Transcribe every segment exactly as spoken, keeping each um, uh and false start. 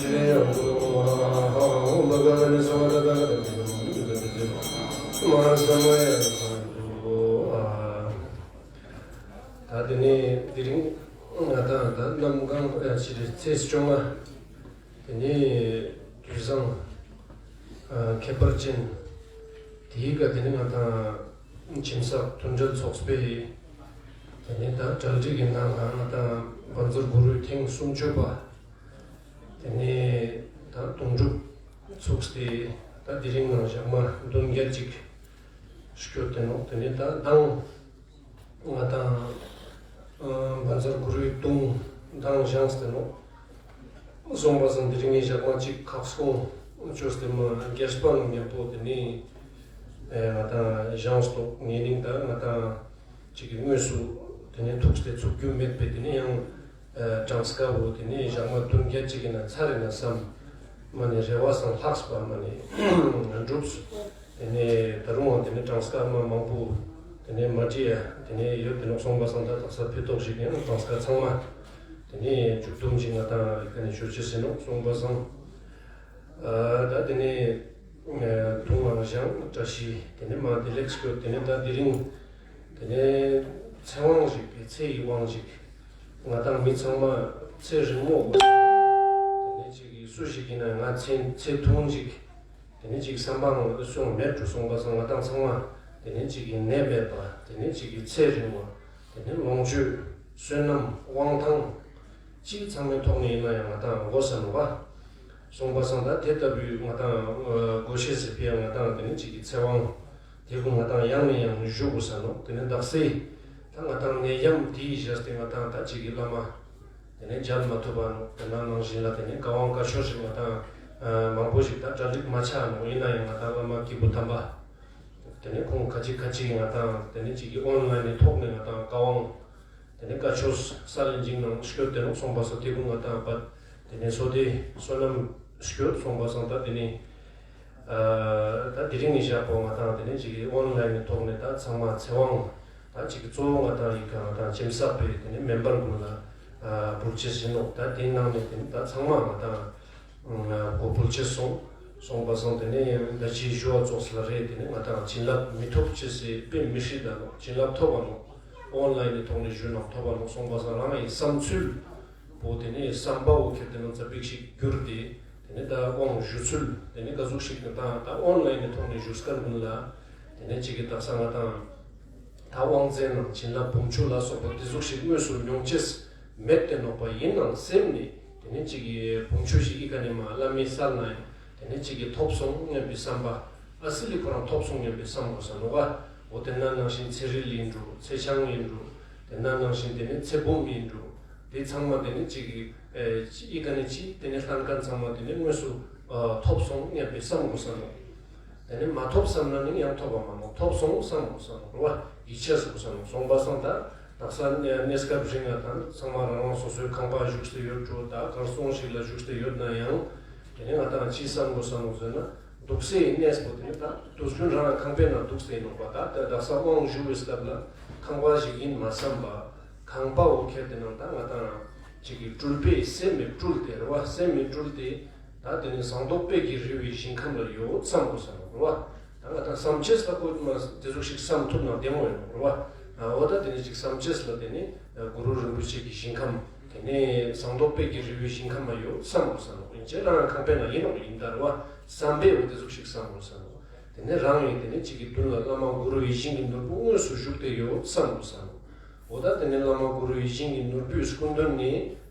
ད་དེ་ནས་དེ་རིང་ང་དང་ད་གནམ་གང་ཡང་ཕྱི་རེད། ཚེས་བཅོ་ལྔ། དེ་ནས་དུས་བཟང་ཨ་ཁྱད་པར་ཅན། དེའི་སྐབས་དེ་ནས་ང་དང་ཁྱིམ་གསར་མཐུན་སྒྲིལ་ཚོགས་པའི་དེ་ནས་ད་གྲ་སྒྲིག་གི་ནང་ང་ང་དང་བཛྲ་གུ་རུའི་ཐེངས་སུམ་ཅུ་པ། དེ་ནས་ད་དུང་སྒྲུབ་ཚུགས་ཏེ། ད་དེ་རིང་ནང་ཞག་མ་བདུན་བརྒྱད་ཅིག་སྐྱོད་དེ་ནོག་དེ་ནས་ད་མདང་ང་དང་ཨ་བཛྲ་གུ་རུའི་དུང་མདང་བཞེངས་ཏེ་ནོག་སོང་པ་སང་དེ་རིང་ངས་ཞག་མ་གཅིག་ཁ་སྐོང་བཅོས་ཏེ་མ་རྒྱས་པ་ནང་མཉམ་པོ་དེ་ནས་ཨེ་ང་དང་བཞེངས་ཏོག་ངེས་ནིང་ད་ང་དང་གཅིག་གི་དངོས་སུ་དེ་ནས་ཐུགས་སྟེ་ཚུགས་རྒྱུ་མེད་པས། དེ་ནས་ཡང་ཨ་གྲངས་ཀ་བོ་དེ་ནས་ཞག་མ་བདུན་བརྒྱད་ཅིག་གི་ནང་ཚར་རེ་ན་བསམ། མ་ནས་རེ་བ་སང་ལྷགས་པ་མ་ནས་འགྲུབ། དེ་ནས་ད་རུང་དེ་ནས་གྲངས་ཀ་མ་མང་པོ་དེ་ནས་མ་བྲིས་ཡ་དེ་ནས་ཡོད། དེ་ནོག་སོང་པ་སང་ད་དག་ས་ཕི་ཏོག་ཞིག་ཡང་གྲངས་ཀ་ཚང་མ་དེ་ནས་བཅུ་བདུན་ཅིག་ང་དང་ཡི་ག་ནས་ཞུ་ཅེས་ཟེར་ནོག་སོང་པ་སང་ཨ་ད་དེ་ནས་དུང་བ་བཞེངས། བཀྲ་ཤིས་དེ་ནས་མ་དེ་ལེགས་སྐྱོད། དེ་ནས་ད་དེ་རིང་དེ་ནས་ཚེ་དབང་ཞིག་པའི་ཚེ་ཡི་དབང་ཞིག་ང་དང་མི་ཚང་མ་ཚེ་རིང་མོ་དགོས། དེ་ནས་གཅིག་གིས་སུ་ཞིག་ཡིན་ན་ང་ཚེ་ཚེ་ཐུང་ཅིག་དེ་ནས་གཅིག་བསམ་པའང་སོང་མེད་འགྲོ་སོང་པ་སང་ང་དང་ཚང་མ་དེ་ནས་གཅིག་གིས་ནད་མེད་པ། དེ་ནས་གཅིག་གིས་ཚེ་རིང་བ། དེ་ནས་ལོངས་སྤྱོད་བསོད་ནམས་དབང་ཐང་གཅིག་ཚང་མའི་ཐོག་ནས་ཡིན་ན་ཡང་ང་དང་དགོས་ས་ནོག་པ། སོང་པ་སང་ད་དེ་ལྟ་བུའི་ང་དང་དགོས་ཤེས་ཟེར་བའི་ང་དང་དེ་ནས་གཅིག་གིས་ཚེ་དབང་དེ་ཀུན་ང་དང་ཡང་ནས་ཡང་ཞུ་དགོས་ས་ནོག་དེ་ནས་དག་སའི་ད་ང་དང་ནད་ཡམས་དེའི་ཞག་སྟེ་ང་དང་ད་གཅིག་གི་བླ་མ་དེ་ནས་མཇལ་མ་ཐུབ་པ་ནོག་དེ་ན་ནང་བཞིན་ལ་དེ་ནས་བཀའ་དབང་བཀའ་ཆོས་ཞིག་ང་དང་མང་པོ་ཞིག་ད་གྲ་སྒྲིག་མ་ཆགས་ནོག་ཡིན་ན་ཡང་ང་དང་བླ་མ་སྐྱེས་བུ་དམ་པ་དེ་ནས་ཁོང་ཁ་ཅིག་ཁ་ཅིག་ང་དང་དེ་ནས་གཅིག་གི་ཨོན་ལན་ནི་ཐོག་ནས་ང་དང་བཀའ་དབང་དེ་ནས་བཀའ་ཆོས་ས་ལེན་ཅིང་ནང་སྐྱོད་དེ་ནོག་སོང་པ་སང་དེ་ཀུན་ང་དང་པ་དེ་ནས་སོ་དེ་བསོད་ནམས་སྐྱོད་སོང་པ་སང་ད་དེ་ནས་ཨ་ད་དེ་རིང་ནས་བཞག་པོ་ང་དང་དེ་ནས་གཅིག་གི་ཨོན་ལན་ནི་ཐོག་ནས་ད་ཚང་མ་ཚེ་དབང་ད་གཅིག་གི་གཙོ་བོ་ང་དང་ཡི་ག་ང་དང་ཁྱིམ་གསར་པའི་དེ་ནས་མེམ་བར་ཀུན་ལ་ཨ་འབུལ་ཅེས་ཡིན་ནོག་ད་དེའི་ནང་ནས་དེ་ནས་ད་ཚང་མ་ང་དང་གོ་འབུལ་ཅེས་སོང་། སོང་པ་སང་དེ་ནས་ད་ཅིའི་ཞུ་བ་ཙོགས་ལ་རེད། དེ་ནས་ང་དང་བྱིན་རླབས་མི་ཐོབ་ཅེས་སི་དཔེ་མི་སྲིད་ད་ནོག་བྱིན་རླབས་ཐོབ་པ་ནོག་ཨོན་ལན་ནི་ཐོག་ནས་ཞུ་ན་ཐོབ་པ་ནོག་སོང་པ་སང་རང་ཡི་བསམ་ཚུལ་པོ་དེ་ནས་བསམ་པ་བོ་ཁྱེར་དེ་ན་ཙ་པིག་ཞིག་བསྒྱུར་ཏེ་དེ་ནས་ད་དབང་ཞུ་ཚུལ་དེ་ནས་ག་ཟུག་ཞིག་ད་ད་ཨོན་ལན་ནི་ཐོག་ནས་ཞུ་སྐར་ཀུན་ལ་དེ་ནས་གཅིག་གི་དག་ས་ང་དང་ད་དབང་རྫས་ནང་བྱིན་རླབས་བུམ་ཆུ་ལ་སོགས་པ་དེ་ཟུག་ཞིག་དངོས་སུ་མྱོང་ཅེས་མེད་དེ་ནོག་པ། ཡིན་ནང་སེམས་ནས་དེ་ནས་གཅིག་གི་བུམ་ཆུ་ཞིག་ཨི་ཀ་ནས་མ་བླ་མའི་སར་ན་ཡང་དེ་ནས་གཅིག་གི་ཐོབ་སོང་སྙམ་པའི་བསམ་པ། ཨ་སི་ལི་ཁོ་རང་ཐོབ་སོང་སྙམ་པའི་བསམ་དགོས་ས་ནོག་པ། འོ་དེ་ན་ནང་བཞིན་ཚེ་རིལ་ཡིན་འགྲོ། ཚེ་ཆང་ཡིན་འགྲོ། དེ་ན་ནང་བཞིན་དེ་ནས་ཚེ་བུམ་ཡིན་འགྲོ། དེ་ཚང་མ་དེ་ནས་གཅིག་གི་ཨེ་ཨི་ཀ་ནས་གཅིག་དེ་ནས་ལྷན་ཁང་ཚང་མ་དེ་ནས་དངོས་སུ་ཨ་ཐོབ་སོང་སྙམ་པའི་བསམ་དགོས་ས་ནོག་དེ་ནས་མ་ཐོབ་བསམ་ན་ནི་ཡང་ཐོབ་པ་མ་ནོག་ཐོབ་སོང་བསམ་དགོས་ས་ནོག་རེད་བ། ཡིད་ཆེས་དགོས་ས་ནོག་སོང་པ་སང་ད་དག་ས་གནས་སྐབས་རིང་ང་དང་ཚང་མ་རང་རང་སོ་སོའི་ཁང་པ་བཞུགས་ཏེ་ཡོད་འགྲོ། ད་གར་སོང་ཞིག་ལ་བཞུགས་ཏེ་ཡོད་ན་ཡང་དེ་ནས་ང་དང་ཅི་བསམ་དགོས་ས་ནོག་ཟེར་ན། འདུག་སའི་གནས་པོ་དེ་ནི་ད་དུས་རྒྱུན་རང་ཁང་པའི་ནང་འདུག་སའི་ནོག་པ། ད་ད་དག་ས་དབང་ཞུ་བའི་སྐབས་ལ་ཁང་པ་ཞིག་ཡིན་མ་བསམ་པ། ཁང་པ་འོ་ཁྱེར་དེ་ནང་ད་ང་དང་གཅིག་གི་སྤྲུལ་པས་སེམས་མི་སྤྲུལ་ཏེ་རེད་བ། སེམས་མི་སྤྲུལ་ཏེ་ད་དེ་ནི་ཟངས་མདོག་དཔལ་གྱི་རི་བོའི་ཞིང་ཁམས་ལ་ཡོད་བསམ་དགོས་ས་ནོག་རེད་བ། ད་ང་དང་བསམ་ཅེས་ལ་ཁོ་མ་དེ་ཟུག་ཞིག་བསམ་ཐུབ་ན་བདེ་མོ་ཡོད་ནོག་རེད་བ། འོ་ད་དེ་ནི་ཅིག་བསམ་ཅེས་ལ་དེ་ནི་གུ་རུ་རིན་པོ་ཆེ་གི་ཞིང་ཁམས། དེ་ནས་ཟངས་མདོག་དཔལ་གྱི་རི་བོའི་ཞིང་ཁམས་མ་ཡོད་བསམ་དགོས་ས་ནོག་ཡིན་ཅེ་རང་ཁང་པའི་ནང་ཡིན་ནོག་ཡིན་ད་རེད་བ། བསམ་པས་འོ་དེ་ཟུག་ཞིག་བསམ་དགོས་ས་ནོག་དེ་ནས་རང་ཡིན་དེ་ནས་གཅིག་གི་མདུན་ལ་བླ་མ་གུ་རུ་ཡིད་བཞིན་གྱི་ནོར་བུ་དངོས་སུ་བཞུགས་ཏེ་ཡོད་བསམ་དགོས་ས་ནོག་འོ་ད་དེ་ནས་བླ་མ་གུ་རུ་ཡིད་བཞིན་གྱི་ནོར་བུའི་སྐུ་མདུན་ནས་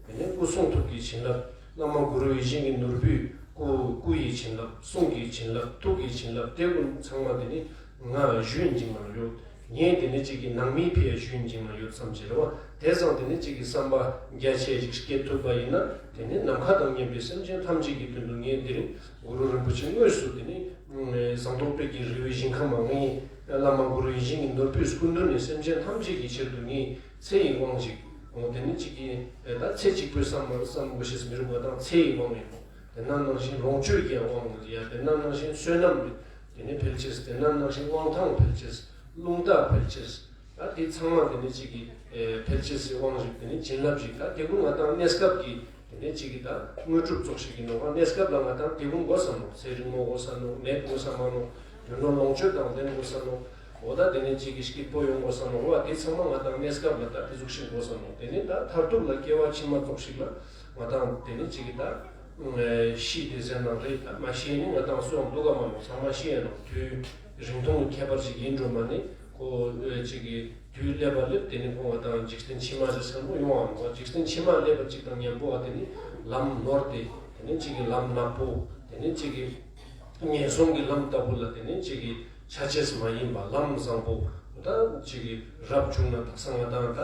དེ་ནས་སྐུ་གསུང་ཐུགས་ཀྱི་བྱིན་རླབས། བླ་མ་གུ་རུ་ཡིད་བཞིན་གྱི་ནོར་བུའི་སྐུ་སྐུ་ཡི་བྱིན་རླབས། གསུང་གི་བྱིན་རླབས། ཐུགས་ཀྱི་བྱིན་རླབས། དེ་ཀུན་ཚང་མ་དེ་ནི་ང་ཞུ་ཡིན་གྱི་མ་ཡོད། ངས་དེ་ནི་གཅིག་གི་ནང་མིའི་ཕི་ཡ་ཞུ་ཡིན་གྱི་མ་ཡོད་བསམ་གྱི་རེད་བ། དེ་ཙང་དེ་ནི་གཅིག་གི་བསམ་པ་རྒྱ་ཆེ་ཞིག་སྐྱེ་ཐུབ་པ་ཡིན་ན་དེ་ནི་ནམ་མཁའ་དང་མཉམ་པའི་སེམས་ཅན་ཐམས་ཅད་ཀྱི་དོན་དུ་ངས་དེ་རིང་གུ་རུ་རིན་པོ་ཆེ་དངོས་སུ་དེ་ནི་ཟངས་མདོག་དཔལ་གྱི་རི་བོའི་ཞིང་ཁམས་མ་ངའི་བླ་མ་གུ་རུ་ཡིད་བཞིན་གྱི་ནོར་བུའི་སྐུ་མདུན་ནས་སེམས་ཅན་ཐམས་ཅད་ཀྱི་ཆེད་དུ་ངས་ཚེ་ཡི་དབང་ཞིག་འོ་དེ་ནི་གཅིག་གི་ད་ཚེ་གཅིག་པོའི་བསམ་བསམ་དགོས་ཤེས་མི་རུང་བ་དང་ཚེ་ཡི་དབང་ཡིན་ནོ། དེ་ན་ནང་བཞིན་ལོངས་སྤྱོད་ཀྱི་དབང་ཡ། དེ་ན་ནང་བཞིན་བསོད་ནམས་དེ་ནི་འཕེལ་ཅེས། དེ་ན་ནང་བཞིན་དབང་ཐང་འཕེལ་ཅེས། རླུང་རྟ་འཕེལ་ཅེས། ད་དེ་ཚང་མ་དེ་ནི་གཅིག་གི་འཕེལ་ཅེས་སི་དབང་ཞིག་དེ་ནི་བྱིན་རླབས་ཤིག་ད་དེ་ཀུན་ང་དང་གནས་སྐབས་ཀྱི་ ནས་གཅིག་གི་ད་དངོས་གྲུབ་ཙོགས་ཤིག་གི་ནོ་བ། གནས་སྐབས་ལ་ང་དང་དེ་ཀུན་དགོས་ས་ནོ། ཚེ་རིང་མོ་དགོས་ས་ནོ། ནད་དགོས་ས་མ་ནོ། རྒྱུ་ནོར་ལོངས་སྤྱོད་དང་ལྡན་དགོས་ས་ནོ། འོ་ད་དེ་ནས་གཅིག་གི་སྐྱིད་པོ་ཡོང་དགོས་ས་ནོ། འོ་དེ་ཚང་མ་ང་དང་གནས་སྐབས་ལ་ད་དེ་ཟུག་ཤིག་དགོས་ས་ནོ། དེ་ནས་ད་མཐར་ཐུག་ལ་སྐྱེ་བ་ཕྱི་མ་ཙོགས་ཤིག་ལ་ང་དང་དེ་ནས་གཅིག་གི་ད་ཤི་དེ་ཟེར་ན་རེད། ད་མ་ཤི་ནི་ང་དང་སུའང་འདུག་ག་མ་ནོ། ཚང་མ་ཤི་ཡ་ནོ། དུས་རིང་ཐུང་གི་ཁྱད་པར་ཅིག་ཡིན་འགྲོ་མ་ནི་ཁོ་གཅིག་གི་དུས་སླེབས་པ་སླེབས། དེ་ནི་ཁོང་བ་དང་འཇིག་རྟེན་ཕྱི་མ་ཞིག་སེམས་པོ་ཡོང་བ་མོ། འཇིག་རྟེན་ཕྱི་མ་སླེབས་པ་གཅིག་དང་མཉམ་པོ་བ་དེ་ནི་ལམ་ནོར་ཏེ། དེ་ནི་གཅིག་གི་ལམ་ནག་པོ། དེ་ནི་གཅིག་གི་ངན་སོང་གི་ལམ་ལྟ་བུ་ལ་དེ་ནི་གཅིག་གི་ཆ་ཅེས་མ་ཡིན་པ་ལམ་བཟང་པོ། ད་གཅིག་གི་རབ་བྱུང་ན་དག་ས་ང་དང་ད་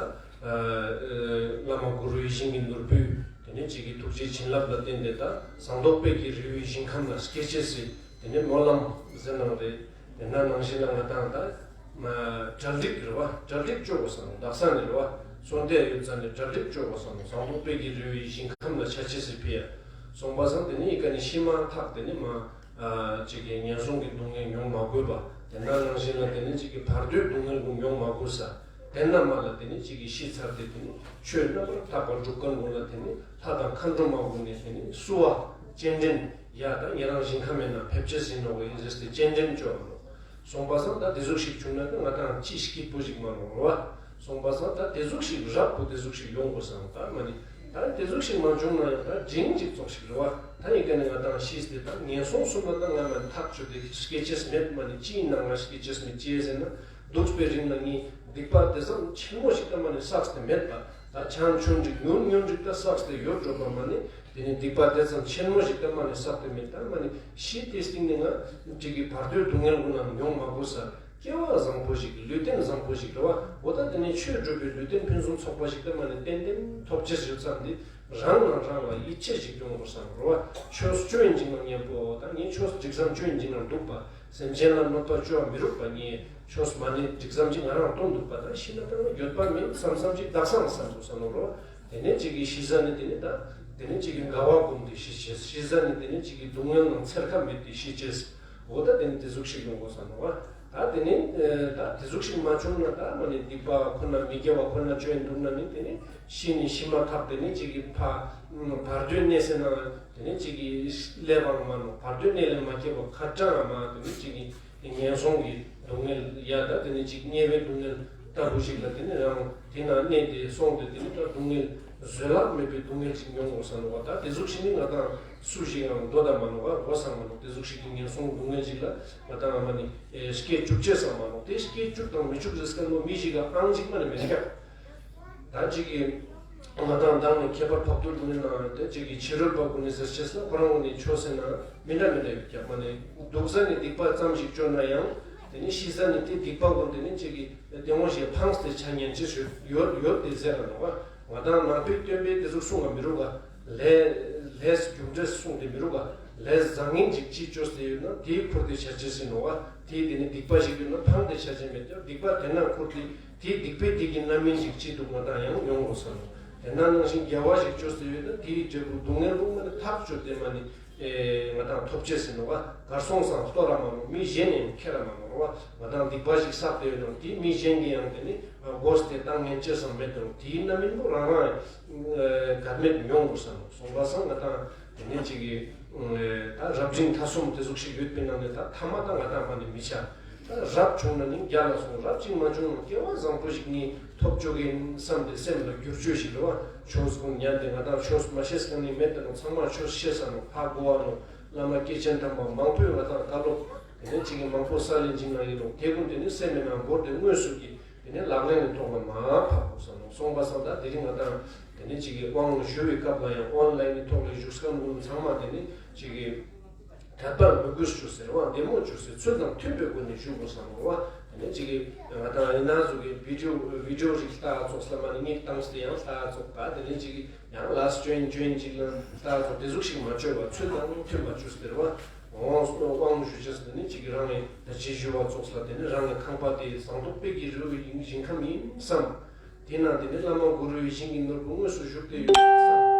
བླ་མ་གུ་རུའི་ཞིང་གི་ནོར་བུས་དེ་ནི་གཅིག་གི་ཐུགས་རྗེ་བྱིན་རླབས་ལ་བརྟེན་ཏེ་ད་ཟངས་མདོག་དཔལ་གྱི་རི་བོའི་ཞིང་ཁམས་ལ་སྐྱེ་ཅེས་སི་དེ་ནི་སྨོན་ལམ་ཟེར་ནང་རེད། དེ་ན་ནང་བཞིན་ལ་ང་དང་ད་གྲ་སྒྲིག་རེད་བ། གྲ་སྒྲིག་བཅོ་དགོས་སམ། དག་ས་ནས་རེད་བ། སོང་དེ་ཡོད་ཙང་ནས་གྲ་སྒྲིག་བཅོ་དགོས་སམ། ཟངས་མདོག་དཔལ་གྱི་རི་བོའི་ཞིང་ཁམས་ལ་ཆ་ཅེས་སི་ཕི་ཡ། སོང་པ་སང་དེ་ནི་ཨི་ཀ་ནི་ཤི་མ་ཐག་དེ་ནི་མ་ཅིག་གི་ངན་སོང་གི་སྡུག་བསྔལ་མྱོང་མ་དགོས་པ། དེ་ན་ནང་བཞིན་ལ་དེ་ནི་ཅིག་གི་བར་དོའི་སྡུག་བསྔལ་ཀུན་མྱོང་མ་དགོས་ས། དེ་ན་མ་ལ་དེ་ནི་ཅིག་གི་ཤི་ཚར་ཏེ་དེ་ནི་ཆོས་རྣམ་པར་དག་པ་སྒྲུབ་མཁན་ཀུན་ལ་དེ་ནི་ལྷ་དང་མཁའ་འགྲོ་མ་ཀུན་ནས་དེ་ནི་བསུ་བ་སྤྱན་འདྲེན་ཡ་ད་ཉེ་རང་ཞིང་ཁམས་མེད་ན་ཕེབས་ཅེས་ཡིན་ནོ་གི་ཟེར་ཏེ་སྤྱན་འདྲེན་བཅོ་བ་ནོ། སོང་པ་སང་ད་དེ་ཟུག་ཞིག་བྱུང་ན་ད་ང་དང་ཅི་སྐྱིད་པོ་ཞིག་མ་རུང་རོ་བ། སོང་པ་སང་ད་དེ་ཟུག་ཞིག་རབ་པོ་དེ་ཟུག་ཞིག་ཡོང་དགོས་སམ། ད་མ་ནི་ད་དེ་ཟུག་ཞིག་མ་བྱུང་ན་ཡང་ད་འབྲིང་ཅིག་ཙོགས་ཤིག་རེད་བ། ད་ཡི་ག་ནས་ང་དང་ཤིས་ཏེ་ད་ངན་སོང་གསུམ་ལ་ད་ང་མ་ནི་ཐག་ཆོད་དེ་སྐྱེ་ཅེས་མེད། མ་ནི་ཅི་ཡིན་ན་ང་སྐྱེ་ཅེས་མེད། ཅི་ཟེར་ན་འདུག་པའི་རིང་ལ་ངའི་སྡིག་པ་དེ་ཙམ་ཆེན་མོ་ཞིག་ད་མ་ནི་བསགས་ཏེ་མེད་པ། ད་ཆང་ཆུང་འགྲིག་ཉུང་ཉུང་འགྲིག་ད་བསགས་ཏེ་ཡོད་འགྲོ་བ། མ་ནི་དེ་ནི་སྡིག་པ་དེ་ཙམ་ཆེན་མོ་ཞིག་ད་མ་ནི་བསགས་ཏེ་མེད། ད་མ་ནི་ཤི་དེ་སྟེང་ནས་ང་འགྲིག་གི་བར་དོའི་སྡུག་བསྔལ་ཀུན་ལ་མྱོང་མ་དགོས་ས། སྐྱེ་བ་བཟང་པོ་ཞིག་ལུས་རྟེན་བཟང་པོ་ཞིག་རེད་བ། འོ་ད་དེ་ནས་ཆོས་སྒྲུབ་པའི་ལུས་རྟེན་ཕུན་སུམ་ཚོགས་པ་ཞིག་ད་མ་ནི་ཏན་ཏན་ཐོབ་ཅེས་ཡོད་ཙང་འདི་རང་ནང་རང་ལ་ཡིད་ཆེས་ཤིག་ཡོང་དགོས་བསམ་རོ་བ། ཆོས་བཅོ་ཡིན་ཅིག་ནང་མཉམ་པོ་ད་ངས་ཆོས་སྒྲིག་བསམ་བཅོ་ཡིན་ཅིག་ནང་འདུག་པ། སེམས་ཅན་ལ་གནོད་པ་བཅོ་བ་མི་རུག་པ། ངས་ཆོས་མ་ནི་སྒྲིག་བསམ་ཅིག་ང་རང་གཏོང་འདུག་པ། ད་ཤི་ན་ད་ང་འགྱོད་པ་མེད་བསམ་བསམ་ཅིག་དག་སང་བསམ་དགོས་བསམ་རོ་བ། དེ་ནས་གཅིག་གིས་ཤི་ས་ནི་དེ་ནི་ད། དེ་ནས་གཅིག་གིས་དགའ་བ་བསྒོམས་ཏེ་ཤི་ཅེས། ཤི་ས་ནི་དེ་ནས་གཅིག་གིས་སྡུག་བསྔལ་ནང་འཚེར་ཁ་མེད་དེ་ཤི་ཅེས། འོ་ད་དེ་ནི་དེ་ཟུག་ཤིག་ཡོང་དགོས་ས་ནོ་བ། ད་དེ་ནི་ད་དེ་ཟུག་ཤིག་མ་བྱུང་ན་ད་མ་ནི་སྡིག་པ་ཁོ་ན་མི་དགེ་བ་ཁོ་ན་བཅོས་འདུག་ན་ནི་དེ་ནི་ཤི་ནི་ཤི་མ་ཐག་དེ་ནི་གཅིག་གིས་ཕ་བར་དོའི་གནས་ཟེར་ན་དེ་ནི་གཅིག་གིས་སླེབས་པ་མ་ནོ། བར་དོའི་གནས་ལས་མ་སྐྱེས་པ་ཁ་གྲངས་མ་དེ་ནི་གཅིག་གིས། ངན་སོང་གི་སྡུག་བསྔལ་ཡ་ད་དེ་ནི་ཅིག་དམྱལ་བའི་སྡུག་བསྔལ་ལྟ་བུ་ཞིག་ལ་དེ་ནི་རང་དེ་ན་གནས་ཏེ་སོང་སྟེ་དེ་ནི་ད་སྡུག་བསྔལ་བཟོད་གླགས་མེད་པའི་སྡུག་བསྔལ་ཅིག་མྱོང་དགོས་ས་ནོ་བ། ད་དེ་ཟུག་ཞིག་ནི་ང་དང་སུ་ཞིག་ཡང་འདོད་ད་མ་ནོ་བ། འོ་ས་མ་ནོ། དེ་ཟུག་ཞིག་གི་ངན་སོང་སྡུག་བསྔལ་ཅིག་ལ་ང་དང་ཨ་མ་ནི་སྐྱེ་བཅུག་ཅེས་ས་མ་ནོ། དེ་སྐྱེ་བཅུག་དང་མི་བཅུག་རེས་ཀ་ནོ་མི་ཞིག་ག་ཨང་ཅིག་མ་ནི་མེད་ཀྱང་། ད་ཅིག་གི་ང་དང་མདང་ནས་ཁྱད་པར་ཕབ་ཐུར་དུ་ནི་ནང་དེ་ཅིག་གི་ཕྱི་རོལ་པ་ཀུན་ནི་ཟེར་ཅེས་ན་ཁོ་རང་ཀུན་ནི་ཆོས་ཟེར་ན་མི་འདྲ་མི་འདྲ་ཡོད་ཀྱང་མ་ནི་སྡུག་ས་ནི་སྡིག་པ་ཙམ་ཞིག་བཅོ་ན་ཡང་དེ་ནི་ཤི་ས་ནི་དེ་སྡིག་པ་ཀུན་དེ་ནི་ཅིག་གི་དེ་ངོ་ཞེས་ཕངས་ཏེ་ཆ་ཉན་ཅེས་ཡོད་ཡོད་དེ་ཟེར་ར་ནོ་བ། ང་དང་ནང་པའི་སྟོན་པས་དེ་ཟུག་གསུང་བ་མི་རུག་ག། ལས་ལས་རྒྱུ་འབྲས་གསུང་དེ་མི་རུག་ག། ལས་བཟང་ངན་ཅིག་ཅིག་བཅོས་ཏེ་ཡོད་ན་དེའི་ཁུར་དེ་ཆ་ཅེས་ཟེར་ནོ་བ། དེའི་དེ་ནི་སྡིག་པ་ཞིག་ཡོད་ན་ཕངས་ཏེ་ཆ་ཅེས་མེད་ཀྱང་སྡིག་པ་དེ་ན་ཁུར་དེ། དེའི་སྡིག་པའི་སྡིག་གི་རྣམ་སྨིན་ཞིག་ཅིག་འདུག་ང་དང་ཡང་ཡོང་དགོས་ས་ནོ། དེ་ན་ནང་བཞིན་དགེ་བ་ཞིག་བཅོས་ཏེ་ཡོད་ན་དེའི་འབྲས་བུ་སྡུག་བསྔལ་རུང་མ་ནི་ཐག་ཆོད་དེ་མ་ནི་ང་དང་ཐོབ་ཅེས་ཟེར་ནོ་བ། གར་སོང་སང་ལྟོ་ར་མ་ནོ། མི་གཞན་ཡང་ཁྱེར་ར་མ་ནོ་བ། ང་དང་སྡིག་པ་ཞིག་བསགས་ཏེ་ཡོད་ན་དེའི་མི་གཞན་གྱིས་ཡང་དེ་ནི་དགོས་ཏེ་བཏང་ངན་ཅེས་སང་མེད་དེ་རུང་དེའི་རྣམ་སྨིན་པོ་རང་རང་འགལ་མེད་ཡོང་དགོས་ས་ནོ། སོང་པ་སང་ང་དང་དེ་ནི་ཅིག་གི་ད་རབ་འབྲིང་ཐ་གསུམ་དེ་ཟུག་ཞིག་ཡོད་པའི་ནང་ནས་ད་ཐ་མ་ད་ང་དང་མ་ནི་མི་ཆ། ད་རབ་བྱུང་ན་ནི་རྒྱ་ལ་སོང་། རབ་ཅིག་མ་བྱུང་ན་སྐྱེ་བ་བཟང་པོ་ཞིག་ནི་ཐོབ་ཆོག་གི་བསམ་སྟེ་སེམས་ལ་བསྒྱུར་བཅོས་ཤིག་རེད་བ། ཆོས་ཀུན་ཉན་ཏེ་ང་དང་ཆོས་མ་ཤེས་མཁན་ནི་མེད་དེ་ནོ། ཚང་མ་ཆོས་ཤེས་ས་ནོ། ཧ་གོ་བ་ནོ། བླ་མ་སྐྱེས་ཆེན་དམ་པ་མང་པོས་ང་དང་བཀའ་སློབ་དེ་ནས་ཅིག་གི་མང་པོ་ས་ལེན་ཅིག་གནང་ཡིན་ནོ། དེ་ཀུན་དེ་ནི་སེམས་མེད་ན་འབོར་དེ་དངོས་སུ་གི་དེ་ནས་ལག་ལེན་ནས་ཐོག་ལ་མ་ཕབ་དགོས་ས་ནོ། སོང་པ་སང་ད་དེ་རིང་ང་དང་དེ་ནས་ཅིག་གི་དབང་ཞུ་བའི་སྐབས་ལ་ཡང་ཨོན་ལའིན་ནི་ཐོག་ལ་བཞུགས་སྐབས་ཀུན་ཚང་མ་དེ་ནས་ཅིག་གི་དད་པ་མོས་གུས་ཞུ་ཟེར་བ། བདེ་མོ་ཞུ་ཟེར། ཚུལ་དང་མཐུན་པའི་སྒོ་ནས་ཞུ་དགོས་བསམ་རོ་བ། དེ་ནས་ཅིག་གིས་ང་དང་ཡིན་ན་ཟུག་གི་བི་ཌིའོ་བི་ཌིའོ་རིགས་ལྟ་ཙོགས་ལ་མ་ནི་ངས་བཏང་སྟེ་ཡང་ལྟ་ཙོགས་པ། དེ་ནས་ཅིག་གིས་ཡང་ལ་སི་ཇོ་ཡིན་ཇོ་ཡིན་ཅིག་ལ་ལྟ་ཙོགས་དེ་ཟུག་ཞིག་མ་བཅོས་པ་ཚུལ་དང་མཐུན་པ་ཞུ་ཟེར་བ། དབང་དབང་ཞུ་ཅེས་དེ་ནས་ཅིག་གིས་རང་ངས་ད་ཅི་ཞུ་བ་ཙོགས་ལ་དེ་ནས་རང་ངས་ཁང་པ་དེ་ཟངས་མདོག་དཔལ་གྱི་རི་བོའི་ཞིང་ཁམས་ཡིན་བསམ། དེས་ན་དེ་ནི་བླ་མ་གུ་རུའི་ཞིང་གི་ནོར་བུ་དངོས་སུ་བཞུགས་ཏེ་ཡོད་བསམ།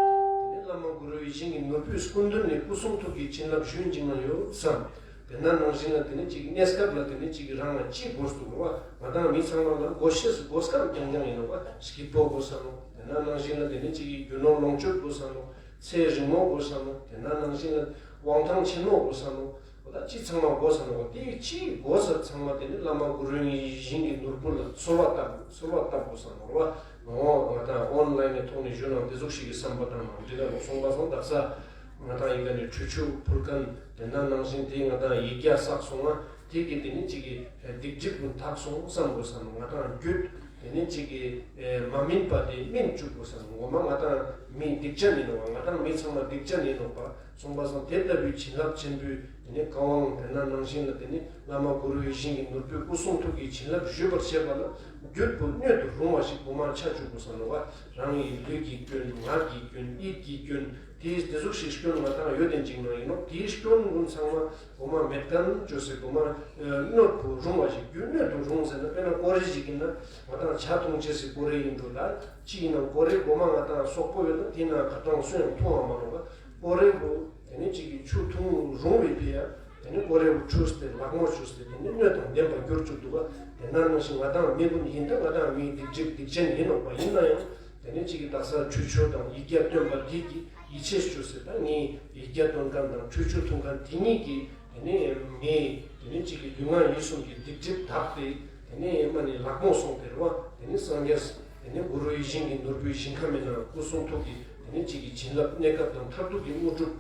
དེ་ནི་བླ་མ་གུ་རུའི་ཞིང་གི་ནོར་བུའི་སྐུ་མདུན་ནས་སྐུ་གསུང་ཐུགས་ཀྱི་བྱིན་རླབས་ཞུ་ཡིན་ཅིག་ན་ཡོད་བསམ། དེ་ན་ནང་བཞིན་ལ་དེ་ནི་གཅིག་གནས་སྐབས་ལ་དེ་ནི་གཅིག་གི་རང་ལ་ཅི་དགོས་སུ་འགྲོ་བ། ང་དང་མི་ཚང་མ་ལ་དགོས་ཤེས་སུ་དགོས་སྐབས་རྐྱང་རྐྱང་ཡིན་ནོ་བ། སྐྱིད་པོ་དགོས་ས་ནོ། དེ་ན་ནང་བཞིན་ལ་དེ་ནི་གཅིག་གི་རྒྱུ་ནོར་ལོངས་སྤྱོད་དགོས་ས་ནོ། ཚེ་རིང་མོ་དགོས་བསམ་ནོ། དེ་ན་ནང་བཞིན་ལ་དབང་ཐང་ཆེན་མོ་དགོས་བསམ་ནོ། འོ་ད་ཅི་ཚང་མ་དགོས་བསམ་ནོ། དེ་ཅི་དགོས་ས་ཚང་མ་དེ་ནི་བླ་མ་གུ་རུ་ཡིད་བཞིན་གྱི་ནོར་བུ་ལ་གསོལ་བ་བཏབ། གསོལ་བ་བཏབ་དགོས་བསམ་ནོ་བ། ང་ང་དང་ཨོན་ལའིན་ནས་ཐོག་ནས་གཞུང་ནང་དེ་ཟུག་ཞིག་གི་བསམ་པ་དང་ནང་འདྲི་ད་ལོ་སོང་པ་སོང་དག་ས། ང་དང་ཡི་ག་ནས་ཁྲུས་ཆུ་ཕུལ་མཁན། དེ་ན་ནང་བཞིན་དེ་ང་དང་ཡིག་བརྒྱ་བསགས་སོང་ང་། དེ་གི་དེ་ནི་གཅིག་གི་སྡིག་སྒྲིབ་ཀུན་དག་སོང་བསམ་དགོས་བསམ་ནོ། ང་དང་རྒྱུད་དེ་ནི་གཅིག་གི་མ་སྨིན་པ་དེ་སྨིན་བཅུག་དགོས་བསམ་ནོ། ངོ་མ་ང་དང་མི་སྡིག་ཅན་ཡིན་ནོ་བ། ང་དང་མི་ཚང་མ་སྡིག་ཅན་ཡིན་ནོ་བ། སོང་པ་སོང་དེ་ལྟ་བུའི་བྱིན་རླབས་ཆེན་པོའི་དེ་ནི་བཀའ་དབང་དེ་ན་ནང་བཞིན་ལ་དེ་ནི་བླ་མ་གུ་རུ་ཡིད་བཞིན་གྱི་ནོར་བུའི་སྐུ་གསུང་ཐུགས་ཀྱི་བྱིན་རླབས་ཞུས་པར་བྱེད་པ་ལ་རྒྱུད་པོ་སྣོད་དུ་རུང་བ་ཞིག་གོ་མ་ཆ་བཅུག་དགོས་བསམ་ནོ་བ། རང་གི་ལུས་ཀྱི་སྐྱོན། ངག་གི་སྐྱོན། ཡིད་ཀྱི་སྐྱོན། དེའི་དེ་ཟུག་ཞིག་སྐྱོན་ང་དང་ཡོད་དེ་འཇིག་ན་ཡིན་ནོ། དེའི་སྐྱོན་ཀུན་ཚང་མ་གོ་མ་མེད་མཁན་བཅོས་སེ་གོ་མ་སྣོད་དུ་རུང་བ་ཞིག་རྒྱུ་སྣོད་དུ་རུང་ཟེར་ན། དཔེར་ན་ཀོ་རེ་ཞིག་ཡིན་ན་ང་དང་ཇ་འཐུང་བྱེད་སེ་ཀོ་རེ་ཡིན་འགྲོ། ད་ཅི་ཡིན་ནམ་ཀོ་རེ་གོ་མ་ང་དང་སོག་པོ་ཡོད་ན་དེ་ན་ཁ་གྲངས་སུ་ཡང་འཐུང་བ་མ་རུང་བ། ཀོ་རེ་བོ་དེ་ནི་གཅིག་གི་ཆུ་འཐུང་རུང་བའི་ཕི་ཡ། དེ་ནི་ཀོ་རེ་བོ་འཁྲུས་ཏེ་ལག་མོ་འཁྲུས་ཏེ་དེ་ནི་སྣོད་དང་ལྡན་པར་གྱུར་བཅུག་འདུག་ག། དེ་ན་ནང་བཞིན་ང་དང་མི་ཀུན་ཡིན་ད་ང་དང་མིའི་སྡིག་སྒྲིབ་སྡིག་ཅན་ཡིན་ནོ་བ། ཡིན་ན་ཡང་དེ་ནི་གཅིག་གི་དག་ས་ཁྲུས་ཆུ་དང་ཡིག་བརྒྱ་བཏོན་པ་དེ་གི་ཡིད་ཆེས་བཅོས་སེ་ད་ངས་ཡིག་བརྒྱ་བཏོན་མཁན་དང་ཁྲུས་ཆུ་འཐུང་མཁན་དེ་གཉིས་ཀྱི་དེ་ནི་ངས་དེ་ནི་གཅིག་གི་ལུས་ངག་ཡིད་གསུམ་གྱི་སྡིག་སྒྲིབ་དག་སྟེ་དེ་ནི་མ་ནི་ལག་མོ་སོང་དེ་རུ་བ། དེ་ནི་སངས་རྒྱས་དེ་ནི་གུ་རུ་ཡིད་བཞིན་གྱི་ནོར་བུའི་ཞིང་ཁམས་མེད་ན་སྐུ་གསུང་ཐུགས་ཀྱི་དེ་ནི་གཅིག་གི་བྱིན་རླབས་གནས་སྐབས་དང་མཐར་ཐུག་གི་དངོས་གྲུབ་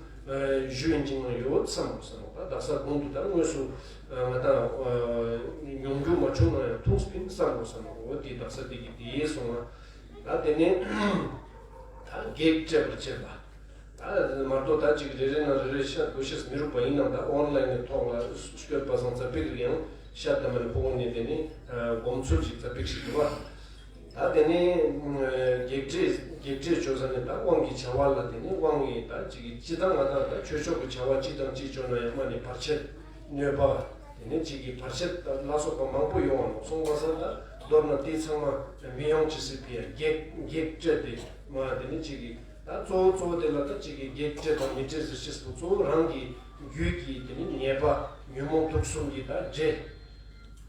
ཞུ་ཡིན་ཅིང་ཡོད་བསམ་དགོས་བསམ་ནོ། ད་དག་ས་གོང་དུ་ད་དངོས་སུ་ང་དང་མྱོང་རྒྱུ་མ་བྱུང་ན་ཡང་ཐུགས་སྤིན་བསམ་དགོས་བསམ་ནོ། འོ་དེ་དག་ས་དེ་གི་དེ་ཡིན་སོང་ང་། ད་དེ་ནི་ད་བགེགས་བསྐྲད་པར་བྱེད་པ། ད་མ་གཏོགས་ད་ཅིག་རེ་རེ་ནང་རེ་རེ་ཤ་དགོས་ཤེས་མི་རུག་པ་ཡིན་ནམ། ད་ཨོན་ལའིན་ནས་ཐོག་ལ་སྐྱོད་པ་སང་ཙ་པིག་ཡང་ཤ་ད་མ་ནི་ཕོ་བོ་ནས་དེ་ནི་སྒོམ་ཚུལ་ཅིག་ཙ་པིག་ཞིག་འདུག་བ། ད་དེ་ནི་བགེགས་བསྐྲད་བགེགས་བསྐྲད་བཅོ་ས་ནི་ད་དབང་གི་བྱ་བ་ལ་དེ་ནི་དབང་གི་ད་ཅིག་གི་སྤྱི་དང་ང་དང་ད་ཆོས་ཕྱོགས་ཀྱི་བྱ་བ་གཅིག་དང་གཅིག་བཅོ་ན་ཡང་མ་ནི་བར་ཆད་གནོད་པ་དེ་ནི་ཅིག་གི་བར་ཆད་ད་ལ་སོགས་པ་མང་པོ་ཡོང་བ་ནོ། སོང་པ་སང་ད་མདོར་ན་དེ་ཚང་མ་མི་ཡོང་ཅི་སྲིད་པའི་བགེགས་བགེགས་བསྐྲད་དེ་མ་དེ་ནི་ཅིག་གི་ད་གཙོ་བོ་གཙོ་བོ་དེ་ལ་ད་ཅིག་གི་བགེགས་བསྐྲད་དང་མི་བསྐྲད་ཟེར་ཤེས་སོ། གཙོ་བོ་རང་གི་རྒྱུད་ཀྱི་དེ་ནི་ཉེས་པ་ཉོན་མོངས་དུག་གསུམ་གྱི་ད་འདྲེ།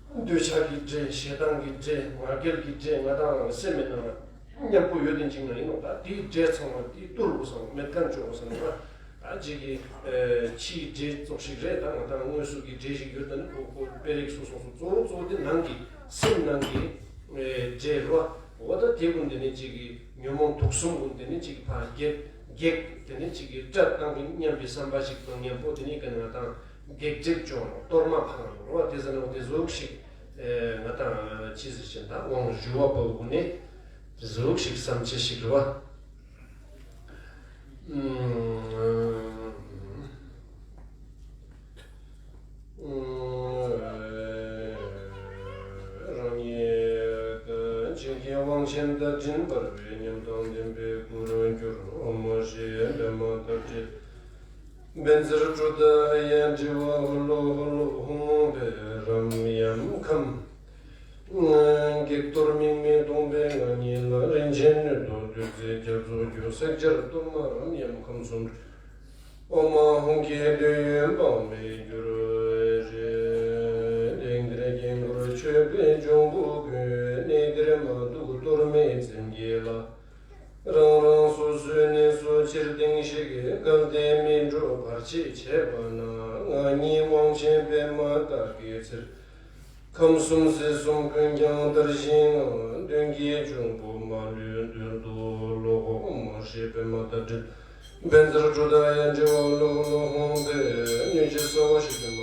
འདོད་ཆགས་ཀྱི་འདྲེ། ཞེ་སྡང་གི་འདྲེ། ང་རྒྱལ་གྱི་འདྲེ། ང་དང་སེམས་མེད་ན་མཉམ་པོ་ཡོད་དེ་འཇིག་ན་ཡིན་ནོ། ད་དེའི་འདྲེ་ཚང་མ་དེ་གཏོར་དགོས་བསམ་མེད་མཁན་བཅོ་དགོས་བསམ་ན། ད་ཅིག་གི་ཕྱིའི་འདྲེ་ཙོགས་ཤིག་རེད། ད་ང་དང་དངོས་སུ་གི་འདྲེ་ཞིག་ཡོད་ད་ནི་ཁོ་ཁོ་དཔེ་རིགས་སོ་སོ་སོ་གཙོ་བོ་གཙོ་བོ་དེ་ནང་གི་སེམས་ནང་གི་འདྲེ་རོ། འོ་ད་དེ་ཀུན་དེ་ནི་ཅིག་གི་ཉོན་མོངས་དུག་གསུམ་ཀུན་དེ་ནི་ཅིག་གི་ཕར་བགེགས་བགེགས་དེ་ནི་ཅིག་གི་བསྐྲད་བཏང་གི་སྙམ་པའི་བསམ་པ་ཞིག་དང་མཉམ་པོ་དེ་ནི་ག་ནི་ང་དང་བགེགས་བསྐྲད་བཅོ་ནོ། གཏོར་མ་འཕང་ནོ་རོ། དེ་ཟེར་ནོ་དེ་ཟུག་ཞིག་ང་དང་ཅི་ཟེར་ཞེ་ན་ད་དབང་ཞུ་བ་པོ་ཀུན་ནི་དེ་ཟུག་ཞིག་བསམ་ཆེ་ཞིག་རོ། རང་ཉིད་ཀྱི་དབང་ཆེན་བརྡ་འཕྲིན་འབར་བའི་ཉམས་དང་ལྡན་པའི་སྐུར་གྱུར། ཨོཾ་མ་ཧྲཱིཿ་པདྨ་དར་ཊཱིཿ་བཛྲ་ཀྲོ་དྷ་ཡ་གྲཱི་བ་ཧུ་ལུ་ཧུ་ལུ་ཧཱུྃ་བྷཻ་རམ་ཡམ་ཁཾ། བགེགས་གཏོར་དམིགས་མེད་སྟོང་པའི་ངང་ཉིད་ལ། རིན་ཆེན་སྣོད་དུ་བདུད་རྩིའི་རྒྱ་མཚོ་རྒྱུ། བསྲེགས་བཅད་གཏོར་མ་རམ་ཡམ་ཁམས་གསུམ། ཨོཾ་ཧཱུྃ་གིས་འདོད་ཡོན་དཔག་མེད་གྱུར་ཅིག། དེང་འདིར་དཀྱིལ་འཁོར་མཆོད་པའི་འབྱུང་པོ་ཀུན། གནས་འདིར་མ་འདུག་གཏོར་མའི་བཙན་གྱིས་བརླག། རང་རང་སོ་སོའི་གནས་སུ་ཕྱིར་དེངས་ཤིག། གལ་ཏེ་མི་འགྲོ་བར་ཆད་བྱས་པ་ན། ང་ཉིད་དབང་ཆེན་པདྨ་བདག་གི་ཚེར། ཁམས་གསུམ་སྲིད་གསུམ་ཀུན་ཀྱང་དར་ཞིང་ངང་། གདོན་བགེགས་འབྱུང་པོ་མ་ལུས་རྡུལ་དུ་རློག། ཨོཾ་མ་ཧྲཱིཿ་པདྨ་དར་ཊཱིཿ་བཛྲ་ཀྲོ་དྷ་ཡ་གྲཱི་བ་ཧུ་ལུ་ཧུ་ལུ་ཧཱུྃ་བྷཻ། གནོད་བྱེད་ས་བ་ཤི་ཏི་མ།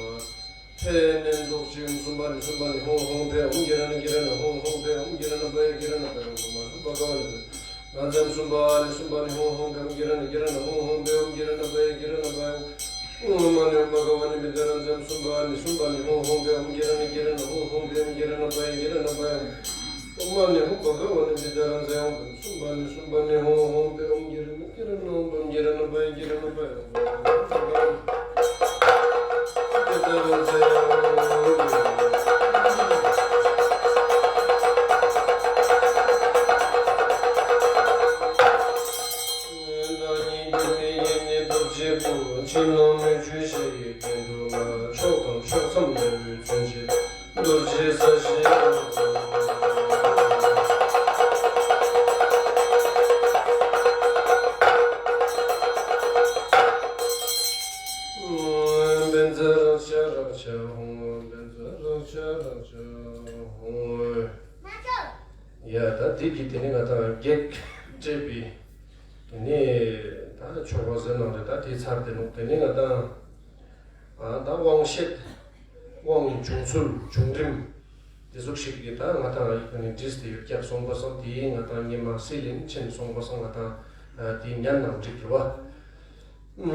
ཕཊ་ནན་ཏོག་ཅིག། གསུམ་པ་ནི་གསུམ་པ་ནི་ཧཱུྃ་ཧཱུྃ་བྷཻ། ཨོཾ་གི་ར་ཎ་གི་ར་ཎ་ཧཱུྃ་ཧཱུྃ་བྷཻ། ཨོཾ་གི་ར་ཎ་བྷཻ་གི་ར་ཎ་བྷཻ། ཨོཾ་གི་ར་ཎ་བྷ་ག་ཝ་ཎི་བྷཻ། རང་འཛེམ། གསུམ་པ་ནི་གསུམ་པ་ནི་ཧཱུྃ་ཧཱུྃ་བྷཻ། ཨོཾ་གི་ར་ཎ་གི་ར་ཎ་ཧཱུྃ་ཧཱུྃ་བྷཻ། ཨོཾ་གི་ར་ཎ་བྷ་ཡ་གི་ར་ཎ་བྷ་ཡ། ཨོཾ་མ་ཎི་ཧཱུྃ་བྷ་ག་ཝ་ཎི་བི་དྷ་རཱ་ཛ་ཡ། གསུམ་པ་ནི་གསུམ་པ་ནི་ཧཱུྃ་ཧཱུྃ་བྷཻ། ཨོཾ་གི་ར་ཎ་གི་ར་ཎ་ཧཱུྃ་ཧཱུྃ་བྷཻ། ཨོཾ་གི་ར་ཎ་བྷ་ཡ་གི་ར་ཎ་བྷ་ཡ། ཨོཾ་མ་ཎི་ཧཱུྃ་བྷ་ག་ཝ་ཎི་བི་དྷ་རཱ་ཛ་ཡ། གསུམ་པ་ནི་གསུམ་པ་ནི་ཧཱུྃ་ཧཱུྃ་བྷཻ། ཨོཾ་གི་ར་ཎ་གི་ར་ཎ་ཧཱུྃ་ཧཱུྃ་བྷཻ། ཨོཾ་གི་ར་ཎ་བྷ་ཡ་གི་ར་ཎ་བྷ་ཡ། ཆ་ཧོང་བན་ཚ་རག་ཆ་རག་ཆ་ཧོང་། ཡ་ད་དེ་གི་དེ་ནི་ང་དང་གེག་སྤྲད་པའི་དེ་ནི་ད་ཆོ་ག་ཟེར་ནང་རེད། ད་དེ་ཚར་དེ་ནོ་དེ་ནི་ང་དང་ཨ་ད་དབང་བཤད། དབང་གི་བྱུང་ཚུལ་བྱུང་རིམ་དེ་ཟུག་ཞིག་གི་ད་ང་དང་ཡིག་ནི་བྲིས་ཏེ་ཡོད་ཀྱག་སོང་པ་སང་དེ་ང་དང་ཉི་མ་སི་ལིན་ཆེན་སོང་པ་སང་ང་དང་དེ་ཉན་ནང་འགྲིག་རེད་བ། ད་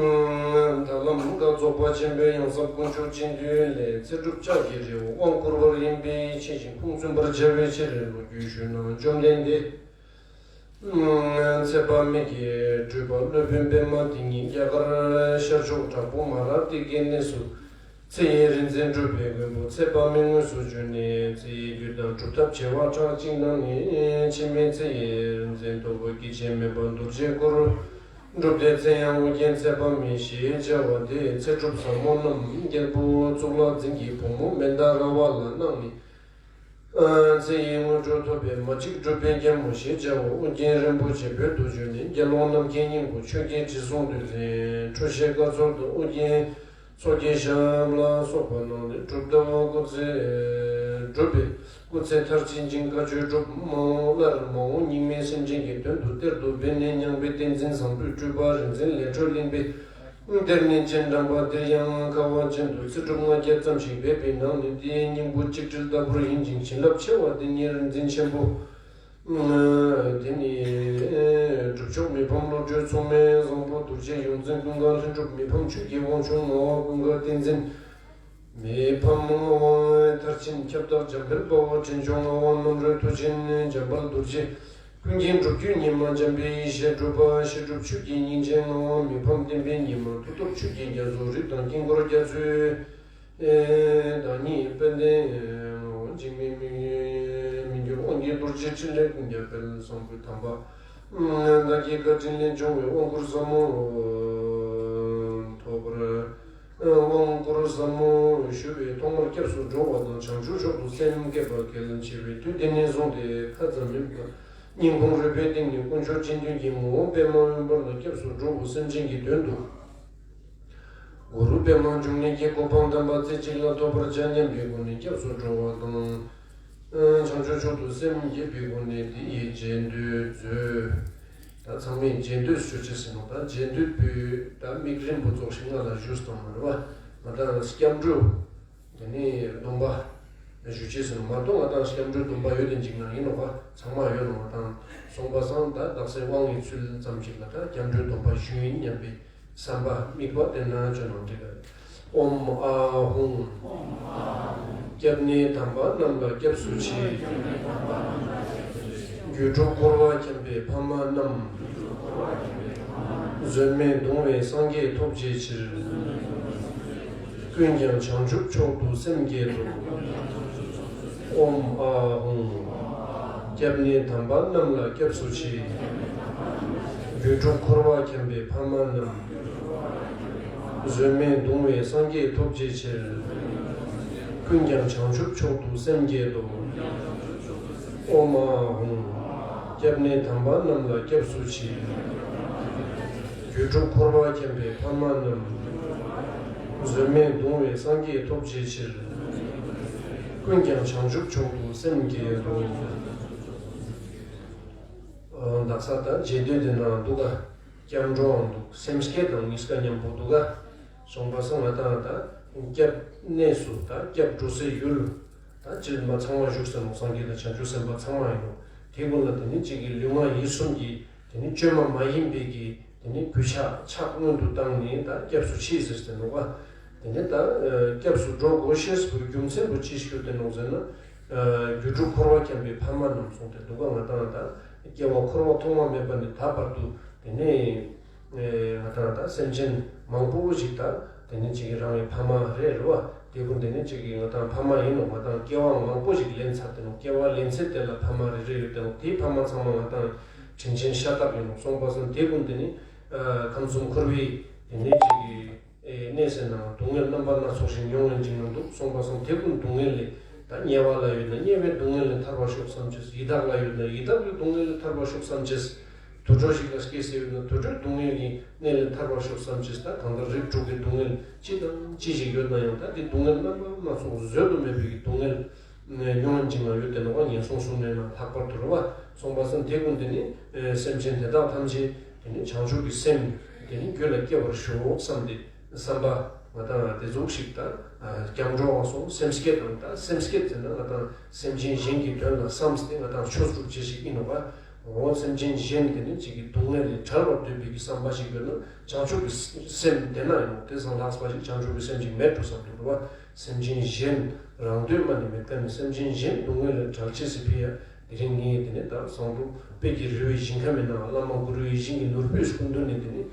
ལམ་ཀ་རྫོགས་པ་ཆེན་པོའི་ཡང་ཟབ་དཀོན་མཆོག་སྤྱི་མཐུན་ལས། ཚེ་སྒྲུབ་ཕྱག་གི་རི་བོ་དབང་བསྐུར་བར་ཡིན་པའི་ཕྱིར་ཞིང་ཁུངས་བཙུན་པར་བྱ་བའི་ཕྱིར་ལོ་རྒྱུས་ཞུས་ན་བཅོམ་ལྡན་འདས། ཚེ་དཔག་མེད་ཀྱི་སྤྲུལ་པ་སློབ་དཔོན་པདྨ་དེ་ཉིད་རྒྱ་གར་ཤར་ཕྱོགས་བྲག་ཕུག་མ་ར་ཏི་ཀའི་གནས་སུ། ཚེ་ཡི་རིག་འཛིན་སྒྲུབ་པའི་མགོན་པོ་ཚེ་དཔག་མེད་དངོས་སུ་བྱོན་ནས། ཚེ་ཡི་རྒྱུ་དང་སྒྲུབ་ཐབས་བྱེ་བ་ཕྲག་གཅིག་གནང་ནས། འཆི་མེད་ཚེ་ཡི་རིག་འཛིན་རྡོ་རྗེ་སྐྱེ་མཆེད་མེད་པ་རྡོ་རྗེའི་སྐུར། སྒྲུབ་སྡེ་མཚན་ཡང་ཨོ་རྒྱན་ཚེ་དཔག་མེད་ཞེས་བྱ་བ་སྟེ། ཚེ་སྒྲུབ་ཟབ་མོ་རྣམས་རྒྱལ་པོ་གཙུག་ལག་འཛིན་གྱི་བུ་མོ་མནྡ་ར་བ་ལ་གནང་ནས། ཚེ་ཡི་དངོས་གྲུབ་ཐོབ་པའི་མ་གཅིག་སྒྲུབ་པའི་རྒྱལ་མོ་ཞེས་བྱ་བ་ཨོ་རྒྱན་རིན་པོ་ཆེ་བོད་དུ་བྱོན་ནས། དགེ་སློང་རྣམས་ཀྱི་སྙིང་པོ་ཆོས་ཀྱི་དྲི་བསུང་བདུད་རྩིའི་འཕྲོ་བཤད་བཀའ་སྩལ་དུ། ཨོ་རྒྱན་ཚོགས་ཀྱི་ཞབས་ལ་སོགས་པ་གནང་ནས། སྒྲུབ་ཐབས་སྐུ་ཚེ་སྒྲུབ་པའི་སྐུ་ཚེ་མཐར་ཕྱིན་ཅིང་བཀའ་ཆོས་སྒྲུབ་མོ་སླར་མ་འོངས་སྙིགས་མའི་སེམས་ཅན་གྱི་དོན་དུ་གཏེར་དུ་སྦས་ནས། མྱང་བའི་བསྟན་འཛིན་བཟང་པོའི་སྤྲུལ་པ་རིག་འཛིན་ལས་འཕྲོས་གླིང་པའི། གཏེར་ནས་སྤྱན་དྲངས་པ་དེར་ཡང་ཁ་བ་ཅན་དུ་ཚེ་སྒྲུབ་ལྔ་བརྒྱ་ཙམ་ཞིག་འབད་པའི་ནང་ནས། དེའི་སྙིང་པོ་གཅིག་དྲིལ་ལྟ་བུར་ཡིན་ཅིང་བྱིན་རླབས་ཆེ་བ་དེ་ཉིད་རིག་འཛིན་ཆེན་པོ། དེ་ནི་སྒྲུབ་མཆོག་མི་ཕམ་བློ་གྲོས་མཚུངས་མེད་བཟང་པོ་རྡོ་རྗེ་ཡོངས་འཛིན་ཀུན་དགའ་ལྷུན་གྲུབ། མི་ཕམ་ཆོས་ཀྱི་དབང་ཕྱུག་ངག་དབང་ཀུན་དགའ་བསྟན་འཛིན། མི་ཕམ་དབང་མཐར་ཕྱིན་ཁྱབ་བདག་འཇམ་དཔལ་དཔའ་བོ་དྲིན་ཆེན་ངག་དབང་རྣམ་གྲོལ་མཐུ་ཆེན་འཇམ་དཔལ་རྡོ་རྗེ། ཀུན་མཁྱེན་སྒྲུབ་བརྒྱུད་ཉི་མ་འཇམ་དཔལ་ཡེ་ཤེས་གྲུབ་པ། བཤད་སྒྲུབ་ཆོས་ཀྱི་སྙིང་རྗེ་ངག་དབང་མི་ཕམ་བསྟན་པའི་ཉི་མ། མཐུ་སྟོབས་ཆོས་ཀྱི་རྒྱ་མཚོ་རིགས་དང་དཀྱིལ་འཁོར་རྒྱ་མཚོའི་བདག་ཉིད་དཔལ་ལྡན་འཇིགས་མེད་མི་འགྱུར་དབང་གི་རྡོ་རྗེ་ཕྲིན་ལས་ཀུན་ཁྱབ་དཔལ་བཟང་པོའི་དམ་པ། བདག་གི་བཀའ་དྲིན་ལས་འབྱུང་བའི་དབང་བསྐུར་ཟབ་མོ་ཐོབ་པར། དབང་བསྐུར་ཟབ་མོ་ཞུ་བའི་ཐོག་མར་སྐྱབས་སུ་འགྲོ་བ་དང་། བྱང་ཆུབ་མཆོག་ཏུ་སེམས་བསྐྱེད་པ་གལ་ཆེ་བས། དུས་དེ་ནས་བཟུང་སྟེ་ཁ་ཙམ་མིན་པར་སྙིང་ཁོང་རུས་པའི་གཏིང་ནས་དཀོན་མཆོག་སྤྱི་མཐུན་གྱི་ངོ་བོ་པདྨ་འོད་འབར་ལ་སྐྱབས་སུ་འགྲོ་བའི་སེམས་ཅན་གྱི་དོན་དུ། གུ་རུ་པདྨ་འབྱུང་གནས་ཀྱི་གོ་འཕང་དམ་པ་རྩེ་གཅིག་ལ་ཐོབ་པར་བྱ་སྙམ་པའི་སྒོ་ནས་སྐྱབས་སུ་འགྲོ་བ་དང་། བྱང་ཆུབ་མཆོག་ཏུ་སེམས་བསྐྱེད་པའི་སྒོ་ནས་དེ་ཡི་རྗེས་ཟློས་མཛོད། ད་ཚང་མས་རྗེས་ཟློས་ཞུ་ཅེས་ཟེར་ནོ། ད་རྗེས་ཟློས་པོའི་ད་དམིགས་རིམ་པོ་ཚོགས་ཤིག་ང་ལ་ཞུས་སོང་མ་རེད་བ། ང་ད་སྐྱབས་འགྲོ། དེ་ནས་སྡོམ་པ་ཞུ་ཅེས་ཟེར་ནོ་མ་གཏོགས། ང་ད་སྐྱབས་འགྲོའི་སྡོམ་པ་ཡོད་དེ་འཇིག་ན་ཡིན་ནོ་བ། ཚང་མ་ཡོད་ནོ་བ། དང་སོང་པ་སང་ད་དག་སའི་དབང་གི་ཚུལ་ཙམ་ཞིག་ལ་ད་སྐྱབས་འགྲོའི་སྡོམ་པ་ཞུ་ཡིན་སྙམ་པའི་བསམ་པ་དམིགས་པ་དེ་ན་བཅོས་ནང་འགྲིག་ག། ཨོཾ་ཨཱཿཧཱུྃ། སྐྱབས་གནས་དམ་པ་རྣམས་ལ་སྐྱབས་སུ་མཆི། རྒྱུད་དྲུག་འཁོར་བ་འཁྱམས་པའི་ཕ་མ་རྣམས། བཟོད་མེད་གདུང་བའི་སངས་རྒྱས་ཐོབ་བྱའི་ཕྱིར། ཀུན་ཀྱང་བྱང་ཆུབ་མཆོག་ཏུ་སེམས་བསྐྱེད་དོ། ཨོཾ་ཨཱཿཧཱུྃ། སྐྱབས་གནས་དམ་པ་རྣམས་ལ་སྐྱབས་སུ་མཆི། རྒྱུད་དྲུག་འཁོར་བ་འཁྱམས་པའི་ཕ་མ་རྣམས། བཟོད་མེད་གདུང་བའི་སངས་རྒྱས་ཐོབ་བྱའི་ཕྱིར། ཀུན་ཀྱང་བྱང་ཆུབ་མཆོག་ཏུ་སེམས་བསྐྱེད་དོ། ཨོཾ་ཨཱཿཧཱུྃ། སྐྱབས་གནས་དམ་པ་རྣམས་ལ་སྐྱབས་སུ་མཆི། རྒྱུད་དྲུག་འཁོར་བ་འཁྱམས་པའི་ཕ་མ་རྣམས། བཟོད་མེད་གདུང་བའི་སངས་རྒྱས་ཐོབ་བྱའི་ཕྱིར། ཀུན་ཀྱང་བྱང་ཆུབ་མཆོག་ཏུ་སེམས་བསྐྱེད་དོ། ཨ་དག་ས་ད་རྗེས་ཟློས་འདི་ནང་འདུག་ག། སྐྱབས་འགྲོའང་འདུག། སེམས་བསྐྱེད་དང་གཉིས་ཀ་མཉམ་པོ་འདུག་ག། སོང་པ་སང་ང་དང་ད་སྐྱབས་གནས་སུ་ད་སྐྱབས་འགྲོ་སའི་ཡུལ། ད་སྤྱིར་མ་ཚང་མ་བཞུགས་ས་ནོ། སངས་རྒྱས་དང་བྱང་ཆུབ་སེམས་དཔའ་ཚང་མ་ཡིན་ནོ། དེ་ཀུན་ལ་དེ་ནི་གཅིག་གི་ལུས་ངག་ཡིད་གསུམ་གྱི་དེ་ནི་བཅོས་མ་མ་ཡིན་པའི་གི་དེ་ནི་གུས་ཕྱག་ཕྱག་སྔོན་དུ་བཏང་ནས་ད་སྐྱབས་སུ་མཆི་ཟེར་ཟེར་ནོ་བ། དེ་ནི་ད་སྐྱབས་སུ་འགྲོ་དགོས་ཤེས་པོའི་རྒྱུ་མཚན་པོ་ཅི་ཞིག་ཡོད་དེ་ནོ་ཟེར་ན། རྒྱུད་དྲུག་འཁོར་བ་འཁྱམས་པའི་ཕ་མ་རྣམས་གསུངས་ཏེ་འདུག་ག། ང་དང་ད་སྐྱེ་བ་འཁོར་བ་ཐོག་མ་མེད་པ་ནས་ད་བར་དུ་དེ་ནི། ང་དང་ད་སེམས་ཅན་མང་པོ་ཞིག་ད་དེ་ནི་གཅིག་གི་རང་གི་ཕ་མ་རེད་རེད་བ། དེ་ཀུན་དེ་ནི་གཅིག་གི་ང་དང་ཕ་མ་ཡིན་ནོ། ང་དང་སྐྱེ་བ་མང་པོ་ཞིག་ལེན་ཚར་དེ་ནོ། སྐྱེ་བ་ལེན་ཚད་དེ་ལ་ཕ་མ་རེ་རེ་ཡོད་དེ་ནོ། དེའི་ཕ་མ་ཚང་མ་ང་དང་དྲིན་ཆེན་ཤ་སྟག་ཡིན་ནོ། སོང་པ་སང་དེ་ཀུན་དེ་ནི་ཁམས་གསུམ་འཁོར་བའི་དེ་ནི་གཅིག་གི་གནས་སའི་ནང་སྡུག་བསྔལ་རྣམ་པ་སྣ་ཚོགས་ཤིག་མྱོང་ལེན་ཅིག་ནང་འདུག། སོང་པ་སང་དེ་ཀུན་སྡུག་བསྔལ་ལས་ད་དམྱལ་བ་ལ་ཡོད་ན་དམྱལ་བའི་སྡུག་བསྔལ་ལས་ཐར་བར་ཤོག་བསམ་ཅེས། ཡི་དྭགས་ལ་ཡོད་ན་ཡི་དྭགས་ཀྱི་སྡུག་བསྔལ་ལས་ཐར་བར་ཤོག་བསམ་ཅེས། དུད་འགྲོ་ཞིག་ལ་སྐྱེས་ཟེར་བས་ན་དུད་འགྲོའི་སྡུག་བསྔལ་གྱི་གནས་ལས་ཐར་བར་ཤོག་བསམ་ཅིག་ད་གང་ལྟར་རིགས་དྲུག་གི་སྡུག་བསྔལ་ཅི་དང་ཅི་ཞིག་ཡོད་ན་ཡང་ད་དེ་སྡུག་བསྔལ་རྣམ་པ་སྣ་ཚོགས་བཟོད་དུ་མེད་པའི་གི་སྡུག་བསྔལ་མྱོང་ཡིན་ཅིག་ན་ཡོད་དེ་ནོ་བ་ངན་སོང་གསུམ་ནས་ན་ལྷག་པར་དུ་རུ་བ་སོང་པ་སང་དེ་ཀུན་དེ་ནི་སེམས་ཅན་དེ་དག་ཐམས་ཅད་དེ་ནི་བྱང་ཆུབ་ཀྱི་སེམས་དེ་ནི་རྒྱུད་ལ་སྐྱེ་བར་ཤོག་བསམ་སྟེ། བསམ་པ་ང་དང་དེ་ཟུག་ཞིག་དང་སྐྱབས་འགྲོ་བ་སོགས་སེམས་བསྐྱེད་དང་ད་སེམས་བསྐྱེད་ཟེར་ན་ང་དང་སེམས་ཅན་གཞན་གྱི་དོན་ལ་བསམས་ཏེ་ང་དང་ཆོས་སྒྲུབ་བྱེད་ཞིག་ཡིན་ནོ་བ། འོ་སེམས་ཅན་གཞན་དེ་ནི་གཅིག་གི་སྡུག་བསྔལ་ལས་བྲལ་བར་འདོད་པའི་གི་བསམ་པ་ཞིག་ཡོད་ན་བྱང་ཆུབ་ཀྱི་སེམས་དེ་ན་ཡང་དེ་སང་ལྷགས་པ་ཞིག་བྱང་ཆུབ་ཀྱི་སེམས་ཅིག་མེད་འགྲོ་བསམ་འདུག་རུ་བ། སེམས་ཅན་གཞན་རང་འདོད་མ་ནི་མེད་ཀ་ནི་སེམས་ཅན་གཞན་སྡུག་བསྔལ་ལས་བྲལ་བྱེད་ཟེར་ཕི་ཡ། དེ་རིང་ངས་དེ་ནས་ད་ཟངས་མདོག་དཔལ་གྱི་རི་བོའི་ཞིང་ཁམས་ཡིན་ན་བླ་མ་གུ་རུའི་ཞིང་གི་ནོར་བུའི་སྐུ་མདུན་ནས་དེ་ནས་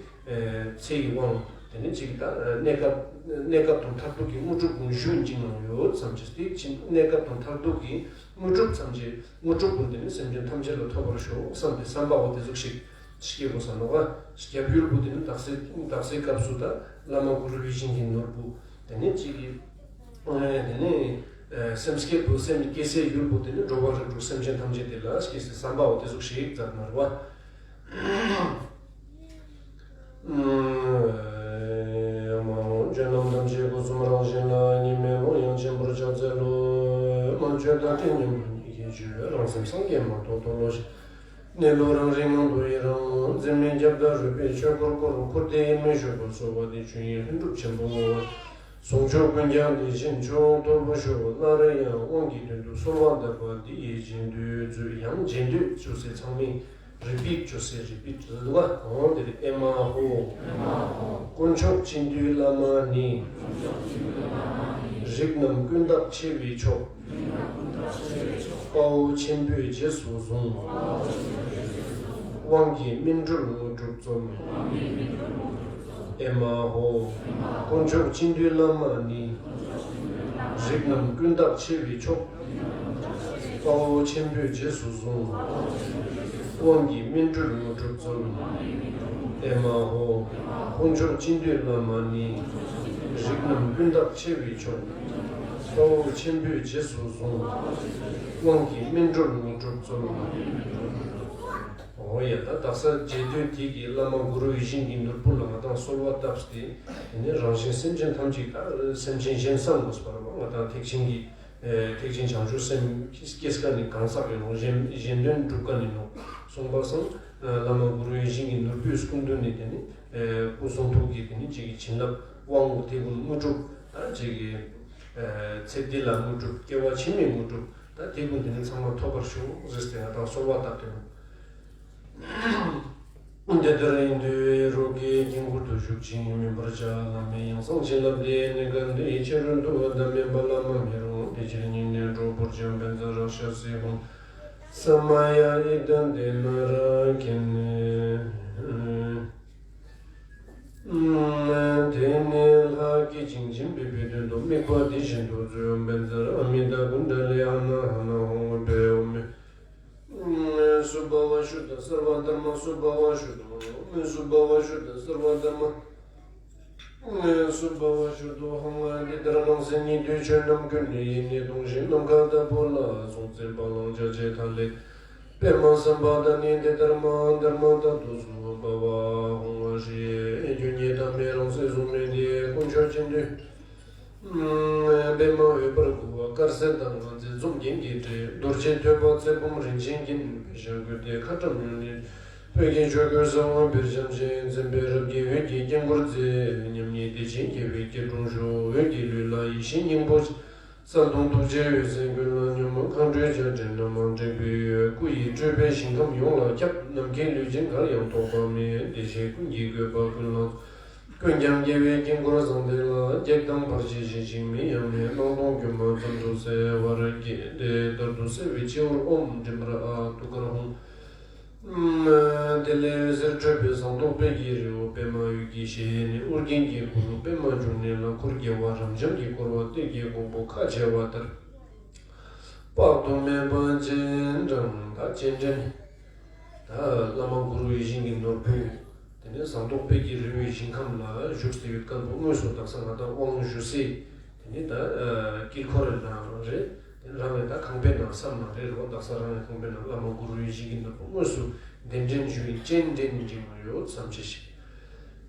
ཚེ་ཡི་དབང་དེ་ནས་ཅིག་ད་གནས་སྐབས་གནས་སྐབས་དང་མཐར་ཐུག་གི་དངོས་གྲུབ་ཀུན་ཞུ་ཡིན་ཅིག་ནང་ཡོད་བསམ་གྱི་སྟེ་ཕྱིན་གནས་སྐབས་དང་མཐར་ཐུག་གི་དངོས་གྲུབ་ཙམ་གྱི་དངོས་གྲུབ་ཀུན་དེ་ནས་སེམས་ཅན་ཐམས་ཅད་ལ་ཐོབ་པར་ཤོག་བསམ་སྟེ་བསམ་པའོ་དེ་ཟུག་ཞིག་སྐྱེ་དགོས་ས་ནོ་ག་སྐྱབས་ཡུལ་བུ་དེ་ནས་དག་སའི་དག་སའི་སྐབས་སུ་ད་བླ་མ་གུ་རུའི་ཞིང་གི་ནོར་བུ་དེ་ནས་ཅིག་གི་དེ་ནས་སེམས་བསྐྱེད་དུ་སེམས་བསྐྱེད་སའི་ཡུལ་པོ་དེ་ནི་འགྲོ་བ་རིགས་དྲུག་སེམས་ཅན་ཐམས་ཅད་དེ་ལ་སྐྱེ་སའི་བསམ་པའོ་དེ་ཟུག་ཞིག་མཛད་ན་རུ་བ། མ་འོངས་ཆོས་རྣམས་ཐམས་ཅད་སྒོ་གསུམ་རང་བཞིན་ལ། གཉིས་མེད་ཀློང་ཡངས་ཆེན་པོར་ཕྱག་འཚལ་ལོ། མ་བཅོས་ཐབས་མཁས་མཉམ་དུ་ཉིད་ཀྱིས་བཅོས། རང་སེམས་སངས་རྒྱས་མ་ཐོབ་ཐོབ་བློ་ཞིག་གནས་ལུགས་རང་རིག་ངང་དུ་ཡི་རང་། འཛིན་མེད་ཁྱབ་བདག་རོལ་པའི་ཆོས་འཁོར་བསྐོར། འཁོར་འདས་དབྱེར་མེད་ཞུགས་པ་གསོལ་བ་འདེབས། ཆོས་དབྱིངས་ལྷུན་གྲུབ་ཆེན་པོ་བསྔོ་བ། ཟུང་འཇུག་ཀུན་ཀྱང་དེ་བཞིན་མཆོག་ཐོབ་པར་ཤོག་སླར་ཡང་དབང་གི་དོན་དུ་གསོལ་བ་འདེབས་པ་འདི་ཡི་རྗེས་ཟློས་མཛོད། ཡང་རྗེས་ཟློས་ཅོ་སའི་ཚང་མས་རི་པིཊ་ཅོ་སའི་རི་པིཊ་ལ་འོང་དེ་རེད། ཨེ་མ་ཧོ། དཀོན་མཆོག་སྤྱི་འདུས་བླ་མ་ནི། རིགས་རྣམས་ཀུན་བདག་ཆེ་བའི་མཆོག་དཔའ་བོ་ཆེན་པོས་རྗེས་སུ་བཟུང་། དབང་གི་སྨིན་གྲོལ་དངོས་གྲུབ་སྩོལ། ཨེ་མ་ཧོ། དཀོན་མཆོག་སྤྱི་འདུས་བླ་མ་ནི། རིགས་རྣམས་ཀུན་བདག་ཆེ་བའི་མཆོག་དཔའ་བོ་ཆེན་པོས་རྗེས་སུ་བཟུང་། དབང་གི་སྨིན་གྲོལ་དངོས་གྲུབ་སྩོལ། ཨེ་མ་ཧོ། དཀོན་མཆོག་སྤྱི་འདུས་བླ་མ་ནི། རིགས་རྣམས་ཀུན་བདག་ཆེ་བའི་མཆོག་དཔའ་བོ་ཆེན་པོས་རྗེས་སུ་བཟུང་། དབང་གི་སྨིན་གྲོལ་དངོས་གྲུབ་སྩོལ། འོ་ཡ་ད་དག་ས་རྗེས་ཟློས་དེ་གི་བླ་མ་གུ་རུ་ཡིད་བཞིན་གྱི་ནོར་བུ་ལ་ང་དང་གསོལ་བ་བཏབ་སྟེ། དེ་ནས་རང་གཞན་སེམས་ཅན་ཐམས་ཅད་ད་སེམས་ཅན་གཞན་བསམ་དགོས་པར་ང་དང་ཐེག་ཆེན་གྱི་ཐེག་ཆེན་བྱང་ཆུབ་སེམས་སྐྱེས་ཀ་ནས་གང་ཟག་ཡོད་རུང་གཞན་གཞན་དོན་སྒྲུབ་ཀ་ནས་ནོ་གསུངས་པ་སང་བླ་མ་གུ་རུ་ཡིད་བཞིན་གྱི་ནོར་བུའི་སྐུ་མདུན་ནས་དེ་ནི་སྐུ་གསུང་ཐུགས་ཀྱི་དེ་ནི་གཅིག་གི་བྱིན་རླབས་དབང་དེ་ཀུན་དངོས་གྲུབ་ད་གཅིག་གི་ཚེ་འདི་ལ་དངོས་གྲུབ་སྐྱེ་བ་ཕྱི་མའི་དངོས་གྲུབ་ད་དེ་ཀུན་དེ་ནི་ཚང་མ་ཐོབ་པར་ཤོག་ཟེར་ཏེ་ང་དང་གསོལ་བ་བཏབ་སྟེ་ནོ། འདི་ལྟར་ཡིན་དུས་རོགས་ཀྱི་དཀྱིལ་འཁོར་དུ་བཞུགས་ཤིང་སྨིན་པར་བྱ། བླ་མའི་ཡང་གསང་བྱིན་རླབས་འདི་ནི་ག་འདི་ཡི་ཕྱི་རོལ་དུ་བདག་མེད་པ་བླ་མ་མི་རུང་། དེ་ཕྱིར་སྙིང་ནས་སྒྲོ་བོར་ཅིང་བཛྲ་ཤ་སི་ཧཱུྃ་ས་མ་ཡ་ཨི་ཏ་དེ་ན་ར་ཀེ་ནི། དེ་ནས་ལྷ་སྐད་ཅིང་སྦྱིན་པའི་དོན་དུ་དམིགས་པ་དེ་བཞིན་དུ་མཛོད། བཛྲ་ཨ་མི་ཏ་ཀུན་ཌ་ལི་ཨ་ན་ཧ་ན་ཧོ་བེ་ཨོ་མི། སུ་བྷ་ཝ་ཤུ་དང་སརྦ་དྷར་མ་སུ་བྷ་ཝ་ཤུ་དང་སུ་བྷ་ཝ་ཤུ་དང་སརྦ་དྷར་མ་སུ་བྷ་ཝ་ཤུ་དང་ཧང་། འདི་ལྟར་སྣང་སྲིད་ཉིད་དུ་ཆོས་རྣམས་ཀུན་ནི་ཡེ་ནས་སྟོང་ཞིང་ནམ་མཁའ་ལྟ་བུ་ལ་སོགས་མཛད་པ་ལའང་བྱ་བྱེད་ཐ་ལེ་པདྨ་སམ་བྷ་ཏ་ནི། འདི་ལྟར་མ་འདར་མ་ཏ་དུ་སུ་བྷ་ཝ་ཧང་ཧྲི་ཡེ་རྒྱུ་ཉིད་ཐ་མའི་རང་སྲིད་གཟུགས་མེད་དེ། དཀོན་མཆོག་སྤྱི་འདུས་པདྨ་འོད་འབར་ཁུ་བ་དཀར་གསལ་དང་ངང་ཚེ་འཛུམ་རྒྱན་གྱིས་སྤྲས། རྡོ་རྗེ་ཐོད་པ་ཚེ་བུམ་རིན་ཆེན་གྱིས་བེ་ཤ་གོས་ཏེ་ཁ་བཀྲམ་གཡོན་ནས་བོད་ཀྱི་ཆོས་གོས་གསང་བ་བེར་ཞབས་ཀྱིས་མཚན་དཔེའི་རབ་ཀྱི་འོད་ཀྱི་དཀྱིལ་འཁོར་མཛད། མཉམ་ཉིད་བདེ་ཆེན་རྒྱལ་བའི་སྐྱིལ་ཀྲུང་བཞུགས། འོད་ཀྱི་ལུས་ལ་ཡིད་བཞིན་སྙིང་པོ་གསལ་སྟོང་ཐུགས་རྗེའི་འོད་ཟེར་ཀུན་ལ་མཉམ་མོ། མཁའ་འགྲོའི་ཆ་བྲན་རྣམས་ལ་དྲེགས་པའི་འོད། སྐུ་ཡི་སྤྲུལ་པས་ཞིང་ཁམས་ཡོངས་ལ་ཁྱབ། ནམ་མཁའི་ལུས་ཅན་གར་ཡང་གཏོགས་པ་མེད། བདེ་གཤེགས་ཀུན་གྱི་བཀོད་པ་ཀུན་ལ། ཀུན་ཀྱང་རྒྱལ་བའི་དཀྱིལ་འཁོར་བཟང་ལྡན་ལ། བགེགས་དང་བར་ཆད་ཞི་ཞིང་མི་གཡེང་བའི། སྣང་སྟོང་སྒྱུ་མ་ཙམ་དུ་གསལ་བར་བགྱི། དེ་ལྟར་དུ་གསལ་བའི་སྤྱི་བོར་ཨོཾ་མྲྀ་ར་ཨ་ཏུ་ཀ་ར་ཧཱུྃ། དེ་ལས་འོད་ཟེར་འཕྲོས་པས་ཟངས་མདོག་དཔལ་གྱི་རི་བོ་པདྨ་འོད་ཀྱི་ཞལ་ནས། ཨོ་རྒྱན་གྱི་གུ་རུ་པདྨ་འབྱུང་གནས་ལ། འཁོར་རྒྱལ་བ་རབ་འབྱམས་ཀྱིས་བསྐོར་བ་གཏེར་གྱི་གོང་བུ་ཁ་ཕྱེ་བ་ལྟར། དཔག་ཏུ་མེད་པ་སྤྱན་དྲངས། ད་སྤྱན་འདྲེན། ད་བླ་མ་གུ་རུ་ཡིད་བཞིན་གྱི་ནོར་བུས། དེ་ནས་ཟངས་མདོག་དཔལ་གྱི་རི་བོའི་ཞིང་ཁམས་ལ་བཞུགས་ཏེ་ཡོད་སྐབས་སུ་དངོས་སུ་དག་ས་ང་དང་དབང་ཞུ་སའི་དེ་ནས་ད་དཀྱིལ་འཁོར་རེ་ནང་རེད། དེ་རང་ངས་ད་ཁང་པའི་ནང་བསམ་ནང་རེད་རོ། དག་ས་རང་ངས་ཁང་པའི་ནང་བླ་མ་གུ་རུ་ཡིད་བཞིན་གྱི་ནོར་བུ་དངོས་སུ་ གདན་འདྲེན་ཞུ་ཡི། སྤྱན་འདྲེན་འབྲིང་ཡོད་ཚང་ཅི་ཞིག་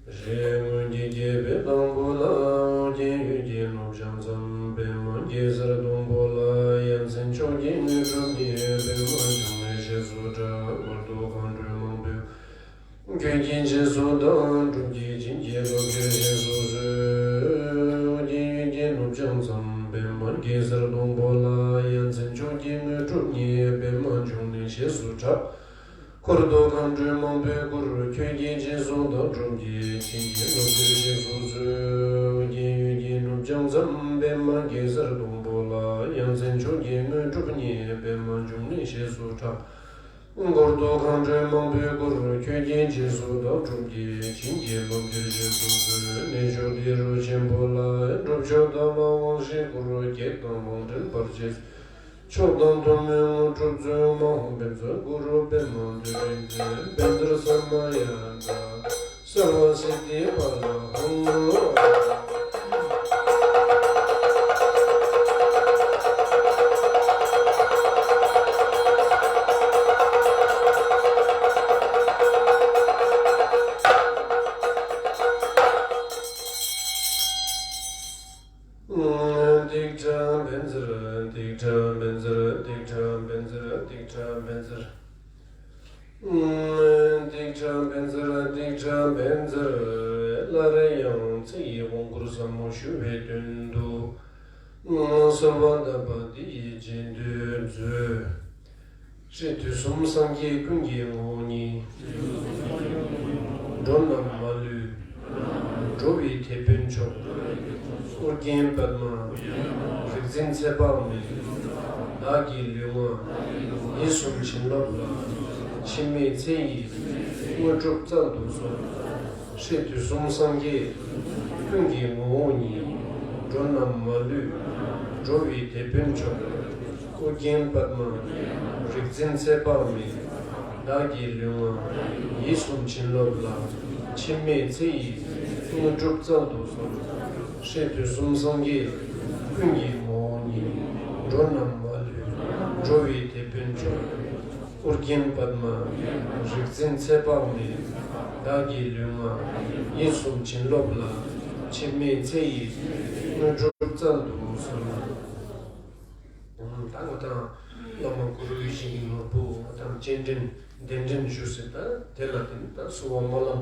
རེ། སྔོན་གྱི་རྒྱལ་པོའི་དང་པོ་ལ། ཨོ་རྒྱན་ཡུལ་གྱི་ནུབ་བྱང་མཚམས། པདྨ་གེ་སར་སྡོང་པོ་ལ། ཡ་མཚན་མཆོག་གི་དངོས་གྲུབ་བརྙེས། པདྨ་འབྱུང་གནས་ཞེས་སུ་གྲགས། འཁོར་དུ་མཁའ་འགྲོ་མང་པོས། ཁྱོད་ཀྱི་རྗེས་སུ་བདག་སྒྲུབ་ཀྱིས། བྱིན་གྱིས་རློབས་གྱུར་ཞེས་སུ་གསོལ། ཨོ་རྒྱན་ཡུལ་གྱི་ནུབ་བྱང་མཚམས། པདྨ་གེ་སར་སྡོང་པོ་ལ། ཡ་མཚན་མཆོག་གི་དངོས་གྲུབ་བརྙེས། པདྨ་འབྱུང་གནས་ཞེས་སུ་གྲགས། འཁོར་དུ་མཁའ་འགྲོ་མང་པོས་བསྐོར། ཁྱོད་ཀྱི་རྗེས་སུ་བདག་སྒྲུབ་ཀྱིས། བྱིན་གྱིས་རློབས་གྱུར་ཞེས་སུ་གསོལ། ཨོ་རྒྱན་ཡུལ་གྱི་ནུབ་བྱང་མཚམས། པདྨ་གེ་སར་སྡོང་པོ་ལ། ཡ་མཚན་མཆོག་གི་དངོས་གྲུབ་བརྙེས། པདྨ་འབྱུང་གནས་ཞེས་སུ་གྲགས། འཁོར་དུ་མཁའ་འགྲོ་མང་པོས་བསྐོར། ཁྱོད་ཀྱི་རྗེས་སུ་བདག་སྒྲུབ་ཀྱིས། བྱིན་གྱིས་རློབས་གྱུར་ཞེས་སུ་གསོལ། གནས་མཆོག་ཏི་རུ་ཆེན་པོ་ལ། སྒྲུབ་མཆོག་དམ་ལ་དབང་བཞི་བསྐུར། བགེགས་དང་དབང་བྲལ་བར་ཆད་སོལ། མཆོག་དང་ཐུན་མོང་དངོས་གྲུབ་སྩོལ། མ་འོངས་ཕན་མཛད་གུ་རུ་པདྨ་འདུས་པའི་མཚན། བཻ་ཌཱུརྻ་ས་མ་ཡ་ཛཿསརྦ་སིདྡྷི་ཕ་ལ་ཧཱུྃ། ཏིག་ཕྲ་བཻ་ཛར། ཏིག་ཕྲ་བཻ་ཛར། ཏིག་ཕྲ་བཻ་ཛར། ཏིག་ཕྲ་བཻ་ཛར། ཏིག་ཕྲ་བཻ་ཛར། ཏིག་ཕྲ་བཻ་ཛར། སླར་ཡང་ཚེ་ཡི་དབང་བསྐུར་ཟབ་མོ་ཞུ་བའི་དོན་དུ། གསོལ་བ་བཏབ་པ་འདི་ཡི་རྗེས་ཟློས་མཛོད། སྲས་དུས་གསུམ་སངས་རྒྱས་ཀུན་གྱི་ངོ་བོ་ཉིད། འགྲོ་རྣམས་མ་ལུས་འགྲོ་བའི་དེད་དཔོན་མཆོག་ཨོ་རྒྱན་པདྨ་རིག་འཛིན་ཚེ་དཔག་མེད། བདག་གི་ལུས་ངག་ཡིད་གསུམ་བྱིན་རླབས་ལ། འཆི་མེད་ཚེ་ཡི་དངོས་གྲུབ་སྩལ་དུ་གསོལ། སྲས་དུས་གསུམ་སངས་རྒྱས་ཀུན་གྱི་ངོ་བོ་ཉིད། འགྲོ་རྣམས་མ་ལུས་འགྲོ་བའི་དེད་དཔོན་མཆོག་ཨོ་རྒྱན་པདྨ་རིག་འཛིན་ཚེ་དཔག་མེད། བདག་གི་ལུས་ངག་ཡིད་གསུམ་བྱིན་རླབས་ལ། འཆི་མེད་ཚེ་ཡི་དངོས་གྲུབ་སྩལ་དུ་གསོལ། སྲས་དུས་གསུམ་སངས་རྒྱས་ཀུན་གྱི་ངོ་བོ་ཉིད། འགྲོ་རྣམས་མ་ལུས་འགྲོ་བའི་དེད་དཔོན་མཆོག་ཨོ་རྒྱན་པདྨ་རིག་འཛིན་ཚེ་དཔག་མེད། བདག་གི་ལུས་ངག་ཡིད་གསུམ་བྱིན་རླབས་ལ། འཆི་མེད་ཚེ་ཡི་དངོས་གྲུབ་སྩལ་དུ་གསོལ། ད་ང་དང་བླ་མ་གུ་རུ་ཡིད་བཞིན་གྱི་ནོར་བུ་ང་དང་སྤྱན་འདྲེན་གདན་འདྲེན་ཞུས་ཟིན། ད་དེ་ལ་བརྟེན་ད་གསོལ་བ་སྨོན་ལམ་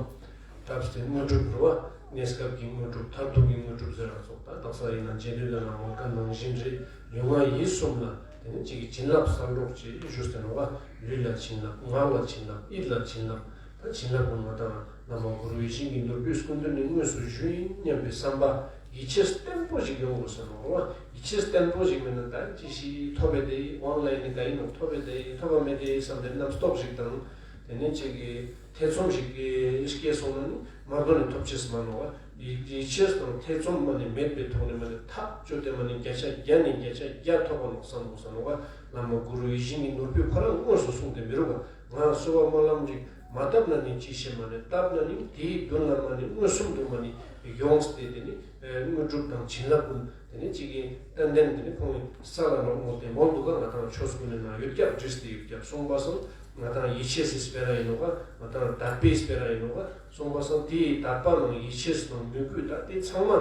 བཏབ་སྟེ་དངོས་གྲུབ་རེད་བ། གནས་སྐབས་ཀྱི་དངོས་གྲུབ། མཐར་ཐུག་གི་དངོས་གྲུབ་ཟེར་ར་སོགས། ད་དག་ས་ཡིན་ན་རྗེས་ཟློས་ལ་ནང་འོ་ཀ་ནང་བཞིན་རེད། ལུས་ངག་ཡིད་གསུམ་ལ་དེ་ནི་གཅིག་གི་བྱིན་རླབས་གསར་སྒྲོག་ཅེས་ཞུས་ཟིན་རེད་བ། ལུས་ལ་བྱིན་རླབས། ངག་ལ་བྱིན་རླབས། ཡིད་ལ་བྱིན་རླབས། ད་བྱིན་རླབས་ཀུན་ང་དང་བླ་མ་གུ་རུ་ཡིད་བཞིན་གྱི་ནོར་བུའི་སྐུ་མདུན་ནས་དངོས་སུ་ཞུས་ཡིན་སྙམ་པའི་བསམ་པ་ཡིད་ཆེས་བརྟན་པོ་ཞིག་ཡོང་དགོས་ཟེར་ནོ། ཡིད་ཆེས་བརྟན་པོ་ཞིག་མེད་ན་ད་ཅི་ཞིག་ཐོབ་པའི་དེ་ཨོན་ལ་ཡིན་ནི་ག་ཡིན་ནོ། ཐོབ་པའི་དེ་ཐོབ་པ་མེད་དེ་བསམ་པའི་རྣམ་རྟོག་ཞིག་དང་། དེ་ནས་ཅིག་གི་ཐེ་ཚོམ་ཞིག་གི་སྐྱེས་སོང་ན་ནི་མ་དོ་ནས་ཐོབ་ཆེས་མ་ནོ། ཡིད་ཡིད་ཆེས་དང་ཐེ་ཚོམ་མ་ནི་མེད་པའི་ཐོག་ནས་མ་ནི་ཐག་གཅོད་དེ་མ་ནི་བརྒྱ་ཆ་བརྒྱ་ནས་བརྒྱ་ཆ་བརྒྱ་ཐོབ་པ་ནོ་བསམ་དགོས་ཟེར་ནོ། བླ་མ་གུ་རུ་ཡིད་བཞིན་གྱི་ནོར་བུས་ཁོ་རང་དངོས་སུ་གསུངས་ཏེ་མི་རུང་བ། ང་གསོལ་བ་སྨོན་ལམ་ཅིག་མ་བཏབ་ན་ནི་ཅི་ཞིག་མ་ནི་བཏབ་ན་ནི་དེའི་མདུན་ལ་མ་ནི་མངོན་སུམ་དུ་མ་ནི་ཡོངས་ཏེ་དེ་ནི་དངོས་གྲུབ་དང་བྱིན་རླབས་ཀུན་དེ་ནི་ཅིག་གི་ཏན་ཏན་དེ་ནི་ཁོང་གི་ས་ལ་ནོར་མོ་དེ་མོ་འདུག་ག་ང་དང་ཆོས་ཀུན་ནི་ན་ཡོད་ཀྱག་བྲིས་ཏེ་ཡོད་ཀྱག་གསུངས་པ་སང་ང་དང་ཡིད་ཆེས་སི་སྤེ་ར་ཡིན་ནོ་ག་ང་དང་དད་པའི་སྤེ་ར་ཡིན་ནོ་ག་གསུངས་པ་སང་དེའི་དད་པ་ནང་ཡིད་ཆེས་ནང་མོས་གུས་ད་དེ་ཚང་མ་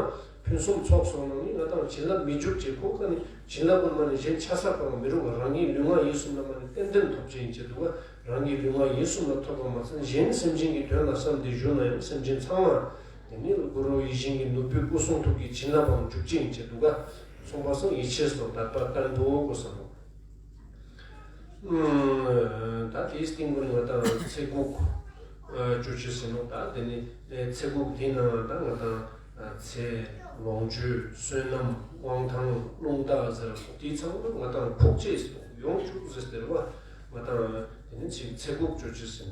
ཕུན་སུམ་ཚོགས་སོང་ནང་ནི་ང་དང་བྱིན་རླབས་མི་འཇུག་ཅེས་ཁོ་ཀ་ནི་བྱིན་རླབས་ཀུན་མ་ནི་གཞན་ཆ་ས་གང་མི་རུང་ག་རང་གི་ལུས་ངག་ཡིད་གསུམ་ལ་མ་ནི་ཏན་ཏན་ཐོབ་ཅེས་ཡིན་ཅེས་འདུག་ག་རང་གི་ལུས་ངག་ཡིད་གསུམ་ལ་ཐོབ་པ་མ་ཚད་གཞན་སེམས་ཅན་གྱི་དོན་ལ་བསམ་སྟེ་བཞུགས་ན་ཡང་སེམས་ཅན་ཚང་མ་དེ་ནི་གུ་རུ་ཡིད་བཞིན་གྱི་ནོར་བུའི་སྐུ་གསུང་ཐུགས་ཀྱི་བྱིན་རླབས་པའང་འཇུག་ཅིང་བྱེད་འདུག་ག་གསུངས་པ་སང་ཡིད་ཆེས་སུ་དད་པ་བརྟན་པོ་དགོས་ས་ནོ། ད་དེའི་སྟེང་གུན་ང་དང་ཚེ་འགུགས་ཅོ་ཅི་ཟེར་ནོ། ད་དེ་ནི་ཚེ་འགུགས་དེའི་ནང་ད་ང་དང་ཚེ་ལོངས་སྤྱོད་བསོད་ནམས་དབང་ཐང་རླུང་རྟ་ཟེར་དེའི་ཚང་མ་ང་དང་ཕུགས་ཆེས་ཡོང་བཅུག་ཟེར་ཟེར་བ། ང་དང་དེ་ནི་ཚེ་འགུགས་ཅོ་ཅི་ཟེར་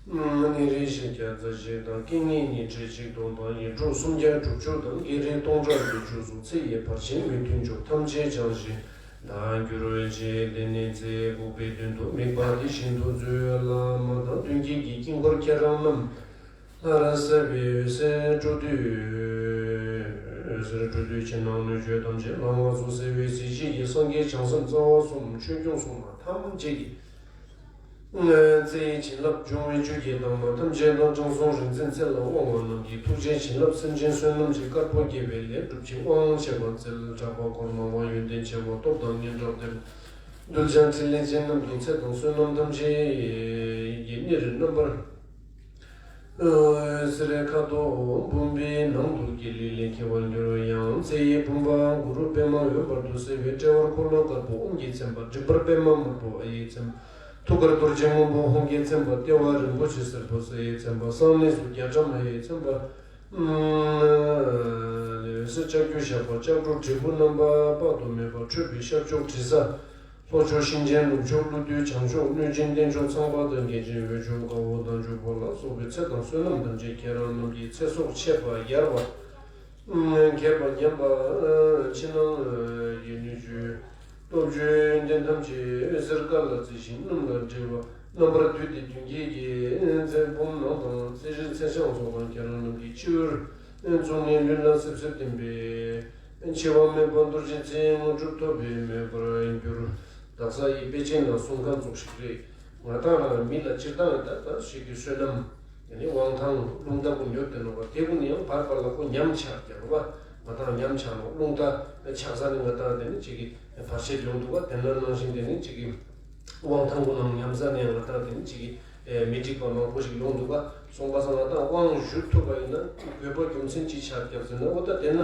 ནོ། ནད་རིགས་བཞི་བརྒྱ་རྩ་བཞི་དང་། རྐྱེན་ངན་ཉི་ཁྲི་ཆིག་སྟོང་དང་། ཡིད་འཕྲོག་སུམ་བརྒྱ་དྲུག་ཅུ་དང་། བགེགས་རིགས་སྟོང་ཕྲག་བདུན་ཅུ་སོགས། ཚེ་ཡི་བར་ཆད་མི་མཐུན་ཕྱོགས་ཐམས་ཅད་བྱང་ཞིང་དག་གྱུར་ཅིག་དེ་ནས་ཚེ་འགུགས་པའི་དོན་དུ་དམིགས་པ་འདི་བཞིན་དུ་མཛོད། བླ་མ་དང་མདུན་བསྐྱེད་ཀྱི་དཀྱིལ་འཁོར་ཁྱེད་རང་རྣམས་ལྷར་གསལ་བའི་འོད་ཟེར་སྤྲོ་བསྡུས། འོད་ཟེར་སྤྲོ་བསྡུས་ཕྱི་ནང་ནུས་ཆོས་ཐམས་ཅད་ལྷ་དབང་སོགས་གསལ་བའི་གཟི་བརྗིད་ཀྱིས་སངས་རྒྱས་བྱང་སེམས་རྩ་བ་གསུམ་ཆོས་སྐྱོང་སྲུང་མ་ཐམས་ཅད་ཀྱི་ རྩེ་ཡི་བྱིན་རླབས་འབྱུང་བའི་ཆུ་སྐྱེས་དྭངས་མ་ཐམས་ཅད་དང་། དྲང་སྲོང་རིག་འཛིན་ཚེ་ལ་དབང་བ་རྣམས་ཀྱི་ཐུགས་རྗེའི་བྱིན་རླབས་སེམས་ཅན་བསོད་ནམས་ཀྱི་དཀར་པོ་སྐྱེད་པའི་ལས་སྒྲུབ་ཅིང་དབང་བྱེད་པར་བརྩེ། གྲགས་པ་འཁོར་མང་བ་ཡོན་ཏན་ཆེ་བ་སྟོབས་དང་སྙན་གྲགས་ལྡན། གདུལ་བྱ་ཕྲིན་ལས་ཅན་རྣམས་ཀྱི་ཚེ་དང་བསོད་ནམས་ཐམས་ཅད་ཀྱི་གཉེར་རྣམ་པར། འོད་ཟེར་ཁ་དོག་འབུམ་པའི་ནང་དུ་དགེ་ལེགས་ལས་སྐྱེ་བར་འགྱུར་ཡང་། རྩེ་ཡི་བུམ་པ་གུ་རུ་པདྨ་འོད་འབར་དུ་གསལ་བའི་དཔྲལ་བར་འཁོར་ལོ་དཀར་པོ་ཨོཾ་གྱིས་མཚན་པ། མགྲིན་པར་པདྨ་དམར་པོ་ཨ་ཡིག་མཚན་པ། ཐུགས་ཀར་རྡོ་རྗེ་སྔོན་པོ་ཧཱུྃ་གིས་མཚན་པ། ལྟེ་བར་རིན་པོ་ཆེ་སེར་པོ་ས་ཡིག་མཚན་པ། གསང་གནས་སུ་རྒྱ་གྲམ་མ་ཡིག་མཚན་པ། འོད་ཟེར་ལྕགས་ཀྱུ་ཞགས་པ་ལྕགས་སྒྲོག་དྲིལ་བུ་བསྣམས་པ་དཔག་ཏུ་མེད་པ་འཕྲོས་པའི་ཤར་ཕྱོགས་དྲི་ཟ། ལྷོ་ཕྱོགས་གཤིན་རྗེ་ནུབ་ཕྱོགས་ཀླུ་བདུད། བྱང་ཕྱོགས་གནོད་སྦྱིན་སྟེང་ཕྱོགས་ཚངས་པ་དང་བརྒྱ་བྱིན། འོད་ཕྱོགས་དཀར་པོ་མདའ་མཇུག་པོ་ལ་སོགས་པའི་ཚེ་དང་བསོད་ནམས་ཐམས་ཅད་ཁྱེད་རང་རྣམས་ཀྱི་ཚེ་སྲོག་ཆད་པ་ཡལ་བ། འགེབས་པ་ཉམས་པ། ཕྱི་ནང་གི་སྣོད་བཅུད་སྟོབས་བཅུའི་ཡོན་ཏན་ཐམས་ཅད་འོད་ཟེར་དཀར་ལ་བརྩེ་ཞིང་སྣུམ་ལ་འབྲེལ་བ། རྣམ་པར་བསྡུས་ཏེ་མདུན་བསྐྱེད་ཀྱི་ཚེ་བུམ་ནང་དང་ཚེ་རིལ་ཚེ་ཆང་སོགས་དང་ཁྱེད་རང་རྣམས་ཀྱི་སྤྱི་བོར་བཙུགས་ནས་ལུས་ལ་སིབ་སིབ་བསྟིམ་པས། འཆི་བ་མེད་པ་རྡོ་རྗེ་རྩེའི་དངོས་གྲུབ་ཐོབ་པའི་མོས་པར་འགྱུར། དག་ས་ཡི་དཔེ་ཅན་ལ་གསུང་མཁན་ཙོགས་ཤིག་རེད། ང་དང་རང་མི་ལ་སྤྱིར་བཏང་ད་ལྟ་ཞིག་གི་བསོད་ནམས་དེ་ནི་དབང་ཐང་རླུང་རྟ་ཀུན་ཡོད་དེ་ནོ་བ། དེ་ཀུན་ཡང་བར་བར་ལ་ཁོ་ཉམས་ཆག་རྒྱག་བ། ང་དང་ཉམས་ཆག་ནོ་རླུང་རྟ་ཆག་ས་ནི་ང་དང་དེ་ནི་ཅིག་གི་བར་ཆད་ཡོང་འདུག་བ། དེ་ན་ནང་བཞིན་དེ་ནི་ཅིག་གི་དབང་ཐང་ཀུན་ནང་ཉམས་ས་ནས་ང་དང་དེ་ནི་ཅིག་གི་མི་འགྲིག་པ་མང་པོ་ཞིག་ཡོང་འདུག་བ། སོང་པ་སང་ང་དང་དབང་ཞུ་ཐུབ་པ་ཡིན་ན་དགོས་པ་རྒྱུ་མཚན་ཅིག་ཆགས་རྒྱག་ཟེར་ན་འོ་ད་དེ་ན།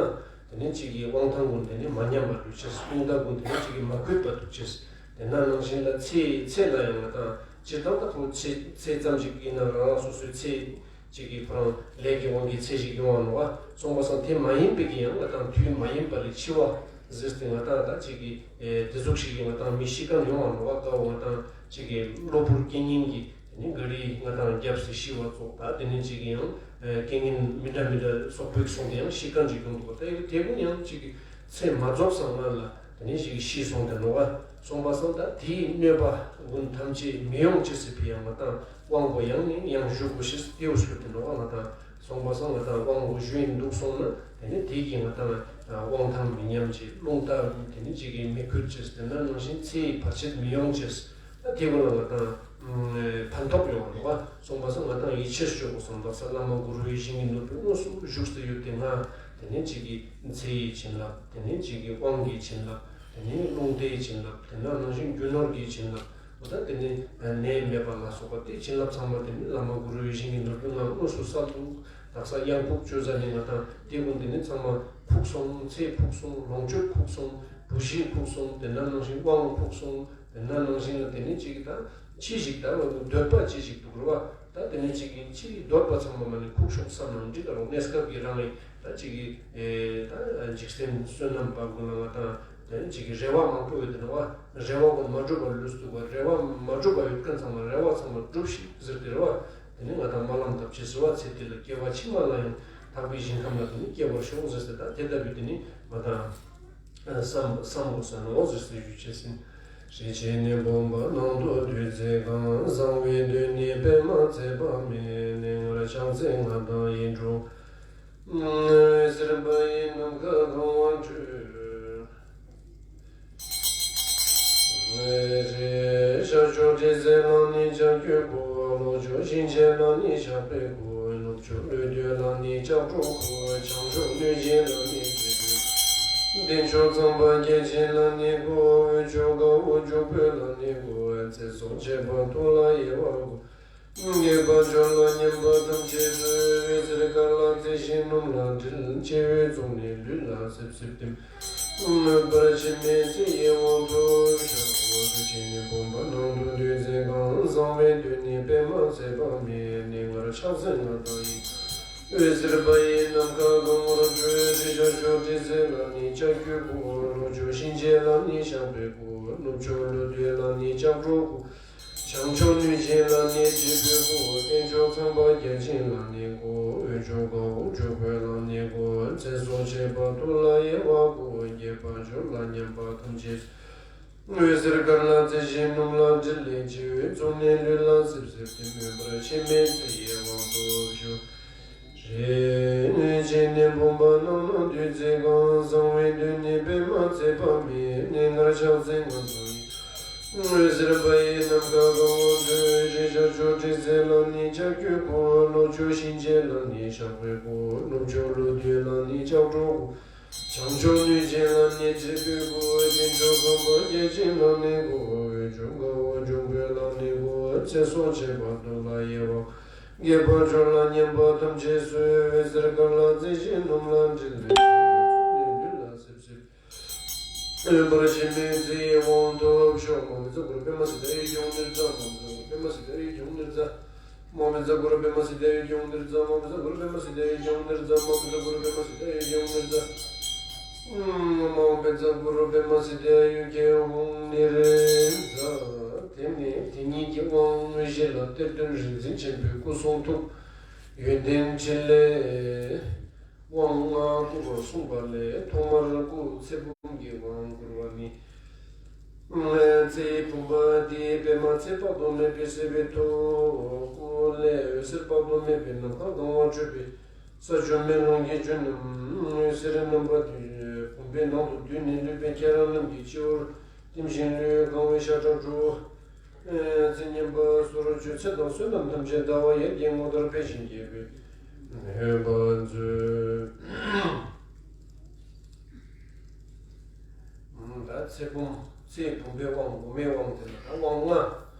དེ་ནས་གཅིག་གིས་དབང་ཐང་ཀུན་དེ་ནས་མ་ཉམས་པ་འདུག་ཅེས། རླུང་རྟ་ཀུན་དེ་ནས་གཅིག་གིས་མ་གུས་པ་འདུག་ཅེས། དེ་ན་ནང་བཞིན་ལ་ཚེ་ཚེ་ལ་ཡང་ང་དང་སྤྱིར་བཏང་ད་ཁོ་ཚེ་ཚེ་ཙམ་ཞིག་ཡིན་ན་རང་རང་སོ་སོའི་ཚེ་གཅིག་གིས་ཁོ་རང་ལས་ཀྱི་དབང་གིས་ཚེ་ཞིག་ཡོང་བ་ནོ་བ། སོང་པ་སང་དེ་མ་ཡིན་པའི་གི་ཡང་ང་དང་དུས་མ་ཡིན་པ་ལས་འཆི་བ་ཟེར་ཏེ་ང་དང་ད་གཅིག་གིས་དེ་ཟུག་ཞིག་གིས་ང་དང་མི་ཤི་མཁན་ཡོང་བ་ནོ་བ། ཀ་བོ་ང་དང་གཅིག་གིས་གློ་བུར་རྐྱེན་ངན་གྱིས། དེ་ནས་ག་རེ་ང་དང་རྒྱབ་སེ་ཤི་བ་ཙོགས་ད་དེ་ནས་གཅིག་གི་ཡང་རྐྱེན་ངན་མི་འདྲ་མི་འདྲ་སོག་པོའི་སོང་དེ་ཡང་ཤི་མཁན་ཅིག་ཡོང་འདུག་ག་ད་དེ་ཀུན་ཡང་གཅིག་གི་ཚེ་མ་རྫོགས་སང་སྔ་ལ་དེ་ནས་གཅིག་གི་ཤི་སོང་དེ་ནོ་བ། སོང་པ་སང་ད་དེའི་གནོད་པ་ཀུན་ཐམས་ཅད་མི་ཡོང་ཅེས་སི་ཕི་ཡང་ང་དང་དབང་པོ་ཡང་ནས་ཡང་ཞུ་དགོས་ཤེས་ཏེའུ་ཞུ་དེ་ནོ་བ། ང་དང་སོང་པ་སང་ང་དང་དབང་པོ་ཞུ་ཡིན་འདུག་སོང་ན་དེ་ནས་དེ་གི་ང་དང་དབང་ཐང་མི་ཉམས་ཅེས། རླུང་རྟ་དེ་ནས་གཅིག་གི་མི་གུས་ཅེས། དེ་ན་ནང་བཞིན་ཚེ་ཡི་བར་ཆད་མི་ཡོང་ཅེས། ད་དེ་ཀུན་ལ་ང་དང་ཕན་ཐོགས་ཡོང་བ་འདུག་ག་སོང་པ་སང་ང་དང་ཡིད་ཆེས་ཞུ་དགོས་སོང་། དག་ས་བླ་མ་གུ་རུ་ཡིད་བཞིན་གྱི་ནོར་བུའི་དངོས་སུ་བཞུགས་སུ་ཡོད་དེ་ང་དེ་ནས་གཅིག་གི་ཚེ་ཡི་བྱིན་རླབས། དེ་ནས་གཅིག་གི་དབང་གི་བྱིན་རླབས། དེ་ནས་རླུང་རྟའི་བྱིན་རླབས། དེ་ནས་ནང་བཞིན་རྒྱུ་ནོར་གྱི་བྱིན་རླབས། འོ་ད་དེ་ནས་ནད་མེད་པ་ལ་སོགས་པ་དེ་བྱིན་རླབས་ཚང་མ་དེ་ནས་བླ་མ་གུ་རུ་ཡིད་བཞིན་གྱི་ནོར་བུའི་ངང་དངོས་སུ་གསལ་འདུག་དག་ས་གཡང་ཁུག་བཅོས་ས་ནས་ང་དང་དེ་ཀུན་དེ་ནས་ཚང་མ་ཁུག་སོང་། ཚེ་ཁུག་སོང་། ལོངས་སྤྱོད་ཁུག་སོང་། བུ་གཞི་ཁུག་སོང་། དེ་ན་ནང་བཞིན་དབང་ཁུག་སོང་། དེ་ན་ནང་བཞིན་ལ་དེ་ནས་གཅིག་གི་ད་ཅི་ཞིག་ད་འདོད་པ་ཅི་ཞིག་འདུག་རེད་བ། ད་དེ་ནས་གཅིག་གི་ཅི་འདོད་པ་ཚང་མ་མ་ནས་ཁུག་ཤོག་བསམ་ན་འགྲིག་ག་རུང་གནས་སྐབས་ཀྱི་རང་རེད། ད་གཅིག་གི་ཨེ་ད་འཇིག་རྟེན་བསོད་ནམས་པ་ཀུན་ལ་ང་དང་དེ་ནས་གཅིག་གི་རེ་བ་མང་པོ་ཡོད་དེ་རེད་བ། རེ་བ་ཀུན་མ་འགྲུབ་པར་ལུས་འདུག་བ། རེ་བ་མ་འགྲུབ་པ་ཡོད་མཁན་ཚང་མ་རེ་བ་ཚང་མ་འགྲུབ་ཤིག་ཟེར་དེ་རེད་བ། དེ་ནས་ང་དང་སྨོན་ལམ་བཏབ་ཅེས་ཟེར་བ། ཚེ་འདི་ལ་སྐྱེ་བ་ཕྱི་མ་ལ་ཡང་དག་པའི་ཞིང་ཁམས་ལ་དེ་ནས་སྐྱེ་བར་ཤོག་ཟེར་ཟེར། ད་དེ་ལྟ་བུའི་དེ་ནས་ང་དང་བསམ་བསམ་དགོས་ས་ནོ་ཟེར་ཟེར་ཞུ་ཅེས་ཟིན། རིན་ཆེན་ནི་བུམ་པ་ནང་དུ་བདུད་རྩི་གང་། གསང་བའི་མདུན་ནས་པདྨ་མཛེས་པ་མེད། གནས་ལྔར་ཕྱག་འཚལ་ང་དང་ཡིད་འཕྲོག། འོད་ཟེར་འབར་བའི་ནམ་མཁའ་གང་བར་སྤྲོས། ཤར་ཕྱོགས་དྲི་ཟའི་ལ་ནི་ལྕགས་ཀྱུའི་སྐུ། ལྷོ་ཕྱོགས་གཤིན་རྗེ་ལ་ནི་ཞགས་པའི་སྐུ། ནུབ་ཕྱོགས་ཀླུ་བདུད་ལ་ནི་ལྕགས་སྒྲོག་སྐུ། བྱང་ཕྱོགས་གནོད་སྦྱིན་ལ་ནི་དྲིལ་བུའི་སྐུ། སྟེང་ཕྱོགས་ཚངས་པ་བརྒྱ་བྱིན་ལ་ནི་སྐུ། འོད་ཕྱོགས་དཀར་པོ་འཇུག་པོ་ལ་ནི་སྐུ། ཚེ་སྲོག་ཆད་པ་ཐུར་ལ་གཡེལ་བ་སྐུ། རྒྱས་པ་སྦྱོར་ལ་མཉམ་པ་ཐམས་ཅད་སོགས། འོད་ཟེར་དཀར་ལ་བརྩེ་ཞིང་སྣུམ་ལ་དྲིལ། སྤྱི་བོས་བཙུགས་ནས་ལུས་ལ་སིབ་སིབ་བསྟིམ། མོས་པར་འཆི་མེད་ཚེ་ཡི་དབང་དུ་ཤར། རིན་ཆེན་ནི་བུམ་པ་ནང་དུ་བདུད་རྩི་གང་། གསང་བའི་མདུན་ནས་པདྨ་མཛེས་པ་མེད། གནས་ལྔར་ཕྱག་འཚལ་ང་དང་ཡིད། འོད་ཟེར་འབར་བའི་ནམ་མཁའ་གང་བར་སྤྲོས། ཤར་ཕྱོགས་དྲི་ཟའི་ལ་ནི་ལྕགས་ཀྱུའི་སྐུ། ལྷོ་ཕྱོགས་གཤིན་རྗེ་ལ་ནི་ཞགས་པའི་སྐུ། ནུབ་ཕྱོགས་ཀླུ་བདུད་ལ་ནི་ལྕགས་སྒྲོག་སྐུ། བྱང་ཕྱོགས་གནོད་སྦྱིན་ལ་ནི་དྲིལ་བུའི་སྐུ། སྟེང་ཕྱོགས་ཚངས་པ་བརྒྱ་བྱིན་ལ་ནི་སྐུ། འོད་ཕྱོགས་དཀར་པོ་འཇུག་པོ་ལ་ནི་སྐུ། ཚེ་སྲོག་ཆད་པ་ཐུར་ལ་གཡེལ་བ་སྐུ། རྒྱས་པ་སྦྱོར་ལ་མཉམ་པ་ཐམས་ཅད། འོད་ཟེར་དཀར་ལ་བརྩེ་ཞིང་སྣུམ་ལ་དྲིལ། སྤྱི་བོས་བཙུགས་ནས་ལུས་ལ་སིབ་སིབ་བསྟིམ། མོས་པར་འཆི་མེད་ཚེ་ཡི་དབང་དུ་ཤར། རིན་ཆེན་ནི་བུམ་པ་ནང་ན་བདུད་རྩི་གང་། གསང་བའི་མདུན་ནས་པདྨ་མཛེས་པ་མེད། གནས་ལྔར་ཕྱག་འཚལ་ང་དང་ཡིད། འོད་ཟེར་འབར་བའི་ནམ་མཁའ་གང་བར་འཕྲོས། རིགས་ཞགས་ཆུ་ཁྲི་ཚེ་ལ་ནི་ལྕགས་ཀྱུའི་སྐུ། ལྷོ་ཕྱོགས་གཤིན་རྗེ་ལ་ནི་ཞགས་པའི་སྐུ། ནུབ་ཕྱོགས་ཀླུ་བདུད་ལ་ནི་ལྕགས་སྒྲོག་སྐུ། བྱང་ཕྱོགས་གནོད་སྦྱིན་ལ་ནི་དྲིལ་བུའི་སྐུ། སྟེང་ཕྱོགས་ཁམས་པ་བརྒྱ་བྱིན་ལ་ནི་སྐུ། འོད་འབྱུང་དཀར་པོ་འབྱུང་པོ་ལ་ནི་སྐུ། ཚེ་སྲོག་བཅད་པ་དུག་ལྔ་ཡི་དབང་། རྒྱས་པར་སྤྱོད་ལ་ཉན་པ་ཐམས་ཅད་སོད། འོད་ཟེར་དཀར་ལ་བརྩེ་ཞིང་སྣུམ་ལ་དྲིལ། ལུས་ལ་སིབ་སིབ། འོད་འབར་ཞིང་མིག་རྩི་ཡི་དབང་ཐོབ་ཤོག། མ་འོད་ཟེར་གུ་རུ་པདྨ་སིདྡྷ་ཡི་རྒྱུན་ནིརྫ། མ་འོད་ཟེར་གུ་རུ་པདྨ་སིདྡྷ་ཡི་རྒྱུན་ནིརྫ། མ་འོད་ཟེར་གུ་རུ་པདྨ་སིདྡྷ་ཡི་རྒྱུན་ནིརྫ། མ་འོད་ཟེར་གུ་རུ་པདྨ་སིདྡྷ་ཡི་རྒྱུན་ནིརྫ། མ་འོད་ཟེར་གུ་རུ་པདྨ་སིདྡྷ་ཡི་རྒྱུན་ནིརྫ། མ་འོད་ཟེར་གུ་རུ་པདྨ་སིདྡྷ་ཡི་རྒྱུན་ནིརྫ། དེ་ནས་དེ་ཉིད་ཀྱི་དབང་དངོས་གཞི་ལ་གཏེར་སྟོན་རིག་འཛིན་ཆེན་པོའི་སྐུ་གསུང་ཐུགས་ཡོན་ཏན་ཕྲིན་ལས། དབང་ལྔ་བསྐུར་བར་གསུངས་པ་ལས། ཐོག་མར་སྐུ་ཚེ་བུམ་གྱི་དབང་བསྐུར་བ་ནི། ཚེ་བུམ་པ་འདི་པདྨ་ཚེ་དཔག་ཏུ་མེད་པའི་སྲིད་པའི་མཐུ། སྐུ་ལས་འོད་ཟེར་དཔག་ཏུ་མེད་པའི་ནམ་མཁའ་གང་བར་འཕྲོས་པའི་ས་ཆུ་མེ་རླུང་གི་རྒྱུན་རྣམས་འོད་ཟེར་རྣམ་པ་བདུན་བུམ་པའི་ནང་དུ་བསྡུས་ནས་ལུས་པའི་ཁྱེད་རང་རྣམས་ཀྱི་སྤྱི་བོར་ཐིམ་ཞིང་ལུས་གང་བའི་ཤ་ཁྲག་དྲུག་ཚེ་བསྙེན་པ་སོར་ཆུད་ཚེ་དང་བསོད་ནམས་ཐམས་ཅད་ཟླ་བ་ཡར་གྱི་ངོ་ལྟར་འཕེལ་ཞིང་རྒྱས་པའི་འོས་འབབ་མཛོད། ད་ཚེ་བུམ། ཚེ་བུམ་པའི་དབང་། བུམ་པའི་དབང་དེ་ལ་ད་དབང་ལྔ།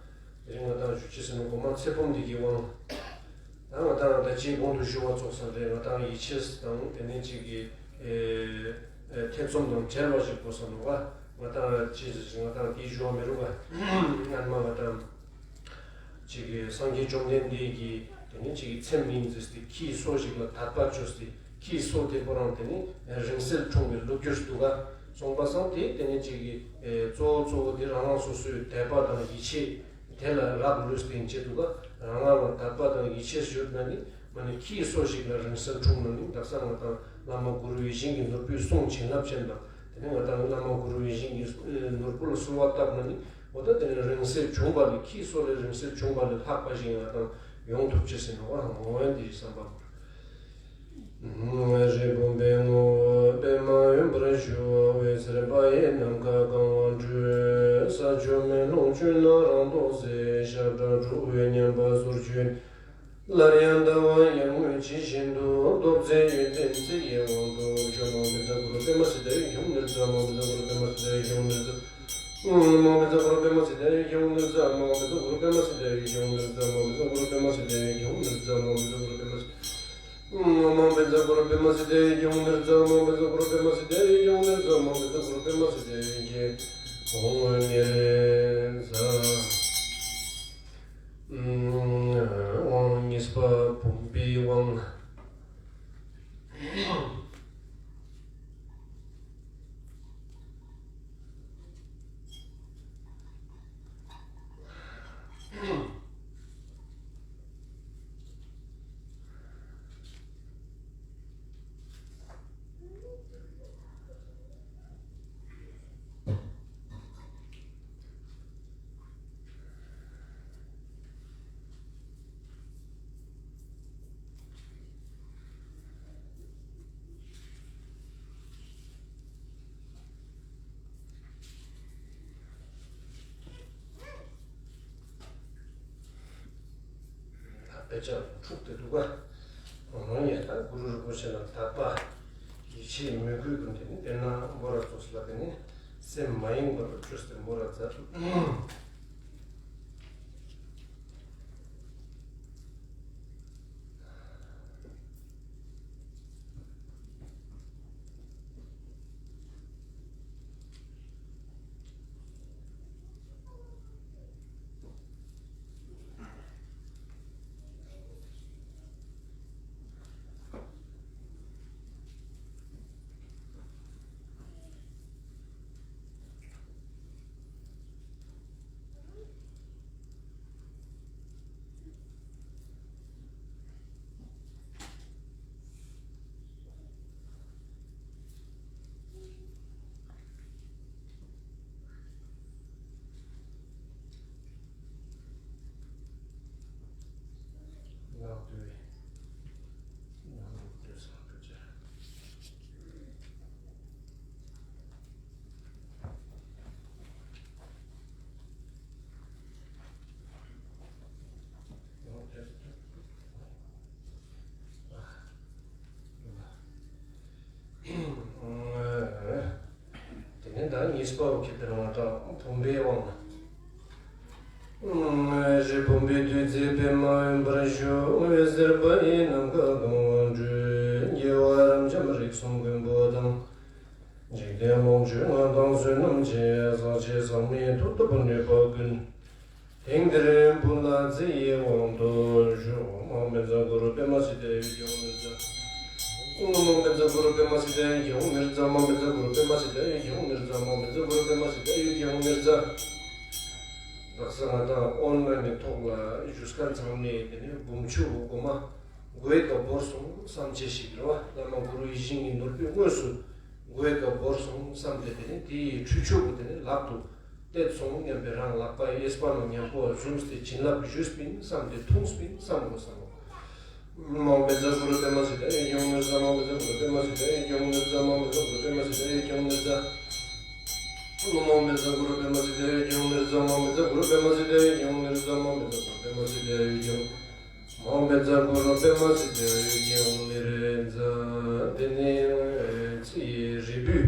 དེ་རིང་ང་ཏང་ཞུ་ཅེས་ཟེར་ན་གོ་མ་ཚེ་བུམ་འདི་གི་དབང་། ད་ང་ཏང་ད་ཅིའི་གོང་དུ་ཞུ་བ་ཙོགས་ས་རེད། ང་ཏང་ཡིད་ཆེས་དང་དེ་ནས་ཅིག་གི་ཨེ་ཨེ་ཐེ་ཚོམ་དང་བྲལ་བ་ཞིག་དགོས་ས་ནོ་བ། ང་ཏང་ཅི་ཟེར་ང་ཏང་དེའི་ཞུ་བ་མི་རུང་བ། སྔན་མ་ང་ཏང་ཅིག་གི་སངས་རྒྱས་བཅོམ་ལྡན་འདས་ཀྱིས་དེ་ནས་ཅིག་གི་ཚེམས་མིང་བརྫིས་ཏེ་ཁྱིའི་སོ་ཞིག་ལ་དད་པ་བཅོས་ཏེ་ཁྱིའི་སོ་དེ་ཁོ་རང་དེ་ནས་རིང་བསྲེལ་འཁྲུངས་པའི་ལོ་རྒྱུས་འདུག་ག་སོང་པ་སང་དེ་དེ་ནས་ཅིག་གི་ཨེ་གཙོ་བོ་གཙོ་བོ་དེ་རང་རང་སོ་སོའི་དད་པ་དང་ཡིད་ཆེས། དེ་ལ་རག་ལུས་ཏེ་བྱེད་དུ་ག་རང་རང་ལ་དད་པ་དང་ཡིད་ཆེས་ཡོད་ན་ནི་མ་ནི་ཁྱིའི་སོ་ཞིག་ལ་རིང་བསྲེལ་འཁྲུངས་ན་ནི་དག་ས་ང་དང་བླ་མ་གུ་རུ་ཡིད་བཞིན་གྱི་ནོར་བུའི་གསུང་བྱིན་རླབས་ཅན་དང་དེ་ནི་ང་དང་བླ་མ་གུ་རུ་ཡིད་བཞིན་གྱི་ནོར་བུ་ལ་གསོལ་བ་བཏབ་ན་ནི་འོ་ད་དེ་ནི་རིང་བསྲེལ་བྱུང་བ་ལས་ཁྱིའི་སོ་ལས་རིང་བསྲེལ་བྱུང་བ་ལས་ལྷག་པ་ཞིག་ང་དང་ཡོང་ཐུབ་ཅེས་ཟེར་ནོ་བ་ངོ་བོ་འདི་བསམ་པ། རིགས་བུམ་པའི་ངོ་བོ་པདྨ་འོད་འབར་ཞུ། འོད་ཟེར་འབར་བའི་ནམ་མཁའ་གང་བར་འཕྲོས། ས་ཆུ་མེ་རླུང་བཅུད་རྣམས་རང་ཐོག་ཟད། ཤ་ཁྲག་དྲུག་འོད་མཉམ་པ་སོར་ཆུད། སླར་ཡང་ཟླ་བ་ཡར་ངོའི་ཕྱི་བཞིན་དུ། ཐོབ་ཚེ་ཡོན་ཏན་ཚེ་ཡི་དབང་ཐོབ་ཤོག། མ་འོད་ཟེར་གུ་རུ་པདྨ་སིདྡྷ་ཡི་རྒྱུན་ནིརྫ། མ་འོད་ཟེར་གུ་རུ་པདྨ་སིདྡྷ་ཡི་རྒྱུན་ནིརྫ། མ་འོད་ཟེར་གུ་རུ་པདྨ་སིདྡྷ་ཡི་རྒྱུན་ནིརྫ། མ་འོད་ཟེར་གུ་རུ་པདྨ་སིདྡྷ་ཡི་རྒྱུན་ནིརྫ། མ་འོད་ཟེར་གུ་རུ་པདྨ་སིདྡྷ་ཡི་རྒྱུན་ནིརྫ། མ་འོད་ཟེར་གུ་རུ་པདྨ་སིདྡྷ། མ་འོད་ཟེར་གུ་རུ་པདྨ་སིདྡྷ་ཡི་རྒྱུན་ནིརྫ། མ་འོད་ཟེར་གུ་རུ་པདྨ་སིདྡྷ་ཡི་རྒྱུན་ནིརྫ། མ་འོད་ཟེར་གུ་རུ་པདྨ་སིདྡྷ་ཡི་རྒྱུན་ནིརྫ། དབང་གཉིས་པ་བུམ་པའི་དབང་། དཔེ་ཆ་འཁྲུགས་ཏེ་འདུག་ག་འོ་ཡ་ད་གུ་རུ་རིན་པོ་ཆེ་ལ་དད་པ་ཡིད་ཆེས་མོས་གུས་ཀྱི་དེ་ནི་དཔེར་ན་འབོ་ར་ཙོགས་ལ་དེ་ནི་སེམས་མ་ཡེངས་པར་བཅོས་ཏེ་འབོ་ར་མཛད། གཉིས་པ་བོ་ཁྱེད་དེ་རང་དང་བུམ་པའི་དབང་། རི་བུམ་པའི་བདུད་རྩི་པདྨ་འོད་འབར་བཞུགས། འོད་ཟེར་འབར་བའི་ནམ་མཁའ་ཀུན་དབང་སྒྲོལ། རྒྱལ་བ་རབ་འབྱམས་རིགས་གསུམ་མགོན་པོ་དང་། འཇིག་རྟེན་ལོངས་སྤྱོད་ལྔ་དང་བསོད་ནམས་ཆེ། ཟག་བཅས་ཟག་མེད་མཐུ་སྟོབས་ནུས་པ་ཀུན། དེང་འདིར་འབུལ་ལ་རྩེ་ཡི་དབང་དུ་ཞུགས། མ་འོངས་པའི་ཛ་གུ་རུ་པདྨ་སིདྡྷའི་ཡུལ་གྱི་དབང་ནི་རྩ། མ་འོངས་པའི་ཛ་གུ་རུ་པདྨ་སིདྡྷའི་ཡུལ་གྱི་དབང་ནི་རྩ། མ་འོངས་པའི་ཛ་གུ་རུ་པདྨ་སིདྡྷའི་ཡུལ་གྱི་དབང་ནི་རྩ། མ་འོངས་པའི་ཛ་གུ་རུ་པདྨ་སིདྡྷའི་ཡུལ་གྱི་དབང་ནི་རྩ། དག་ས་ང་དང་ཨོན་ལན་གྱི་ཐོག་ལ་བཞུགས་མཁན་ཚང་མས་དེ་ནས་སྒོམ་ཆུ་སྒོ་མ་དགོས་ཀ་བོར་སོང་བསམ་བྱས་ཤིག་རེད་བ། བླ་མ་གུ་རུ་ཡིད་བཞིན་གྱི་ནོར་བུས་དངོས་སུ་དགོས་ཀ་བོར་སོང་བསམ་སྟེ་དེ་ནས་དེའི་ཁྲུས་ཆུ་བོ་དེ་ནས་ལག་ཏུ་གཏད་སོང་སྙམ་པའི་རང་ལག་པ་གཡས་པ་ནང་མཉམ་པོ་བཟུང་སྟེ་བྱིན་རླབས་ཞུས་པིན་བསམ་སྟེ་འཐུངས་པིན་བསམ་དགོས་བསམ་མོ། མ་འོངས་པའི་ཛ་གུ་རུ་པདྨ་སིདྡྷའི་ཡུལ་གྱི་དབང་ནི་རྩ། མ་འོངས་པའི་ཛ་གུ་རུ་པདྨ་སིདྡྷའི་ཡུལ་གྱི་དབང་ནི་རྩ། མ་འོངས་པའི་ཛ་གུ་རུ་པདྨ་སིདྡྷའི་ཡུལ་གྱི་དབང་ནི་རྩ། མ་འོངས་པའི་ཛ་གུ་རུ་པདྨ་སིདྡྷའི་ཡུལ་གྱི་དབང་ནི་རྩ། མ་འོངས་པའི་ཛ་གུ་རུ་པདྨ་སིདྡྷའི་ཡུལ་གྱི་དབང་ནི་རྩ། མ་འོངས་པའི་ཛ་གུ་རུ་པདྨ་སིདྡྷའི་ཡུལ་གྱི་དབང་ནི་རྩ། མ་འོངས་པའི་ཛ་གུ་རུ་པདྨ་སིདྡྷའི་ཡུལ་གྱི་དབང་ནི་རེད་རྩ། དེ་ནས་ཚེ་ཡི་རིལ་བུས་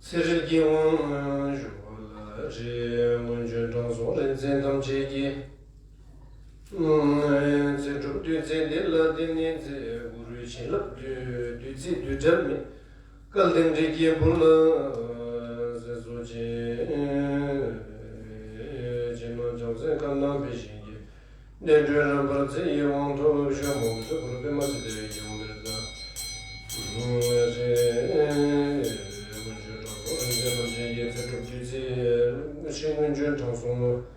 ཚེ་རིལ་གྱི་དབང་ཞུ་བ་ལ་རེ། སྔོན་བྱོན་དྲང་སྲོང་རིག་འཛིན་ཐམས་ཅད་ཀྱིས། ཚེ་སྒྲུབ་བདུད་རྩི་འདི་ལ་བརྟེན་ནས་མཛད། གུ་རུའི་བྱིན་རླབས་བདུད་རྩི་རྡུལ་བྲལ་མེད། སྐལ་ལྡན་རིགས་ཀྱི་བུ་ལ་ཟས་གསོ་བྱེད། ཕྱི་ནང་བྱང་སེམས་ཁ་ནང་འཕེལ་ཞིང་རྒྱས། བདེ་དྲོད་རབ་འབར་ཚེ་ཡི་དབང་ཐོབ་ཤོག། མ་འོངས་པའི་ཛ་གུ་རུ་པདྨ་སིདྡྷའི་ཡུལ་གྱི་དབང་ནི་རྩ། སྔོན་བྱོན་དྲང་སྲོང་རིག་འཛིན་ཐམས་ཅད་ཀྱི་ཚེ་སྒྲུབ་བདུད་རྩི། སྔོན་བྱོན་དྲང་སྲོང་།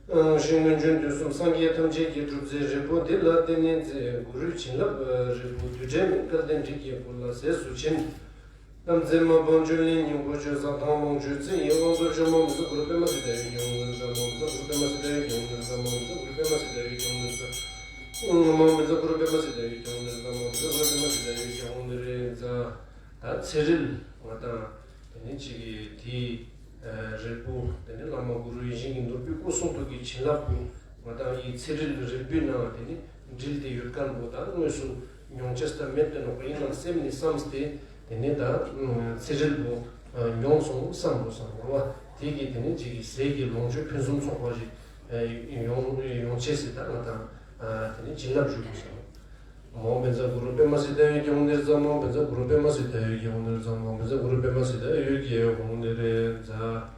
སྔོན་བྱོན་དུས་གསུམ་སངས་རྒྱས་ཐམས་ཅད་ཀྱིས་སྒྲུབ་རྩིའི་རིལ་བུ་འདི་ལ་བརྟེན་ནས་མཛད། གུ་རུའི་བྱིན་རླབས་རིལ་བུ་རྡུལ་བྲལ་མེད། སྐལ་ལྡན་རིགས་ཀྱི་བུ་ལ་ཟས་སུ་བྱིན། དམ་ཚིག་མ་སྤངས་བཅུད་ལེན་སྙིང་པོ་ཆོས་ཟབ་དང་ལོངས་སྤྱོད་རྩི་ཡི་དབང་དུ་ཤོག། མ་འོངས་པའི་ཛ་གུ་རུ་པདྨ་སིདྡྷའི་ཡུལ་གྱི་དབང་ནི་རྩ། མ་འོངས་པའི་ཛ་གུ་རུ་པདྨ་སིདྡྷའི་ཡུལ་གྱི་དབང་ནི་རྩ། མ་འོངས་པའི་ཛ་གུ་རུ་པདྨ་སིདྡྷའི་ཡུལ་གྱི་དབང་ནི་རྩ། མ་འོངས་པའི་ཛ་གུ་རུ་པདྨ་སིདྡྷའི་ཡུལ་གྱི་དབང་ནི་རྩ། མ་འོངས་པའི་ཛ་གུ་རུ་པདྨ་སིདྡྷའི་ཡུལ་གྱི་དབང་ནི་རེད་རྩ། ད་ཚེ་རིལ་ང་དང་དེ་ནས་གཅིག་གིས་དེའི་རིལ་བུ་དེ་ནས་བླ་མ་གུ་རུ་ཡིད་བཞིན་གྱི་ནོར་བུའི་སྐུ་གསུང་ཐུགས་ཀྱི་བྱིན་རླབས་ཀྱིས་ང་དང་ཡི་ཚེ་རིལ་རིལ་བུའི་ནང་དེ་ནས་འདྲིལ་ཏེ་ཡོད་མཁན་པོ་ད་དངོས་སུ་མྱོང་ཆ་ད་མེད་དེ་ནོག་པ་ཡིན་ནམ་སེམས་ནས་བསམས་ཏེ་དེ་ནས་ད་ཚེ་རིལ་པོ་མྱོང་སོང་བསམ་དགོས་བསམ་རེད་བ། དེ་གིས་དེ་ནས་གཅིག་གིས་ཟས་ཀྱི་ལོངས་སྤྱོད་ཕུན་སུམ་ཚོགས་པ་ཞིག་ཡོང་ཡོང་ཆེད་ཟེར་ད་ང་དང་དེ་ནས་བྱིན་རླབས་ཞུ་དགོས་བསམ། མ་འོངས་པའི་ཛ་གུ་རུ་པདྨ་སིདྡྷའི་ཡུལ་གྱི་དབང་ནི་རྩ། མ་འོངས་པའི་ཛ་གུ་རུ་པདྨ་སིདྡྷའི་ཡུལ་གྱི་དབང་ནི་རྩ། མ་འོངས་པའི་ཛ་གུ་རུ་པདྨ་སིདྡྷའི་ཡུལ་གྱི་དབང་ནི་རེད་རྩ།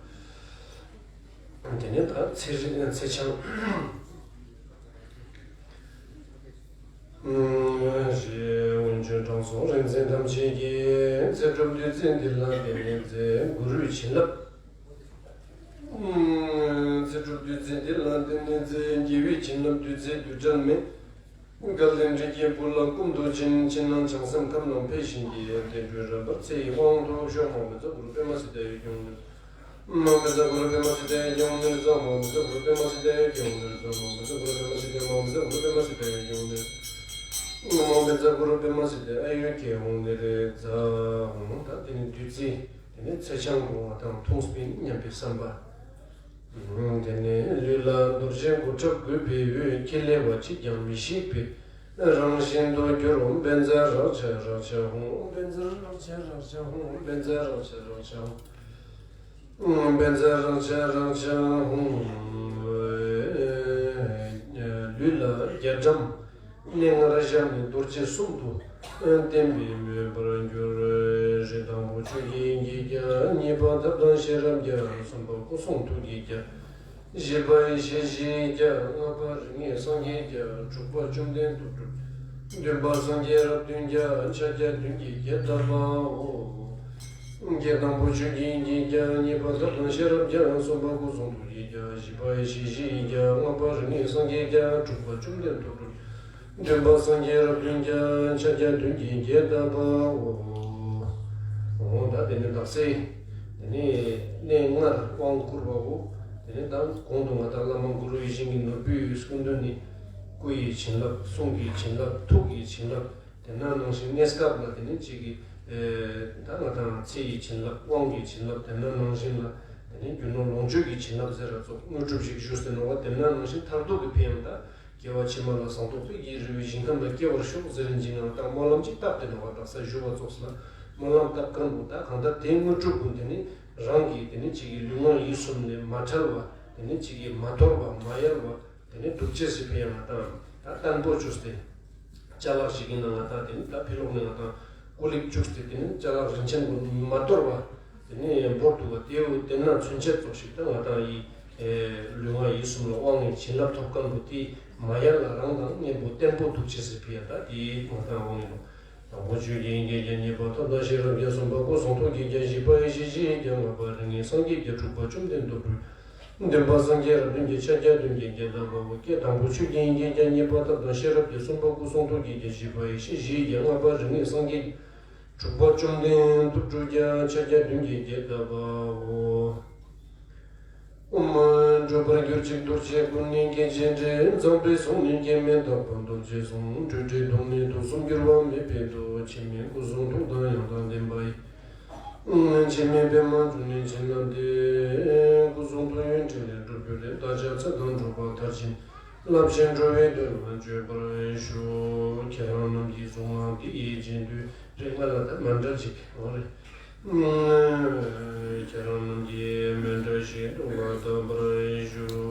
དེ་ནས་ད་ཚེ་རིལ་ཚེ་ཆང་། སྔོན་བྱོན་དྲང་སྲོང་རིག་འཛིན་ཐམས་ཅད་ཀྱིས། ཚེ་སྒྲུབ་བདུད་རྩི་འདི་ལ་བརྟེན་ནས་མཛད། གུ་རུའི་བྱིན་རླབས། ཚེ་སྒྲུབ་བདུད་རྩི་འདི་ལ་བརྟེན་ནས་མཛད། རྒྱལ་བའི་བྱིན་རླབས་བདུད་རྩི་རྡུལ་བྲལ་མེད། སྐལ་ལྡན་རིགས་ཀྱི་བུ་ལ་སྐོམ་དུ་བྱིན། ཕྱི་ནང་བྱང་སེམས་ཁམས་ནང་འཕེལ་ཞིང་རྒྱས། བདེ་དྲོད་རབ་འབར་ཚེ་ཡི་དབང་ཐོབ་ཤོག། མ་འོངས་པའི་ཛ་གུ་རུ་པདྨ་སིདྡྷའི་ཡུལ་གྱི་དབང་ནི། མ་འོངས་པའི་ཛ་གུ་རུ་པདྨ་སིདྡྷའི་ཡུལ་གྱི་དབང་ནི་རྩ། མ་འོངས་པའི་ཛ་གུ་རུ་པདྨ་སིདྡྷའི་ཡུལ་གྱི་དབང་ནི་རྩ། མ་འོངས་པའི་ཛ་གུ་རུ་པདྨ་སིདྡྷའི། མ་འོངས་པའི་ཛ་གུ་རུ་པདྨ་སིདྡྷའི་ཡུལ་གྱི་དབང་ནི། མ་འོངས་པའི་ཛ་གུ་རུ་པདྨ་སིདྡྷའི་ཡུལ་གྱི་དབང་ནི་རེད་རྩ། འོ་ད་དེ་ནི་བདུད་རྩི་དེ་ནི་ཚེ་ཆང་དུ་ང་དང་འཐུངས་པིན་སྙམ་པའི་བསམ་པ། དེ་ནས་ལུས་ལ་རྡོ་རྗེ་མགོ་ཁྲབ་བཀོད་པའི་འོད། ཁྱེར་ལེ་བ་གཅིག་ཀྱང་མི་ཤིགས་པའི་རང་བཞིན་དུ་གྱུར། བཛྲ་རཀྵ་རཀྵ་ཧཱུྃ། བཛྲ་རཀྵ་རཀྵ་ཧཱུྃ། བཛྲ་རཀྵ་རཀྵ་ཧཱུྃ། བཛྲ་རཀྵ་རཀྵ་ཧཱུྃ། ལུས་ལ་རྒྱ་གྲམ་གནས་ལྔར་བཞག་ནས་རྡོ་རྗེ་གསུམ་དུ་བརྟན་པའི་མོས་པར་གྱུར། རིགས་དང་པོ་ཆོས་ཀྱི་དབྱིངས་ཀྱིས་ཀྱང་། གཉིས་པ་ཐབས་དང་ཤེས་རབ་ཀྱང་། གསུམ་པ་སྐུ་གསུང་ཐུགས་ཀྱིས་ཀྱང་། བཞི་པ་ཡེ་ཤེས་བཞི་ཡིས་ཀྱང་། ལྔ་པ་རིགས་ལྔའི་སངས་རྒྱས་ཀྱང་། དྲུག་པ་བཅོམ་ལྡན་ཏོག་གྲུབ། བདུན་པ་སངས་རྒྱས་རབས་བདུན་ཀྱང་། ཕྱག་རྒྱ་བདུན་གྱིས་བརྒྱད་བརྡབས་པའོ། བརྒྱད་དང་པོ་ཆོས་ཀྱི་དབྱིངས་ཀྱིས་ཀྱང་། གཉིས་པ་ཐབས་དང་ཤེས་རབ་ཀྱང་། གསུམ་པ་སྐུ་གསུང་ཐུགས་ཀྱིས་ཀྱང་། བཞི་པ་ཡེ་ཤེས་བཞི་ཡིས་ཀྱང་། ལྔ་པ་རིགས་ལྔའི་སངས་རྒྱས་ཀྱང་། དྲུག་པ་བཅོམ་ལྡན་ཏོག་གྲུབ། བདུན་པ་སངས་རྒྱས་རབས་བདུན་ཀྱང་། ཕྱག་རྒྱ་བདུན་གྱིས་བརྒྱད་བརྡབས་པའོ། འོ་ད་དེ་ནི་དག་ས་དེ་ནི་གནས་ལྔར་དབང་བསྐུར་བའོ། དེ་ནི་ད་གོང་དུ་ང་དང་བླ་མ་གུ་རུ་ཡིད་བཞིན་གྱི་ནོར་བུའི་སྐུ་མདུན་ནས་སྐུ་ཡི་བྱིན་རླབས། གསུང་གི་བྱིན་རླབས། ཐུགས་ཀྱི་བྱིན་རླབས། དེ་ནང་བཞིན་གནས་སྐབས་ལ་དེ་ནི་གཅིག་གིས་ད་ང་དང་ཚེ་ཡི་བྱིན་རླབས། དབང་གི་བྱིན་རླབས། དེ་ནང་བཞིན་ལ་དེ་ནི་རྒྱུ་ནོར་ལོངས་སྤྱོད་ཀྱི་བྱིན་རླབས་ཟེར་ར་ཙོགས་དངོས་གྲུབ་ཞིག་ཞུ་ཟེར་ནོ་བ། དེ་ནང་བཞིན་མཐར་ཐུག་གི་ཕན་ཡོན་ད་སྐྱེ་བ་ཕྱི་མ་ལ་ཟངས་མདོག་དཔལ་གྱི་རི་བོའི་ཞིང་ཁམས་ལ་སྐྱེ་བར་ཤོག་ཟེར་རིན་ཅིང་ང་དང་སྨོན་ལམ་ཅིག་བཏབ་སྟེ་ནོ་བ། དག་ས་ཞུ་བ་ཙོགས་ལ་སྨོན་ལམ་བཏབ་མཁན་པོ་ད་གང་ལྟར་དེ་དངོས་གྲུབ་ཀུན་དེ་ནི། རང་གི་དེ་ནི་གཅིག་གི་ལུས་ངག་ཡིད་གསུམ་ནས་མ་བྲལ་བ། དེ་ནི་གཅིག་གི་མ་དོར་བ་མ་ཡལ་བ། དེ་ནི་འདུག་ཅེས་སི་ཕི་ཡ་ང་དང་ད་བརྟན་པོ་བཅུག་སྟེ། ཅ་ལག་ཞིག་ཡིན་ན་ང་དང་དེ་ནི་ད་ཕི་ལོག་ནས་ང་དང་ཀུ་ལིག་བཅུག་སྟེ་དེ་ནི་ཅ་ལག་རིན་ཆེན་པོ་མ་དོར་བ། དེ་ནི་འབོར་འདུག་བ་དེའུ་དེ་ན་ཚུན་ཆད་ཙོགས་ཤིག་ད་ང་དང་ཡི་ལུས་ངག་ཡིད་གསུམ་ལ་དབང་བའི་བྱིན་རླབས་ཐོབ་མཁན་པོ་དེ་མ་ཡལ་ལ་རང་དང་གཉེན་པོ་བརྟན་པོ་འདུག་ཅེས་སི་ཕི་ཡ་ད་དེ་ང་དང་དབང་ཡིན་ནོ། དང་པོ་ཆོས་ཀྱི་དབྱིངས་ཀྱི་རྒྱན་གཉིས་པ་ཐབས་དང་ཤེས་རབ་ཀྱི་གསུམ་པ་སྐུ་གསུང་ཐུགས་ཀྱི་རྒྱན་བཞི་པ་ཡེ་ཤེས་བཞིའི་རྒྱན་ལྔ་པ་རིགས་ལྔའི་སངས་རྒྱས་ཀྱི་དྲུག་པ་བཅོམ་ལྡན་ཏོག་དྲུག་བདུན་པ་སངས་རྒྱས་རབས་བདུན་གྱི་ཕྱག་རྒྱ་བདུན་གྱི་རྒྱན་དང་པོ་སྐད་དང་པོ་ཆོས་ཀྱི་དབྱིངས་ཀྱི་རྒྱན་གཉིས་པ་ཐབས་དང་ཤེས་རབ་ཀྱི་གསུམ་པ་སྐུ་གསུང་ཐུགས་ཀྱི་རྒྱན་བཞི་པ་ཡེ་ཤེས་བཞིའི་རྒྱན་ལྔ་པ་རིགས་ལྔའི་སངས་རྒྱས་དྲུག་པ་བཅོམ་ལྡན་ཏོག་དྲུག་ཀྱང་ཕྱག་རྒྱ་བདུན་གྱི་རྒྱན་དང་པའོ། ཨོཾ་འགྲུབ་པར་གྱུར་ཅིག་རྡོ་རྗེ་ཀུན་ནས་སྐྱེ་མཆེད་བྲལ། མཛངས་པའི་གསུང་ནི་སྐྱེ་མེད་རྟག་པ་རྡོ་རྗེའི་གསུང་། སྤྲོས་བྲལ་སྟོང་ཉིད་དུག་གསུམ་འགྱུར་བ་མེད་པའི་མཐུ། འཆི་མེད་སྐུ་གསུང་ཐུགས་དང་ཡང་དག་ལྡན་པ་ཡི། འཆི་མེད་པདྨ་འབྱུང་གནས་བྱིན་བརླབས་ཏེ། སྐུ་གསུང་ཐུགས་ཡོན་ཕྲིན་ལས་འགྲུབ་གྱུར་ཏེ། བདག་ཅག་ཚེ་དང་འགྲོ་བ་མཐར་ཕྱིན་བསླབ་བྱ་འགྲོ་བའི་དོན་ལ་སྤྱོད་པར་ཤོག་ཁྱེད་རང་རྣམས་ཀྱི་གཟུངས་སྔགས་འདི་ཡིས་བྱིན་དུས་རེ་ང་ལ་ད་མཎྜལ་ཅིག་འོ་རེ། ཁྱེད་རང་རྣམས་ཀྱི་མཎྜལ་ཞིག་ཏུ་བ་བཏབ་པར་ཞུ།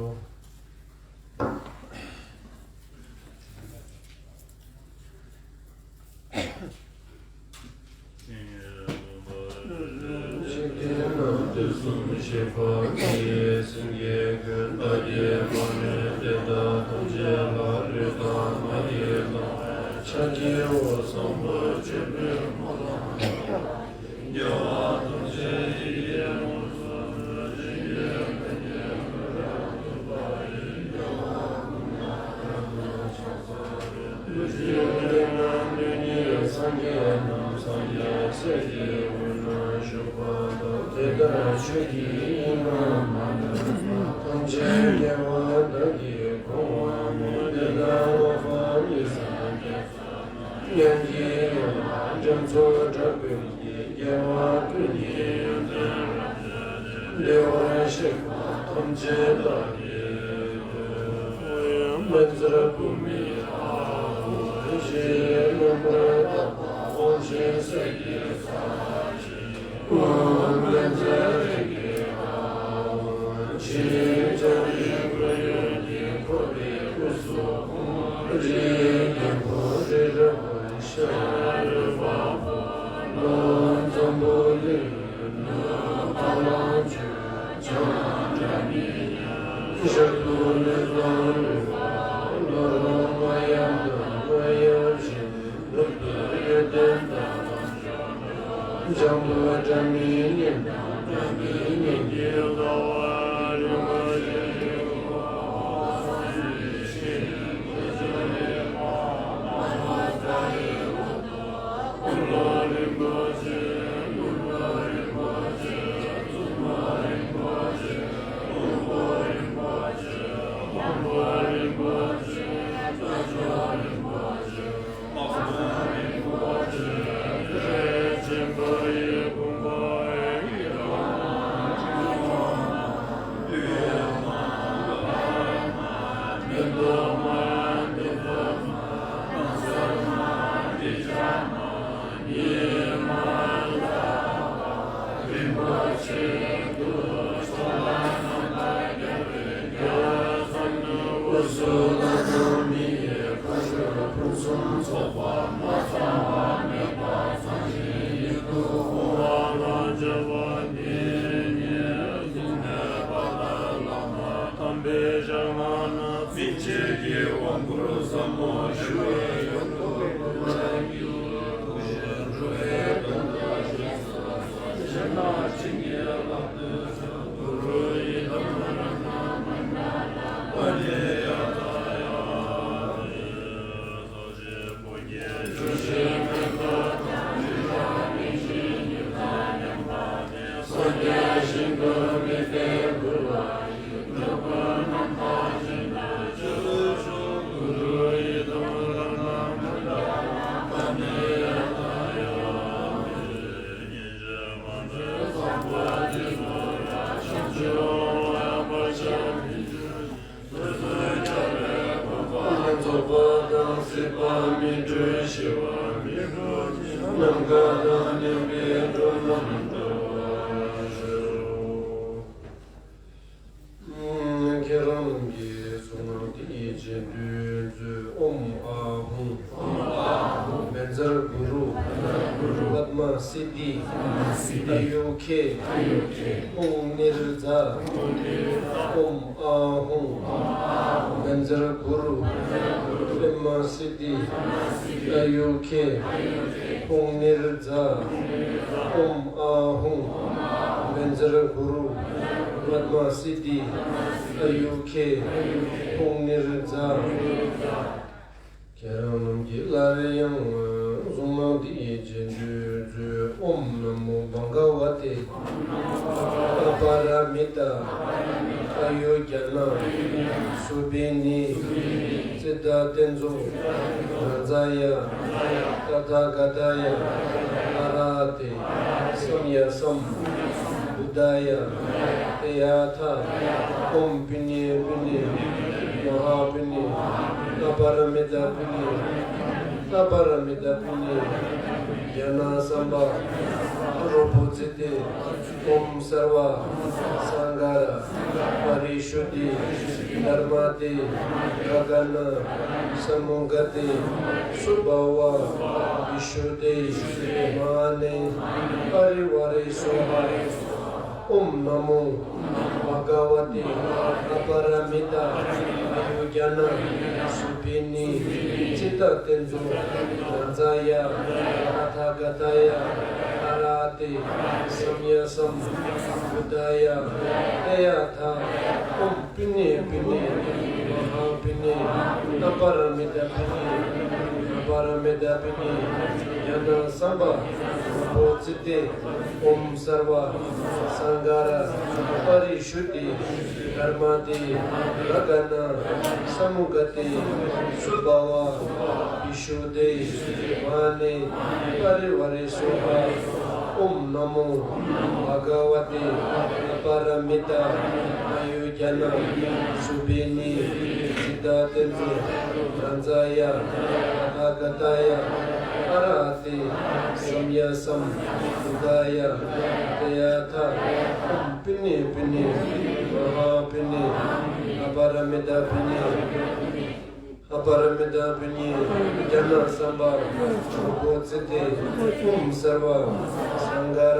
ཕྱག་གི་འོད་བཟང་པོ་ཆེན་པོའི་སྐུ་དང་། སངས་རྒྱས་རྣམས་སངས་རྒྱས་སྲས་ཀྱི་དབུས་ན་བཞུགས་པ་དང་། དེ་ལྟར་ཆོས་ཀྱི་དབྱིངས་རྣམས་མ་ལུས་པ། ཐམས་ཅད་རྒྱལ་བ་དག་གིས་གོ་བར་མོས། དེ་ལྟར་འོད་དཔག་མེད་སངས་རྒྱས་ཉན་གྱི་ཡོད་ལ། རྒྱ་མཚོ་བྲག་ཀུན་གྱི་རྒྱལ་བ་ཀུན་གྱི་ཡོན་ཏན་རབ་བརྗོད་ཅིང་། བདེ་བར་གཤེགས་པ་ཐམས་ཅད་བདག་གིས་ཐོས། བཛྲ་བྷཱུ་མི་ཨཱཿཧཱུྃ། ཞེས་རྣམ་པར་དག་པ་དབང་ཆེན་གསེར་གྱི་ས་གཞི། ཨོཾ་བཛྲ་རེ་ཏྲི་ཨཱཿཧཱུྃ། ཕྱི་ལྕགས་རི་སྐོར་ཡུལ་གྱི་འཁོར་བའི་དབུས་སུ་ཧཱུྃ། རིའི་རྒྱལ་པོ་རི་རབ་ཤ་ར་བ་པོ། ལྷོ་འཛམ་བུ་གླིང་། ནུབ་བ་ལང་སྤྱོད། བྱང་སྒྲ་མི་སྙན། ཞབས་རྡུལ་ལས་བཟུང་ལུས་པ། ལྷོ་རོང་རྔ་ཡབ་དང་རྔ་ཡབ་ཆེན། ནུབ་ཏུ་གཡོ་ལྡན་དང་ལམ་མཆོག་ཏུ། བྱང་དུ་སྒྲ་མི་སྙན་དང་སྒྲ་མི་སྙན་གྱི་ལྟ་བ་རིམ་པ་བཞིན་ཡོད་པ། དམ་པའི་ཞལ་སྔ་ན་བྱིན་ཆེན་གྱི་དབང་བསྐུར་ཟབ་མོ་ཞུ་བའི་ཡོན་དུ་བསྐུལ་བར་འགྱུར། ཐུགས་བཞེད་འགྲོ་བའི་དོན་དུ་བཞེས་སུ་གསོལ། ཞེ་ན་བྱིན་གྱིས་བརླབ་ཏུ་གསོལ། གུ་རུ་ཡི་དམ་རཏྣ་མཎྜལ་པཱ་ཎི་ཡ་ཐཱ་ཡ། ཐུགས་རྗེ་ཆེན་པོ་ཉིད་ཆོས་ཀྱི་མེ་ཏོག་དང་། ཆོས་ཀྱི་མིང་ཞིག་ཉིད་དང་མཉམ་པ་ནི། སངས་རྒྱས་ཞིང་དུ་དམིགས་ཏེ་འབུལ་བ་ཡི། འགྲོ་ཀུན་རྣམ་དག་བཞིན་དུ་སྤྱོད་པར་ཤོག་གུ་རུ་ཡི་དམ་རཏྣ་མཎྜལ་པཱ་ཎི་ཡ་ཐཱ་ཡ། སྙིང་རྗེ་མ་འདྲེས་བཟང་པོ་རྗེས་སུ་ཡི་རང་། བྱང་ཆུབ་འོད་དཔག་མེད་ཞལ་མི་འབྱོར། ལྷུན་གྱིས་ཁྱབ་པའི་གོ་འཕང་རྫོགས་པ་དང་། སྲིད་པ་མི་འཁྲུལ་ཞི་བ་མི་འཁྲུལ་ཕྱིར། ནམ་མཁའ་དང་མཉམ་པའི་འགྲོ་རྣམས་སྒྲོལ་བར་ཤོག་པདྨ་སིདྡྷི་ཨཱ་ཡུ་ཁེ་ཨོཾ་ནིརྫ་ཨོཾ་ཨཱཿཧཱུྃ་བཛྲ་གུ་རུ་པདྨ་སིདྡྷི་ཨཱ་ཡུ་ཁེ་ཨོཾ་ནིརྫ་ཨོཾ་ཨཱཿཧཱུྃ་བཛྲ་གུ་རུ་པདྨ་སིདྡྷི་ཨཱ་ཡུ་ཁེ་ཨོཾ་ནིརྫ། ཁྱེད་རང་རྣམས་ཀྱིས་སླར་ཡང་གཟུངས་སྔགས་འདི་ཡི་རྗེས་ཟློས་མཛོད། ཨོཾ་ན་མོ་བྷ་ག་ཝ་ཏེ་ཨ་པ་ར་མི་ཏ་ཨ་ཡུ་ཛྙཱ་ན་སུ་བི་ནི་ཙི་ཏ་ཏེ་ཛོ་ཛྙཱ་ཛཱ་ཡ་ཏ་ཐཱ་ག་ཏཱ་ཡ་ཨ་ར་ཧ་ཏེ་སམ་ཡ་སམ་བུདྡྷཱ་ཡ། ཏདྱ་ཐཱ། ཨོཾ་པུཎྱེ་པུཎྱེ་མ་ཧཱ་པུཎྱེ་ཨ་པ་ར་མི་ཏ་པུཎྱེ་ཨ་པ་ར་མི་ཏ་པུཎྱེ་ཛྙཱ་ན་སམ་བྷ་རོ་པོ་ཙི་ཏེ། ཨོཾ་སརྦ་སཾ་ག་ར་པ་རི་ཤུདྡྷི་དྷརྨ་ཏེ་ག་ག་ན་ས་མུདྒ་ཏེ་སུ་བྷ་བ་བི་ཤུདྡྷེ་མ་ཧཱ་ནེ་པ་རི་ཝ་རེ་སྭཱ་ཧཱ། ཨོཾ་ན་མོ་བྷ་ག་ཝ་ཏེ་ཨ་པ་ར་མི་ཏ་ཨ་ཡུ་ཛྙཱ་ན་སུ་བི་ནི་ཙི་ཏ་ཏེ་ཛོ་ཛྙཱ་ཛཱ་ཡ་ཏ་ཐཱ་ག་ཏཱ་ཡ་ཨ་ར་ཧ་ཏེ་སམ་ཡ་སམ་བུདྡྷཱ་ཡ། ཏདྱ་ཐཱ། ཨོཾ་པུཎྱེ་པུཎྱེ་མ་ཧཱ་པུཎྱེ་ཨ་པ་ར་མི་ཏ་པུཎྱེ་ཨ་པ་ར་མི་ཏ་པུཎྱེ་ཛྙཱ་ན་སམ་བྷ་རོ་པོ་ཙི་ཏེ། ཨོཾ་སརྦ་སཾ་ག་ར་པ་རི་ཤུདྡྷི་དྷརྨ་ཏེ་ག་ག་ན་ས་མུདྒ་ཏེ་སུ་བྷ་བ་བི་ཤུདྡྷེ་མ་ཧཱ་ནེ་པ་རི་ཝ་རེ་སྭཱ་ཧཱ། ཨོཾ་ན་མོ་བྷ་ག་ཝ་ཏེ་ཨ་པ་ར་མི་ཏ་ཨ་ཡུ་ཛྙཱ་ན་སུ་བི་ནི་ཙི་ཏ་ཏེ་ཛོ་ཛྙཱ་ཛཱ་ཡ་ཏ་ཐཱ་ག་ཏཱ་ཡ་ཨ་ར་ཧ་ཏེ་སམ་ཡ་སམ་བུདྡྷཱ་ཡ། ཏདྱ་ཐཱ། ཨོཾ་པུཎྱེ་པུཎྱེ་མ་ཧཱ་པུཎྱེ་ཨ་པ་ར་མི་ཏ་པུཎྱེ་ཨ་པ་ར་མི་ཏ་པུཎྱེ་ཛྙཱ་ན་སམ་བྷ་རོ་པོ་ཙི་ཏེ། ཨོཾ་སརྦ་སཾ་ག་ར་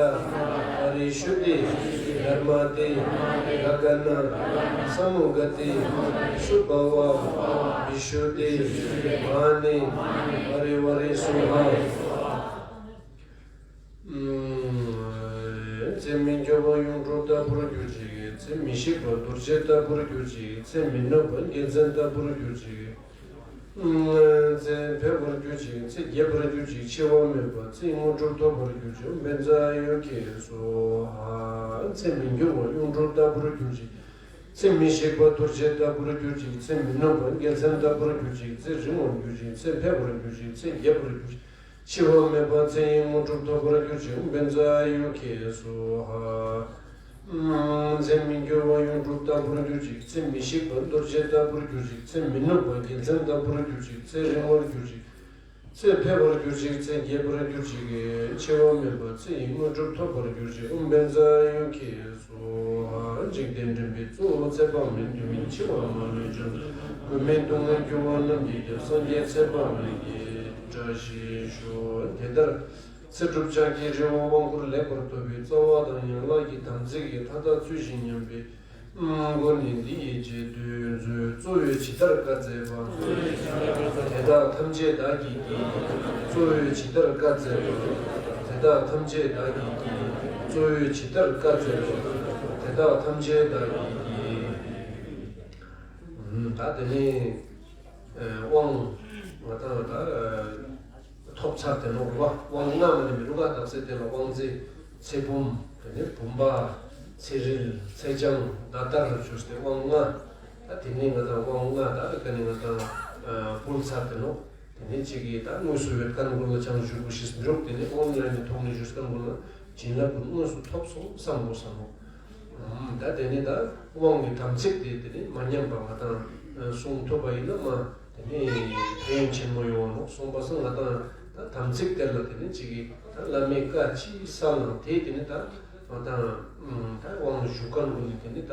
པ་རི་ཤུདྡྷི་དྷརྨ་ཏེ་ག་ག་ན་ས་མུདྒ་ཏེ་སུ་བྷ་བ་བི་ཤུདྡྷེ་མ་ཧཱ་ནེ་པ་རི་ཝ་རེ་སྭཱ་ཧཱ། ཚེ་མི་འགྱུར་བ་ཡོངས་གྲུབ་ལྟ་བུར་གྱུར་ཅིག། ཚེ་མི་ཤིགས་པ་རྡོ་རྗེ་ལྟ་བུར་གྱུར་ཅིག། ཚེ་མི་ནུབ་པ་རྒྱལ་མཚན་ལྟ་བུར་གྱུར་ཅིག། ཚེ་འཕེལ་བར་གྱུར་ཅིག། ཚེ་རྒྱས་པར་གྱུར་ཅིག། འཆི་བ་མེད་པ་ཚེ་དངོས་གྲུབ་ཐོབ་པར་གྱུར་ཅིག། ཨོཾ་བཛྲ་ཨཱ་ཡུ་ཁེ་སྭཱ་ཧཱ། ཚེ་མི་འགྱུར་བ་ཡོངས་གྲུབ་ལྟ་བུར་གྱུར་ཅིག། ཚེ་མི་ཤིགས་པ་རྡོ་རྗེ་ལྟ་བུར་གྱུར་ཅིག། ཚེ་མི་ནུབ་པ་རྒྱལ་མཚན་ལྟ་བུར་གྱུར་ཅིག། ཚེ་རིང་བར་གྱུར་ཅིག། ཚེ་འཕེལ་བར་གྱུར་ཅིག། ཚེ་རྒྱས་པར་གྱུར་ཅིག། འཆི་བ་མེད་པ་ཚེ་ཡི་དངོས་གྲུབ་ཐོབ་པར་གྱུར་ཅིག། ཨོཾ་བཛྲ་ཨཱ་ཡུ་ཁེ་སྭཱ་ཧཱ། ཚེ་མི་འགྱུར་བ་ཡོངས་གྲུབ་ལྟ་བུར་གྱུར་ཅིག། ཚེ་མི་ཤིགས་པ་རྡོ་རྗེ་ལྟ་བུར་གྱུར་ཅིག། ཚེ་མི་ནུབ་པ་རྒྱལ་མཚན་ལྟ་བུར་གྱུར་ཅིག། ཚེ་རིང་བར་གྱུར་ཅིག། ཚེ་འཕེལ་བར་གྱུར་ཅིག། ཚེ་རྒྱས་པར་གྱུར་ཅིག། འཆི་བ་མེད་པ་ཚེ་ཡི་དངོས་གྲུབ་ཐོབ་པར་གྱུར་ཅིག། ཨོཾ་བཛྲ་ཨཱ་ཡུ་ཁེ་སྭཱ་ཧཱ། འཇིག་རྟེན་འདྲེན་པའི་གཙོ་བོ་ཚེ་དཔག་མེད་འདུལ་བའི་འཆི་བ་མ་ལུས་འཇོམས། མགོན་མེད་སྡུག་བསྔལ་རྒྱུ་བ་རྣམས་ཀྱི་རྒྱལ། སངས་རྒྱས་ཚེ་དཔག་མེད་ཀྱི་བཀྲ་ཤིས་ཤོག། དེ་ལྟར་ཚེ་སྒྲུབ་ཕྱག་རྒྱའི་རི་བོ་དབང་བསྐུར་ལེགས་པར་ཐོབ་པའི་རྩ་བ་དང་ཡན་ལག་གི་དམ་ཚིག་གི་མཐའ་དག་ཚུལ་བཞིན་ཉམས་པའི་སྒོ་ནས་འདི་ཡི་རྗེས་ཟློས་མཛོད། གཙོ་བོས་ཇི་ལྟར་བཀའ་སྩལ་པ། དེ་དག་ཐམས་ཅད་བདག་གིས་བགྱི། གཙོ་བོས་ཇི་ལྟར་བཀའ་སྩལ་པ། དེ་དག་ཐམས་ཅད་བདག་གིས་བགྱི། གཙོ་བོས་ཇི་ལྟར་བཀའ་སྩལ་པ། དེ་དག་ཐམས་ཅད་བདག་གིས་བགྱི། ད་དེ་ནས་དབང་ང་དང་ད། ཐོབ་ཚར་དེ་ནོ་རུ་བ་དབང་ལྔ་མ་ནི་མི་རུ་ག་དག་སེ་དེ་ལ་དབང་རྫས་ཚེ་བུམ། དེ་ནས་བུམ་པ། ཚེ་རིལ། ཚེ་ལྗང་། ཟླ་ལྟར་ཞུས་ཏེ་དབང་ལྔ། ད་དེ་ནས་ང་དང་དབང་ལྔ་ད་ཀ་ནི་ང་དང་ཕུལ་ཚར་དེ་ནོ། དེ་ནས་གཅིག་གིས་ད་དངོས་སུ་ཡོད་མཁན་ཀུན་ལ་ཅང་ཞུ་དགོས་ཤེས་མི་རུག། དེ་ནས་དབང་ལྔ་ནི་ཐོག་ནས་ཞུས་མཁན་ཀུན་ལ་བྱིན་རླབས་ཀུན་དངོས་སུ་ཐོབ་སོང་བསམ་དགོས་བསམ་མོ། ད་དེ་ནི་ད་དབང་གི་དམ་ཚིག་དེ་དེ་ནི་མ་ཉམས་པ་ང་དང་གསུང་ཐུབ་པ་ཡིན་ན་མ་དེ་ནི་ཕན་ཡོན་ཆེན་མོ་ཡོང་བ་ནོག་གསུངས་པ་སང་ང་དང་ད་དམ་ཚིག་དེ་ལ་དེ་ནི་གཅིག་གིས་ད་བླ་མའི་བཀའ་ཅི་གསལ་ལ་དེ་དེ་ནི་ད་ང་དང་ད་དབང་ཞུ་མཁན་ཀུན་ནི་དེ་ནི་ད་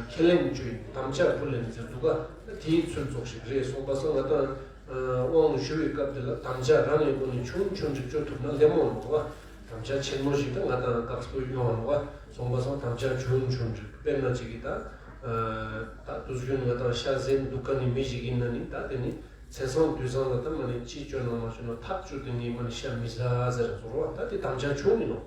ཁས་ལེན་བཅོས་དམ་བཅའ་ཕུལ་ལེན་ཟེར་འདུག་ག་ད་དེའི་ཚུལ་ཙོགས་ཤིག་རེད་གསུངས་པ་སང་ང་དང་། དབང་ཞུ་བའི་སྐབས་དེ་ལ་དམ་བཅའ་རང་གི་སྒོ་ནས་ཆུང་ཆུང་ཅིག་བཅོ་ཐུབ་ན་ལེགས་མོ་འོང་བ། དམ་བཅའ་ཆེན་མོ་ཞིག་ད་ང་དང་དཀགས་པོ་ཡོང་བ། སོང་པ་སང་དམ་བཅའ་ཆུང་ཆུང་ཅིག་དཔེར་ན་ཅིག་གིས་ད་ད་དུས་རྒྱུན་ང་དང་ཤ་ཟན་འདུག་ག་ནི་མི་ཞིག་ཡིན་ན་ནི་ད་དེ་ནི་ཚེས་བཟང་དུས་བཟང་ལ་ད་མ་ནི་ཅི་བཅོ་ན་མ་བཅོ་ན་ཐག་བཅོ་དེ་ངས་མ་ནི་ཤ་མི་ཟ་ཟེར་ཟོར་བ། ད་དེ་དམ་བཅའ་ཆུང་ཡིན་ནོ།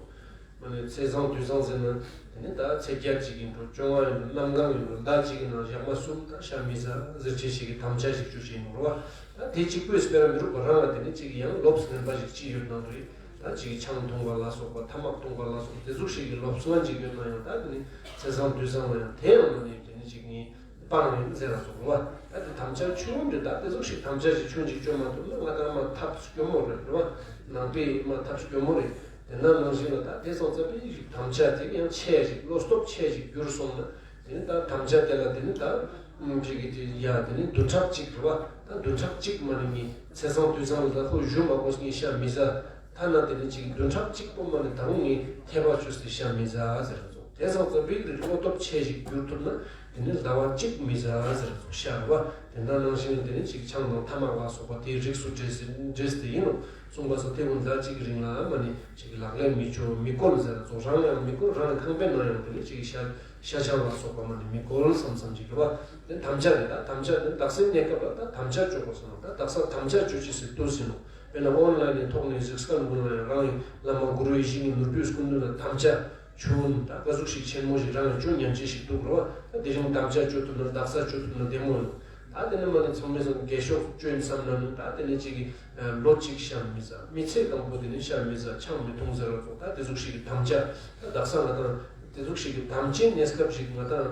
མ་ནི་ཚེས་བཟང་དུས་བཟང་ཟེར་ན་དེ་ནི་ད་ཚེས་བརྒྱད་ཅིག་ཡིན་འགྲོ། བཅོ་ལྔ་ཡིན་འགྲོ། གནམ་གང་ཡིན་འགྲོ། ཟླ་གཅིག་གི་ནང་ཞག་མ་གསུམ་ད་ཤ་མི་ཟ་ཟེར་བྱེད་ཞིག་གི་དམ་བཅའ་ཞིག་བཅོ་བྱེད་ཡིན་འགྲོ་བ། ད་དེ་གཅིག་པོས་སྤེལ་ར་མི་རུག་པ། རང་ལ་དེ་ནི་གཅིག་ཡང་ལོབས་ངན་པ་ཞིག་ཅི་ཡོད་ན་འགྲོ་ཡི། ད་གཅིག་ཆང་འཐུང་བ་ལ་སོགས་པ་ཐ་མག་འཐུང་བ་ལ་སོགས་པ་དེ་ཟུག་ཞིག་གི་ལོབས་ངན་ཅིག་ཡོད་ན་ཡང་ད་དེ་ནི་ཚེས་བཟང་དུས་བཟང་ལ་ཡང་དེ་ཡང་མ་ནི་དེ་ནི་གཅིག་ངའི་སྤང་ཡིན་ཟེར་ར་སོང་བ། ད་དེ་དམ་བཅའ་ཆུང་འདྲ་ད་དེ་ཟུག་ཞིག་དམ་བཅའ་ཞིག་ཆུང་ཅིག་བཅོ་མ་ཐུབ་ན་ང་དང་མ་ཐབས་སྐྱོ་མོ་རེད་རེད་བ། ནང་པའི་མ་ཐབས་སྐྱོ་མོ་རེད། དེ་ན་ནང་བཞིན་ལ་ད་དེ་སོང་ཙང་པའི་ཞིག་དམ་བཅའ་དེ་ཡང་ཆེ་ཞིག་བློ་སྟོབས་ཆེ་ཞིག་གྱུར་སོང་ན་དེ་ནི་ད་དམ་བཅའ་དེ་ལ་དེ་ནི་ད་ཅིག་གི་དེ་ཡ་དེ་ནི་བདུན་ཕྲག་གཅིག་རེད་བ། ད་བདུན་ཕྲག་གཅིག་མ་ནི་ངའི་ཚེས་བཟང་དུས་བཟང་ལ་ད་ཁོ་བཞུ་མ་དགོས་ངའི་ཤ་མི་ཟ། ཐ་ན་དེ་ནི་ཅིག་བདུན་ཕྲག་གཅིག་པོ་མ་ནི་ད་རུང་ངའི་ཐེ་བ་ཆོས་སི་ཤ་མི་ཟ་ཟེར་ར་སོང་། དེ་སོང་ཙང་པའི་ལུས་བློ་སྟོབས་ཆེ་ཞིག་གྱུར་ཐུབ་ན་དེ་ནི་ཟླ་བ་གཅིག་མི་ཟ་ཟེར་སོང་ཤ་རེད་བ། དེ་འདྲ་ནང་བཞིན་དེ་ནི་ཅིག་ཆང་དང་ཐ་མག་ལ་སོགས་པ་དེའི་རིགས་སུ་འདྲེས་སི་འདྲེས་ཏེ་ཡིན་ནོ། གསུངས་པ་སོགས་དེ་ཀུན་ཟླ་གཅིག་གི་རིང་ལ་མ་ནི་ཅིག་ལག་ལེན་མི་བཅོ་མི་བཀོལ་ཟེར་ར་སོང་། རང་ཡང་མི་བཀོལ། རང་གི་ཁང་པའི་ནང་ཡང་དེ་ནི་ཅིག་ཤ་ཤ་ཆང་ལ་སོགས་པ་མ་ནི་མི་བཀོལ་བསམ་བསམ་ཅིག་རེད་བ། དེ་དམ་བཅའ་རེད། ད་དམ་བཅའ་དེ་དག་སའི་གནས་སྐབས་ལ་ད་དམ་བཅའ་བཅོ་དགོས་སོང་ན་ད་དག་ས་དམ་བཅའ་བཅོ་ཅི་སི་ཏུ་ཟིན་ནོ། དཔེར་ན་ཨོན་ལན་ནི་ཐོག་ནས་གཟིགས་སྐར་འགུལ་ན་ཡང་རང་གི་བླ་མ་གུ་རུ་ཡིད་བཞིན་གྱི་ནོར་བུའི་སྐུ་མདུན་ལ་དམ་བཅའ་ཆུང་ད་ག་ཟུག་ཞིག་ཆེན་མོ་ཞིག་རང་ཡང་བཅོ་ཉན་ཅི་ཞིག་འདུག་རོ། ད་དེ་རིང་དམ་བཅའ་བཅོ་ཐུབ་ན་དག་ས་བཅོ་ཐུབ་ན་བདེ་མོ་ཡོང་། ད་དེ་ནི་མ་ནི་ཚང་མས་སང་རྒས་ཤོག་བཅོ་ཡིན་བསམ་ན་ནི་ད་དེ་ནི་གཅིག་གི་ལོ་གཅིག་ཤ་མི་ཟ། མི་ཚེ་གང་པོ་དེ་ནི་ཤ་མི་ཟ་ཆང་མི་འཐུང་ཟེར་ར་སོགས་ད་དེ་ཟུག་ཞིག་གི་དམ་བཅའ་ད་དག་ས་ང་དང་དེ་ཟུག་ཞིག་གི་དམ་བཅའི་གནས་སྐབས་ཤིག་ང་དང་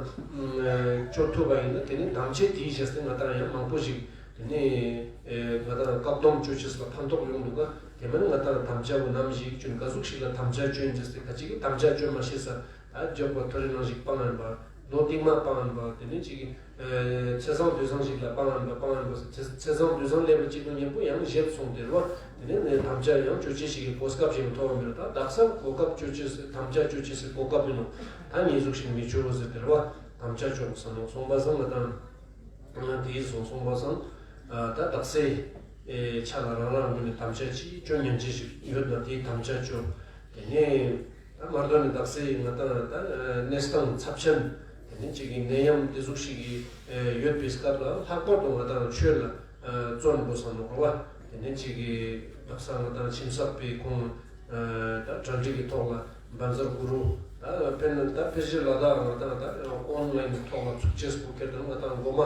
བཅོ་ཐུབ་པ་ཡིན་ན་དེ་ནི་དམ་བཅའ་དེའི་རྗེས་སུ་ང་དང་ཡང་མང་པོ་ཞིག་དེ་ནས་ང་དང་བཀག་སྡོམ་བཅོ་ཆེས་ལ་ཕན་ཐོགས་ཡོང་འདུག་ག་དེ་མིན་ང་དང་དམ་བཅའ་བོ་ནམ་ཞིག་བཅོ་ག་ཟུག་ཞིག་ལ་དམ་བཅའ་བཅོ་ཡིན་ཟེར་ཏེ་ཁ་ཅིག་གིས་དམ་བཅའ་བཅོ་མ་ཤེས་ས་ད་འཇོག་པ་ཐོ་རེ་ནང་ཞིག་སྤང་ཡིན་པ། ལོ་སྟིང་མ་སྤང་ཡིན་པ། དེ་ནས་ཅིག་གིས་ཚེས་བཟང་དུས་བཟང་ཞིག་ལ་སྤང་ཡིན་པ་སྤང་ཡིན་པ་ཟེར། ཚེས་བཟང་དུས་བཟང་སླེབས་པ་གཅིག་ཏུ་མཉམ་པོ་ཡང་བཞེད་སོང་དེ་རེད་བ། དེ་ནས་ནས་དམ་བཅའ་ཡང་བཅོ་ཆེས་ཞིག་གི་གོ་སྐབས་ཤིག་ཐོབ་པ་མེད་ད་དག་ས་གོ་སྐབས་བཅོ་ཆེས་དམ་བཅའ་བཅོ་ཆེས་གོ་སྐབས་ཡིན་ནོ། ད་ངེད་ཟུག་ཞིག་མི་བཅོ་ཟེར་དེ་རེད་བ། དམ་བཅའ་བཅོ་དགོས་ས་ནོ་སོང་པ་སང་ང་དང་། དེའི་སོང་སོང་པ་སང་། ད་དག་སའི་ཆ་ལ་རང་རང་ངོས་ནས་དམ་བཅའ་ཅིག་བཅོ་ཉན་ཅིག་ཞིག་ཡོད་ན་དེའི་དམ་བཅའ་བཅོ། དེ་ནས་ད་མར་དོན་ནས་དག་སའི་ང་དང་ད་གནས་སྟངས་ཚབས་ཆེན་དེ་ནས་ཅིག་གི་ནད་ཡམས་དེ་ཟུག་ཞིག་གི་ཡོད་པའི་སྐབས་ལ་ལྷག་པར་དུ་ང་དང་ཆོས་ལ་བརྩོན་དགོས་ས་ནོ་རེད་བ། དེ་ནས་ཅིག་གི་དག་ས་ང་དང་ཁྱིམ་གསར་པའི་ཁོང་ད་གྲ་སྒྲིག་གི་ཐོག་ལ་བཛྲ་གུ་རུ་ད་དཔེར་ན་ད་ཕལ་ཆེར་ལ་དྭགས་ང་དང་ད་ཨོན་ལན་གི་ཐོག་ལ་ཚུགས་ཆེས་པོ་ཁྱེར་དང་ང་དང་མགོ་མ་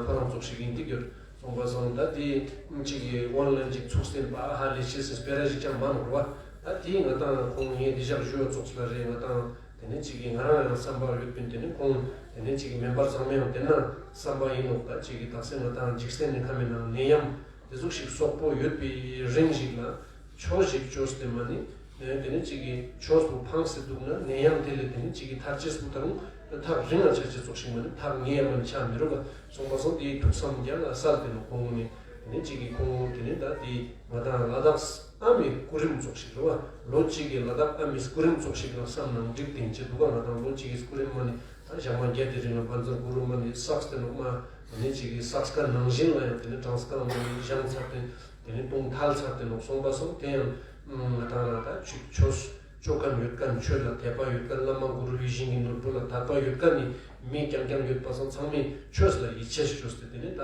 ཁོ་རང་ཚོགས་ཤིག་ཡིན་གྱི་ཡོད། སོང་པ་སང་ད་དེ་གཅིག་གི་ཨོན་ལན་གཅིག་ཚུགས་ཟིན་པ་ཧ་ལས་ཤེས་སི་སྤེ་ར་ཞིག་ཀྱང་མ་ནོར་བ། ད་དེ་ང་དང་ཁོང་ངས་འདི་ཞག་ཞུ་བ་ཚོགས་ལ་རེད། ང་དང་དེ་ནས་གཅིག་གི་ང་རང་ཡང་བསམ་པ་ཡོད་པིན། དེ་ནས་ཁོང་དེ་ནས་གཅིག་གི་མེ་འབར་ཚང་མ་ཡང་དེ་ན་བསམ་པ་ཡིན་ནོ། ད་གཅིག་གི་དག་སེ་ང་དང་འཇིག་རྟེན་ནི་ཁ་མེད་ནང་ནད་ཡམས་དེ་ཟུག་ཞིག་སོག་པོ་ཡོད་པའི་རིང་ཞིག་ལ་ཆོས་ཞིག་བཅོས་ཏེ་མ་ནི། དེ་ནས་གཅིག་གི་ཆོས་སུ་ཕངས་སེ་འདུག་ན་ནད་ཡམས་དེ་ལས་དེ་ནས་གཅིག་གི་ཐར་ཅེས་སུ་ད་རུང་ཐག་རིང་ལ་ཆ་ཅེས་ཚོགས་ཤིག་མ་ནི་ཐག་ཉེ་ཡ་མ་ནི་ཆ་མི་རུག་ག་སོང་པ་སོང་དེའི་ཐུགས་བསམ་རྒྱ་ལ་གསལ་ཏེ་ནོ། ཁོང་ནི་དེ་ནས་གཅིག་གི་ཁོང་དེ་ནས་ད་དེ་ང་དང་ལ་དྭགས་ཨ་མའི་སྐུ་རིམ་ཚོགས་ཤིག་རེད་བ། ལོ་གཅིག་གི་ལ་དྭགས་ཨ་མའི་སྐུ་རིམ་ཚོགས་ཤིག་ལ་བསམ་ནང་འགྲིག་དེ་ཅི་འདུག་ག་ང་དང་ལོ་གཅིག་གི་སྐུ་རིམ་མ་ནི་ད་ཞག་མ་བརྒྱད་དེ་རིང་ལ་བཛྲ་གུ་རུ་མ་ནི་བསགས་ཏེ་ནོ་མ། དེ་ནས་གཅིག་གི་བསགས་ཀ་ནང་བཞིན་ལ་ཡང་དེ་ནས་གྲངས་ཀ་མ་ནི་བཞེངས་ཚར་ཏེ། དེ་ནས་གཏོང་ཐལ་ཚར་ཏེ་ནོ་སོང་པ་སོང་དེ་ཡང་ང་དང་ལ་ད་ཆོས་ཆོས་བཅོ་མཁན་ཡོད་མཁན་ཆོས་ལ་དད་པ་ཡོད་མཁན་བླ་མ་གུ་རུ་ཡིད་བཞིན་གྱི་ནོར་བུ་ལ་དད་པ་ཡོད་མཁན་ནི་མི་རྐྱང་རྐྱང་ཡོད་པ་སང་ཚང་མས་ཆོས་ལ་ཡིད་ཆེས་བཅོས་ཏེ་དེ་ནས་ད་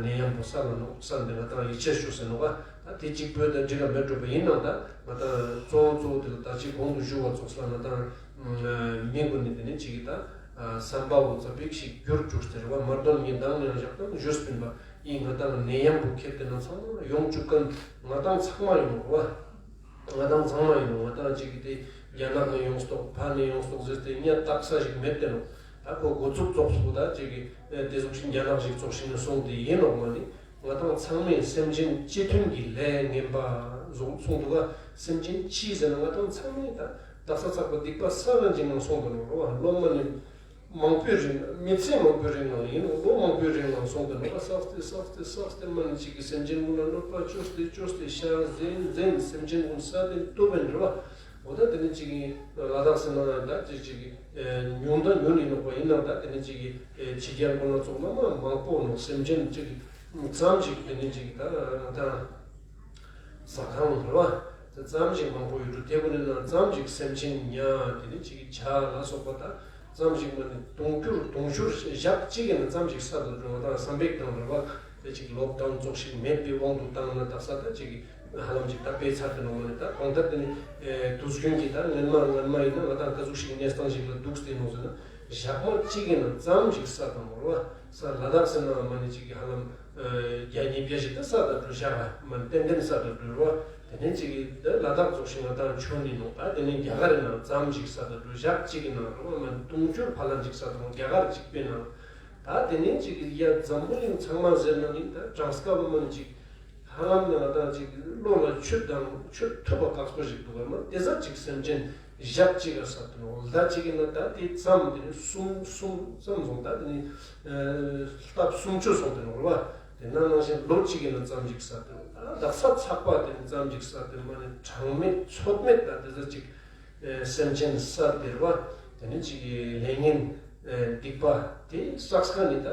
ནད་ཡམས་པོ་ས་ལ་ནོ་ས་འདི་ང་དང་ཡིད་ཆེས་བཅོས་ཟེར་ནོ་ག་ད་དེ་གཅིག་པོའི་ད་འགྲིག་ག་མེད་འགྲོ་བ་ཡིན་ནང་ད་ང་དང་གཙོ་བོ་གཙོ་བོ་དེ་ལ་ད་ཅི་གོང་དུ་ཞུ་བ་ཚོགས་ས་ང་དང་མི་དགོས་ནི་དེ་ནས་གཅིག་གི་ད་བསམ་པ་བོ་ཙ་པིག་ཞིག་འགྱུར་བཅུག་ཟེར་བ་མར་དོན་ངས་མདང་ནས་བཞག་དང་བཞུགས་སྤིན་པ་ཡིན། ང་དང་ནད་ཡམས་པོ་ཁྱེར་ཏེ་ན་ཚང་མ་ཡོང་བཅུག་གམ་ང་དང་ཚང་མ་ཡིན་ནོ་བ། ང་དང་ཚང་མ་ཡིན་ནོ། ང་དང་གཅིག་གི་དེ་རྒྱ་ནག་ནས་ཡོང་སྟོག་ཕ་ནས་ཡོང་སྟོག་ཟེར་ཏེ་གཉའ་བཏགས་ས་ཞིག་མེད་དེ་ནོ། ད་ཁོ་འགོ་ཚུགས་ཙོགས་སུ་ད་གཅིག་གི་དེ་ཟུག་ཞིག་རྒྱ་ནག་ཞིག་ཙོགས་ཤིག་ནས་སོང་དེ་ཡིན་ནོ་མ་ནི། ང་དང་ཚང་མས་སེམས་ཅན་སྤྱི་མཐུན་གྱི་ལས་ངན་པ་བཟུང་སོང་འདུག་ག་སེམས་ཅན་སྤྱི་ཟེར་ན་ང་དང་ཚང་མས་ད་དག་ས་ཚགས་པ་སྡིག་པ་ས་རང་ཅིག་ནང་སོང་དུ་ནོ་རོ། ལོ་མ་ནི་མང་པོའི་རིང་མི་ཚེ་མང་པོའི་རིང་ནང་ཡིན་ནོ། ལོ་མང་པོའི་རིང་ནང་སོང་དུ་ནོ་བསགས་ཏེ་བསགས་ཏེ་བསགས་ཏེ་མ་ནི་གཅིག་གི་སེམས་ཅན་ཀུན་ལ་གནོད་པ་བཅོས་ཏེ་བཅོས་ཏེ་ཤ་ཟན་ཟན་སེམས་ཅན་ཀུན་ས་དེ་ལྟོ་བན་རེད་བ། འོ་ད་དེ་ནི་གཅིག་གི་ལ་དྭགས་སེ་ན་ད་གཅིག་གཅིག་གི་ཉུང་ད་ཉུང་ཡིན་ནོ་བ་ཡིན་ན་ད་དེ་ནི་གཅིག་གི་ཕྱི་རྒྱལ་ཀུན་ལ་ཚོགས་ན་མ་མང་པོ་ནོ་སེམས་ཅན་གཅིག་གི་ཙམ་ཅིག་དེ་ནི་ཅིག་ད་ད་ཟ་ཁང་རེད་བ། ད་ཙམ་ཅིག་མང་པོ་ཡོད་འགྲོ། དེ་ཀུན་ནི་ན་ཙམ་ཅིག་སེམས་ཅན་ཉ་དེ་ནི་ཅིག་བྱ་ལ་སོགས་པ་ད་ཙམ་ཅིག་མ་ནི་དུང་ཕྱུར་དུང་ཕྱུར་ཞག་གཅིག་གི་ན་ཙམ་ཅིག་ས་དང་འགྲོ་བ་དང་བསམ་པའི་དང་རེད་བ། དེ་ཅིག་ལོག་དང་ཙོག་ཞིག་མེད་པའི་དབང་དུ་བཏང་ན་ད་ས་ད་ཅིག་ཧ་ལམ་ཅིག་ད་དཔེ་ཚར་དུ་ནོ་མ་ནི་ད་གང་ལྟར་དེ་ནི་དུས་རྒྱུན་གྱི་ད་སྔན་མ་སྔན་མ་ཡིན་ན་ང་ད་ག་ཟུག་ཞིག་གནས་སྟངས་ཞིག་ལ་འདུག་སྟེ་ནོ་ཟེར་ན། ཞག་མ་གཅིག་གི་ནང་ཙམ་ཞིག་ས་དང་རེད་བ། ས་ལ་དྭགས་ཟེར་ན་མ་ནི་ཅིག་གི་ཧ་ལམ་བརྒྱ་ཉིས་བརྒྱ་ཞིག་ད་ས་དང་འགྲོ་ཞག་མ་ནི་ཏན་ཏན་ས་དང་འགྲོ་རེད་བ། དེ་ནས་ཅིག་གི་ད་ལ་དྭགས་ཙོག་ཞིག་ང་ད་ཆུ་ནི་ནོ་ད་དེ་ནས་རྒྱ་གར་ནང་ཙམ་ཞིག་ས་དང་འགྲོ་ཞག་གཅིག་གི་ནང་རེད་བ། མ་ནི་དུང་ཕྱུར་ཕ་ལ་ཞིག་ས་དང་རྒྱ་གར་གཅིག་པའི་ནང་། ད་དེ་ནས་ཅིག་གི་ཡ་འཛམ་བུ་གླིང་ཚང་མ་ཟེར་ན་ནི་ད་གྲངས་ཀ་བ་མ་ནི་ཅིག་ཧ་ལམ་ནི་ང་ད་ཅིག་བློ་ལ་ཆུད་དང་ཆུད་ཐུབ་པ་ཁག་པོ་ཞིག་འདུག་ག་མ་དེ་ཟ་ཅིག་སེམས་ཅན་ཞག་གཅིག་ག་ས་དེ་ནོ་ཟླ་གཅིག་གི་ན་ད་དེ་ཙམ་དེ་ནི་གསུམ་གསུམ་ཙམ་སོང་ད་དེ་ནི་ལྟ་སུམ་ཅུ་སོང་དེ་ནོ་རེད་བ། དེ་ན་ནང་བཞིན་ལོ་གཅིག་གི་ན་ཙམ་ཞིག་ས་དེ་ནོ་ད་ད་ས་ཚགས་པ་དེ་ནི་ཙམ་ཞིག་ས་དེ་མ་ནི་གྲངས་མེད་ཚོད་མེད་ད་དེ་ཟ་ཅིག་སེམས་ཅན་ས་དེ་རེད་བ། དེ་ནི་ཅིག་ལས་ངན་སྡིག་པ་དེ་བསགས་ཁ་ནི་ད་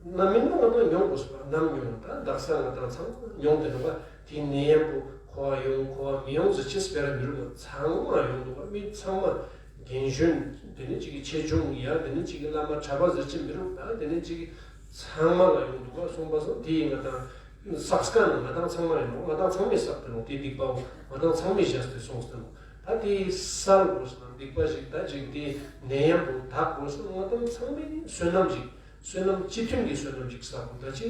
རྣམ་སྨིན་ང་དང་མྱོང་དགོས་པ་ནམ་མྱོང་ད་དག་ས་ང་དང་ཚང་མྱོང་དེ་ནོ་བ། དེ་ནད་ཡམས་པོ་འཁོར་བ་ཡོང་འཁོར་བ་མི་ཡོང་ཟེར་ཅེས་སྤེ་ར་མི་རུང་བ་ཚང་མ་ཡོང་འདུག་བ། མི་ཚང་མ་རྒན་གཞོན་དེ་ནི་ཅིག་གི་ཆེ་ཆུང་ཡ་དེ་ནི་ཅིག་གི་བླ་མ་གྲྭ་པ་ཟེར་ཅེས་མི་རུང་ད་དེ་ནི་ཅིག་གི་ཚང་མ་ལ་ཡོང་འདུག་བ། སོང་པ་སོང་དེ་ཡི་ང་དང་བསགས་ཁ་ནི་ང་དང་ཚང་མ་ཡིན་ནོ། ང་དང་ཚང་མས་བསགས་དེ་ནོ་དེ་སྡིག་པའོ། ང་དང་ཚང་མས་བཞག་སྟེ་སོང་སྟེ་ནོ། ད་དེ་སལ་དགོས་ན་སྡིག་པ་ཞིག་ད་ཅིག་དེ་ནད་ཡམས་པོ་དག་དགོས་ན་ང་དང་ཚང་མས་བསོད་ནམས་ཞིག་བསོད་ནམས་སྤྱི་མཐུན་གྱི་བསོད་ནམས་ཅིག་བསགས་དགོས། ད་ཅི་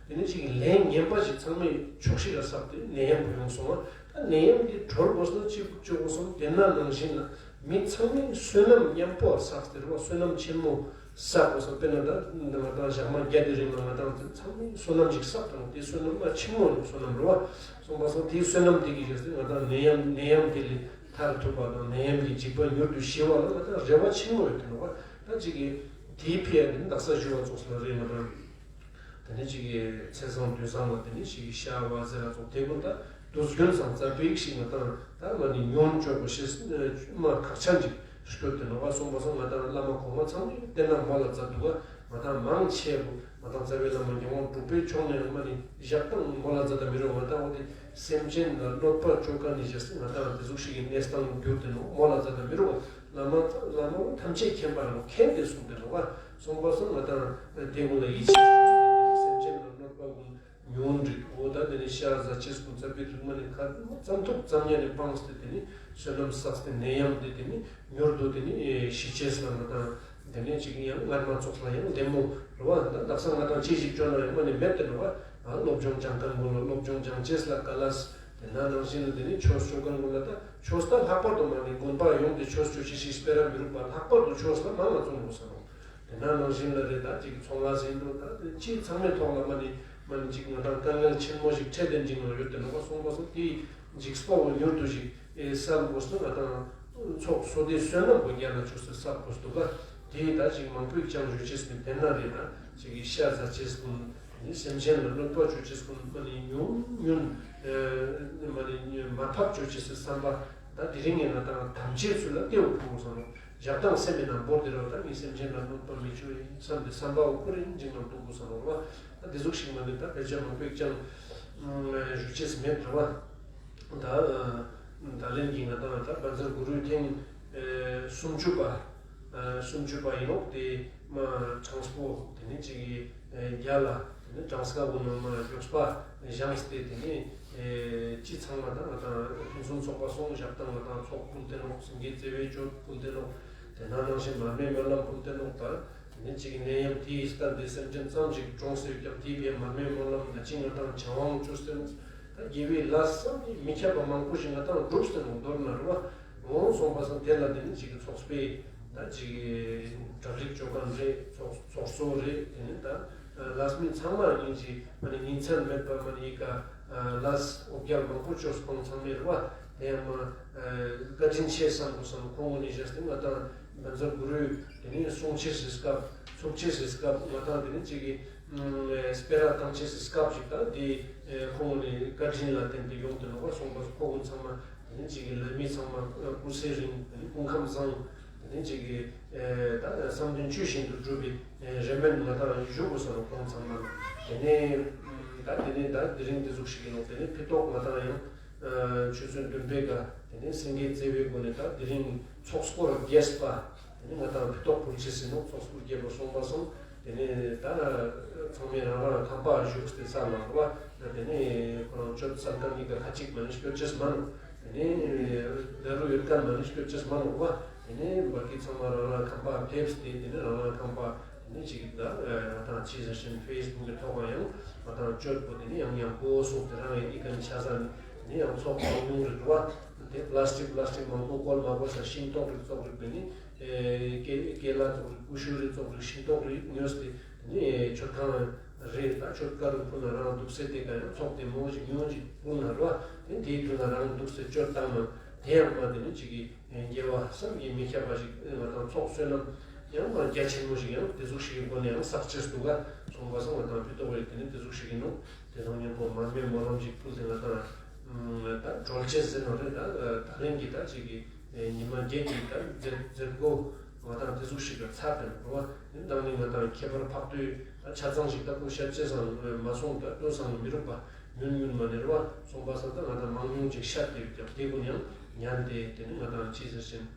དེ་ནི་ཅིག་ལན་ངན་པ་ཞིག་ཚང་མས་ཆོག་ཤེས་ལ་བསགས་ཏེ་ནད་ཡམས་པོ་ཡོང་སོང་བ། ད་ནད་ཡམས་འདི་གྲོལ་དགོས་ན་ཅི་བཅོ་དགོས་སོང་དེ་ན་ནང་བཞིན་ལ་མི་ཚང་མས་བསོད་ནམས་མཉམ་པོ་བསགས་ཏེ་རེད་བ། བསོད་ནམས་ཆེན་མོ་བསགས་དགོས་སོང་། དཔེར་ན་ད་ང་དང་ཞག་མ་བརྒྱ་དེ་རིང་ལ་ང་དང་ཚང་མས་བསོད་ནམས་ཞིག་བསགས་དང་དེ་བསོད་ནམས་ལ་ཆེན་མོ་ནི་བསོད་ནམས་རེད་བ། སོང་པ་སོང་དེའི་བསོད་ནམས་དེ་གི་རྗེས་སུ་ང་དང་ནད་ཡམས་ནད་ཡམས་དེ་ལས་ཐར་ཐུབ་པ་དང་ནད་ཡམས་ཀྱི་འཇིགས་པ་མྱུར་དུ་ཞི་བ་ལ་ང་དང་རེ་བ་ཆེན་མོ་ཡོད་དེ་རེད་བ། ད་ཅིག་གི་དེའི་ཕི་ཡ་དེ་ནི་དག་ས་ཞུ་བ་ཙོགས་ལ་རེད་ང་དང་། དེ་ནས་ཅིག་གི་ཚེས་བཟང་དུས་བཟང་ལ་དེ་ནས་ཅིག་གི་ཤ་བ་ཟེར་ར་ཙོགས་དེ་ཀུན་ད་དུས་རྒྱུན་སང་རྩ་བའི་ཞིག་ང་དང་ད་མ་ནི་ཉུང་ཅོག་གོ་ཤེས་མ་ཁག་ཆེན་ཅིག་སྐྱོད་དེ་ནོ་བ། སོང་པ་སོང་ང་དང་བླ་མ་གོང་མ་ཚང་མས་བསྟན་ན་མོ་ལ་མཛད་འདུག་ག་ང་དང་མང་ཆེ་བོ་ང་དང་རྩ་བའི་བླ་མ་ཉེ་བོ་དྲུག་པའི་ཕྱོགས་ནས་མ་ནི་བཞག་སྟངས་མོ་ལ་མཛད་ད་མི་རུང་། ང་དང་འོ་དེ་སེམས་ཅན་ལ་གནོད་པ་བཅོ་མཁན་ནི་བཞག་སྟེ་ང་དང་དེ་ཟུག་ཞིག་གི་གནས་སྟངས་གྱུར་དེ་ནོ་མོ་ལ་མཛད་ད་མི་རུང་། བླ་མ་བླ་མ་ཐམས་ཅད་མཁྱེན་པ་ལ་མཁྱེན་ཏེ་གསུངས་ཏེ་ནོ་བ། སོང་པ་སོང་ང་དང་དེ་ཀུན་ལ་ཡིད་ཆེས་སེམས་ཅན་ལ་གནོད་པ་ཀུན་ཉུང་འདྲི་འོ་ད་དེ་ནི་ཤ་ཟ་ཅེས་ཀུན་རྩ་བའི་རིགས་མ་ནི་ཁ་ཙམ་ཐུབ་ཙམ་ཉ་ནི་སྤངས་ཏེ་དེ་ནི་བསོད་ནམས་བསགས་ཏེ་ནད་ཡམས་དེ་དེ་ནི་མྱུར་དུ་དེ་ནི་ཞི་ཅེས་ལ་ང་དང་དེ་ནས་ཅིག་ཡང་སྔར་མ་ཚོགས་ལ་ཡང་བདེ་མོ་རེད་བ། ད་དག་ས་ང་དང་ཅི་ཞིག་བཅོ་ན་ཡང་མ་ནི་མེད་དེ་རེད་བ། སློབ་སྦྱོང་སྦྱང་མཁན་ཀུན་ལ་སློབ་སྦྱོང་སྦྱང་ཅེས་ལ་དཀའ་ལས། དེ་ན་ནང་བཞིན་ལ་དེ་ནི་ཆོས་ཞུ་མཁན་ཀུན་ལ་ད་ཆོས་ད་ལྷག་པར་དུ་མ་ནི་དགོན་པ་ཡོངས་ཏེ་ཆོས་ཞུ་ཅི་ཞིག་སྤེ་ར་མི་རུག་པ་ལྷག་པར་དུ་ཆོས་ལ་མང་ལ་བརྩོན་དགོས་ས་རེད། དེ་ན་ནང་བཞིན་ལ་རེད་ད་ཅིག་ཚོང་ལ་ཟིན་འགྲོ་ད་དེ་ཅི་ཚང་མའི་ཐོག་ལ་མ་ནི་མ་ནི་ཅིག་ང་དང་དཀའ་ངལ་ཆེན་མོ་ཞིག་འཕྲད་དེ་འཇིག་ནང་ཡོད་དེ་ནོ་བ། སོང་པ་སོང་དེའི་འཇིགས་སྤོ་བ་མྱུར་དུ་ཞིག་ཨེ་སལ་དགོས་སོང་ང་དང་། ཚོགས་གསོག་དེ་བསོད་ནམས་པོ་རྒྱ་ལ་བཅུག་སྟེ་བསགས་དགོས་འདུག་ག་དེ་ད་ཅིག་མང་པོས་ཀྱང་ཞུ་ཅེས་མིན་དེ་ན་རེད་ན་ཅིག་གི་ཤ་ཟ་ཅེས་ཀུན་ནི་སེམས་ཅན་ལ་གནོད་པ་བཅོ་ཅེས་ཀུན་མ་ནི་ཉུང་ཉུང་མ་ནི་མ་ཕབ་བཅོ་ཅེས་སི་བསམ་པ་ད་དེ་རིང་ངས་ང་དང་དམ་བཅའི་ཚུལ་ལ་སྐྱེ་བོ་ཕུང་བསམ་རོགས་ཞག་དང་སེམས་མི་ནང་བོར་དེ་རོགས་ད་ངས་སེམས་ཅན་ལ་གནོད་པ་མི་བཅོ་ཡིན་བསམ་དེ་བསམ་པ་འོ་ཁོ་རེ་འཇིག་ནང་འདུག་དགོས་བསམ་རོགས་ད་དེ་ཟུག་ཞིག་མ་ནི་ད་བེད་སྤྱོད་མང་པོས་ཀྱང་ཞུ་ཅེས་མེད་རེད་བ། ད་ད་ལན་གྱི་ང་དང་ད་བཛྲ་གུ་རུའི་ཐེངས་སུམ་ཅུ་པ་སུམ་ཅུ་པ་ཡིན་ནོག་དེ་མ་གྲངས་པོ་དེ་ནི་ཅིག་གི་རྒྱ་ལ་དེ་ནི་གྲངས་ཀ་བོ་ནང་མ་མགྱོགས་པ་བཞེངས་ཏེ་དེ་ནི་ཅི་ཚང་མ་ད་ང་དང་ཕུན་སུམ་ཚོགས་པ་སོང་ཞག་དང་ང་དང་ཚོགས་ཕུལ་ཏེ་ནོག་སེང་གེ་བརྩེ་བའི་གྱོད་ཕུལ་ཏེ་ནོག་དེ་ན་ནང་བཞིན་མར་མེ་སྨོན་ལམ་ཕུལ་ཏེ་ནོག་ད། དེ་ནས་གཅིག་གི་ནད་ཡམས་དེའི་སྟབས་བདེ་སེམས་ཅན་ཙམ་ཞིག་གྲོངས་སེ་ཡོད་ཀྱང་དེའི་ཕན་མར་མེ་སྨོན་ལམ་ནད་ཅིང་ང་དང་བྱ་དབང་བཅུ་སྟེ་ནོ། ད་དགེ་བའི་ལས་བསམ་གྱིས་མི་ཁྱབ་པ་མང་པོ་ཞིག་ང་དང་སྒྲུབ་སྟེ་ནོ་མདོར་ན་རེད་བ། འོང་སོང་པ་སང་དེ་ལ་དེ་ནི་གཅིག་གི་ཚོགས་པའི་ད་གཅིག་གི་གྲ་སྒྲིག་བཅོ་མཁན་རེད། ཚོགས་ཚོགས་གཙོ་རེད། དེ་ནི་ད་ལས་མི་ཚང་མ་སྙིང་རྗེ་མ་ནི་ཉིན་མཚན་མེད་པ་མ་ནི་ཡི་ག་ལས་འོ་བརྒྱལ་མང་པོ་བཅོས་ཁོང་ཚང་མའི་རེད་བ། དེ་ཡང་མ་བཀའ་དྲིན་ཆེ་བསམ་དགོས་བསམ་ཁོང་ངོ་ནས་བཤད་སྟེ་ང་དང་བཛྲ་གུ་རུའི་དེ་ནས་གསུང་ཆེ་སའི་སྐབས་ཚོགས་ཆེ་སའི་སྐབས་ང་དང་དེ་ནས་གཅིག་གི་སྤེ་ར་བཏང་ཆེ་སའི་སྐབས་ཤིག་དང་དེ་ཁོང་ངོ་ནས་བཀའ་དྲིན་ལ་བརྟེན་ཏེ་ཡོང་དུ་ནོ་བ། སོང་པ་ཁོ་ངོ་ཚང་མ་དེ་ནས་གཅིག་གི་ལས་མི་ཚང་མ་སྐུ་ཚེ་རིང་དེ་ནས་སྐུ་ཁམས་བཟང་། དེ་ནས་ཅིག་གི་ད་བསམ་དོན་ཆོས་བཞིན་དུ་འགྲུབ་པའི་རེ་སྨོན་ང་ཏང་ཞུ་དགོས་ས་ནོག་ཁོང་ཚང་མ་ལ། དེ་ནས་ད་དེ་ནས་ད་དེ་རིང་དེ་ཟུག་ཞིག་ཡིན་ནོག་དེ་ནས་ཕི་ཏོག་ང་ཏང་ཡང་ཆུ་ཚོད་བདུན་པའི་ཀ་དེ་ནས་སེང་གེ་རྩེ་བའི་སྒོ་ནས་ད་དེ་རིང་ཚོགས་འཁོར་རྒྱས་པ། དེ་ནས་ང་ཏང་ཕི་ཏོག་ཕུལ་ཆེ་ཟིན་ནོག་ཚོགས་འཁོར་རྒྱས་པ་སོང་པ་སོང་། དེ་ནས་ད་ཚང་མས་རང་རང་ཁང་པ་བཞུགས་ཏེ་ས་ལ་བ། དེ་ནས་ཁོ་རང་སྤྱོད་ས་ཁང་གཉིས་ཀ་ཁ་ཅིག་མ་ནི་སྤྱོད་ཅེས་མ་ནོག་དེ་ནས་ད་རུ་ཡོད་ཀ་མ་ནི་སྤྱོད་ཅེས་མ་ནོག་བ། དེ་ནས་བ་ཀི་ཚང་མ་རང་རང་ཁང་པ་ཕེབས་ཏེ་དེ་ནས་རང་རང་ཁང་པ་དེ་ནས་ཅིག་ད་ང་ཏང་ཅི་ཟེར་ཞིན་ཕེ་སི་བུག་གི་ཐོག་ལ་ཡང་ང་ཏང་སྤྱོད་པོ་དེ་ནས་ཡང་ཡང་པོ་སོགས་དེ་རང་ཡང་ཨི་ཀ་ནི་ཆ་ས་ནི་དེ་ནས་ཡང་ཚོགས་མང་ཉུང་རེད་བ། དེ་པ་ལ་སི་ཊིག་པ་ལ་སི་ཊིག་མང་པོ་བཀོལ་མ་དགོས་ས་ཤིང་ཏོག་རིགས་བཙོག་རིགས་དེ་ནི་ཨེ་ཀེ་ཀེ་ལ་བཙོག་རིགས་ཀུ་ཤུ་རིགས་བཙོག་རིགས་ཤིང་ཏོག་རིགས་ཉོས་ཏེ་དེ་ནི་མཆོད་ཁང་རེད་ད་མཆོད་ཀ་རུ་ཕུལ་ན་རང་འདུག་སེ་དེ་ག་ཡང་ཚོགས་དེ་མང་ཞིག་ཉུང་ཞིག་ཕུལ་ན་རོ་དེ་དེའི་དུས་ན་རང་འདུག་སེ་མཆོད་བཏང་ན་དེ་ཡང་མ་དེ་ནི་ཅིག་གི་དགེ་བ་བསམ་གྱིས་མི་ཁྱབ་པ་ཞིག་ང་ཏང་ཚོགས་བསོད་ནམས་ཡང་མ་རྒྱ་ཆེན་མོ་ཞིག་ཡང་དེ་ཟུག་ཞིག་གི་སྒོ་ནས་ཡང་བསགས་ཅེས་འདུག་ག་སོང་པ་སོང་ང་ཏང་ཕི་ཏོག་རེད་དེ་ནི་དེ་ཟུག་ཞིག་གི་ནོ། དེ་དང་མཉམ་པོ་མར་མེ་སྨོན་ལམ་ཅིག་ཕུལ་ཏེ་ང་ཏང་ད་གྲོལ་ཆེད་ཟེར་ནོ་རེད་ད། ད་རིང་གི་ད་ཅིག་གི་ཉི་མ་བརྒྱད་ཀྱི་ད་མཛད་མཛད་སྒོ་ང་ཏང་དེ་ཟུག་ཞིག་གི་ཚར་དེ་རོ་བ། དེ་དང་ནི་ང་ཏང་ཁྱད་པར་འཕགས་བསྟོད་ད་ཆ་ཚང་ཞིག་ད་ཁོ་ཤ་ཆེ་སང་མ་སོང་ད་ལྟོ་སང་མི་རུག་པ་ཉུན་ཉུན་མ་ནེ་རོ་བ་སོང་པ་སང་ད་ང་ཏང་མང་ཉུང་ཅིག་ཤ་དེ་ཡོད་ཀྱང་དེ་ཀུན་ཡང་ཉན་ཏེ་དེ་ནི་ང་ཏང་ཅི་ཟེར་ཞིན།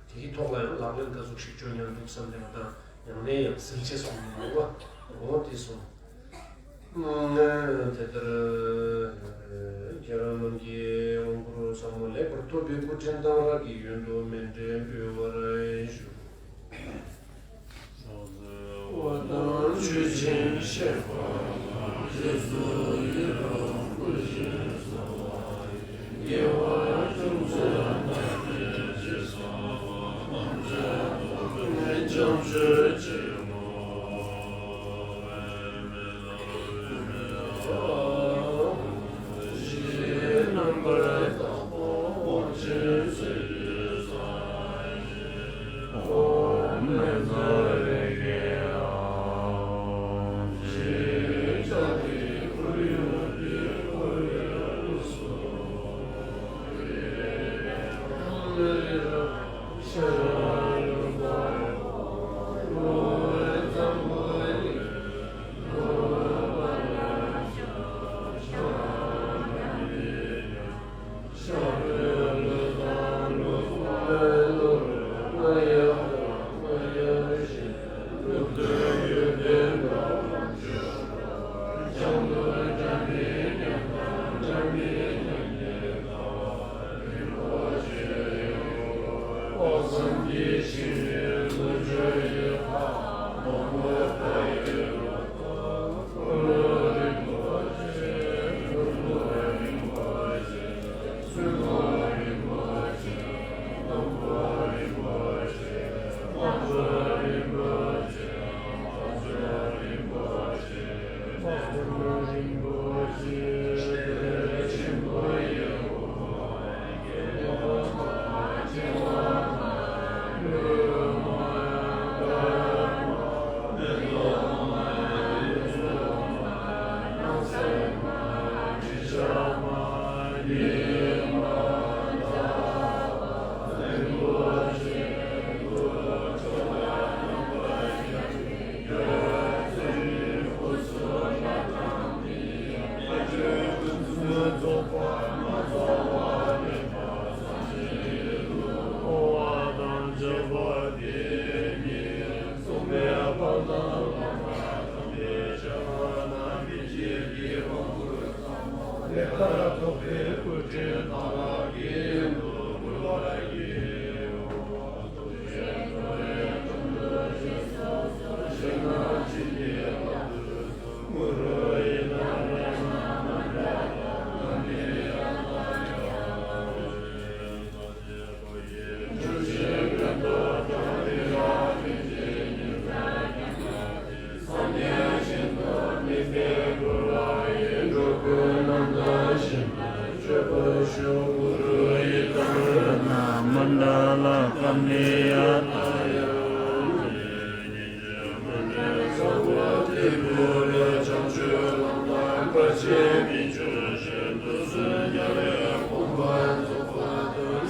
དེའི་ཐོག་ལ་ཡང་ལག་ལེན་ག་ཟུག་ཞིག་བཅོ་ཉན་འདུག་བསམ་ནས་ང་ཏང་ཡང་ནས་ཡང་ཟིལ་ཆས་སོང་ནས་འོ་འོ་དེ་སོང་། དེ་ལྟར་ཁྱེད་རང་རྣམས་ཀྱི་དབང་བསྐུར་ཚང་མ་ལེགས་པར་ཐོབ་པའི་སྐུ་དྲིན་གཏང་རག་གི་ཡོན་དུ་སྨིན་འདྲེན་འབུལ་བར་ཞུ།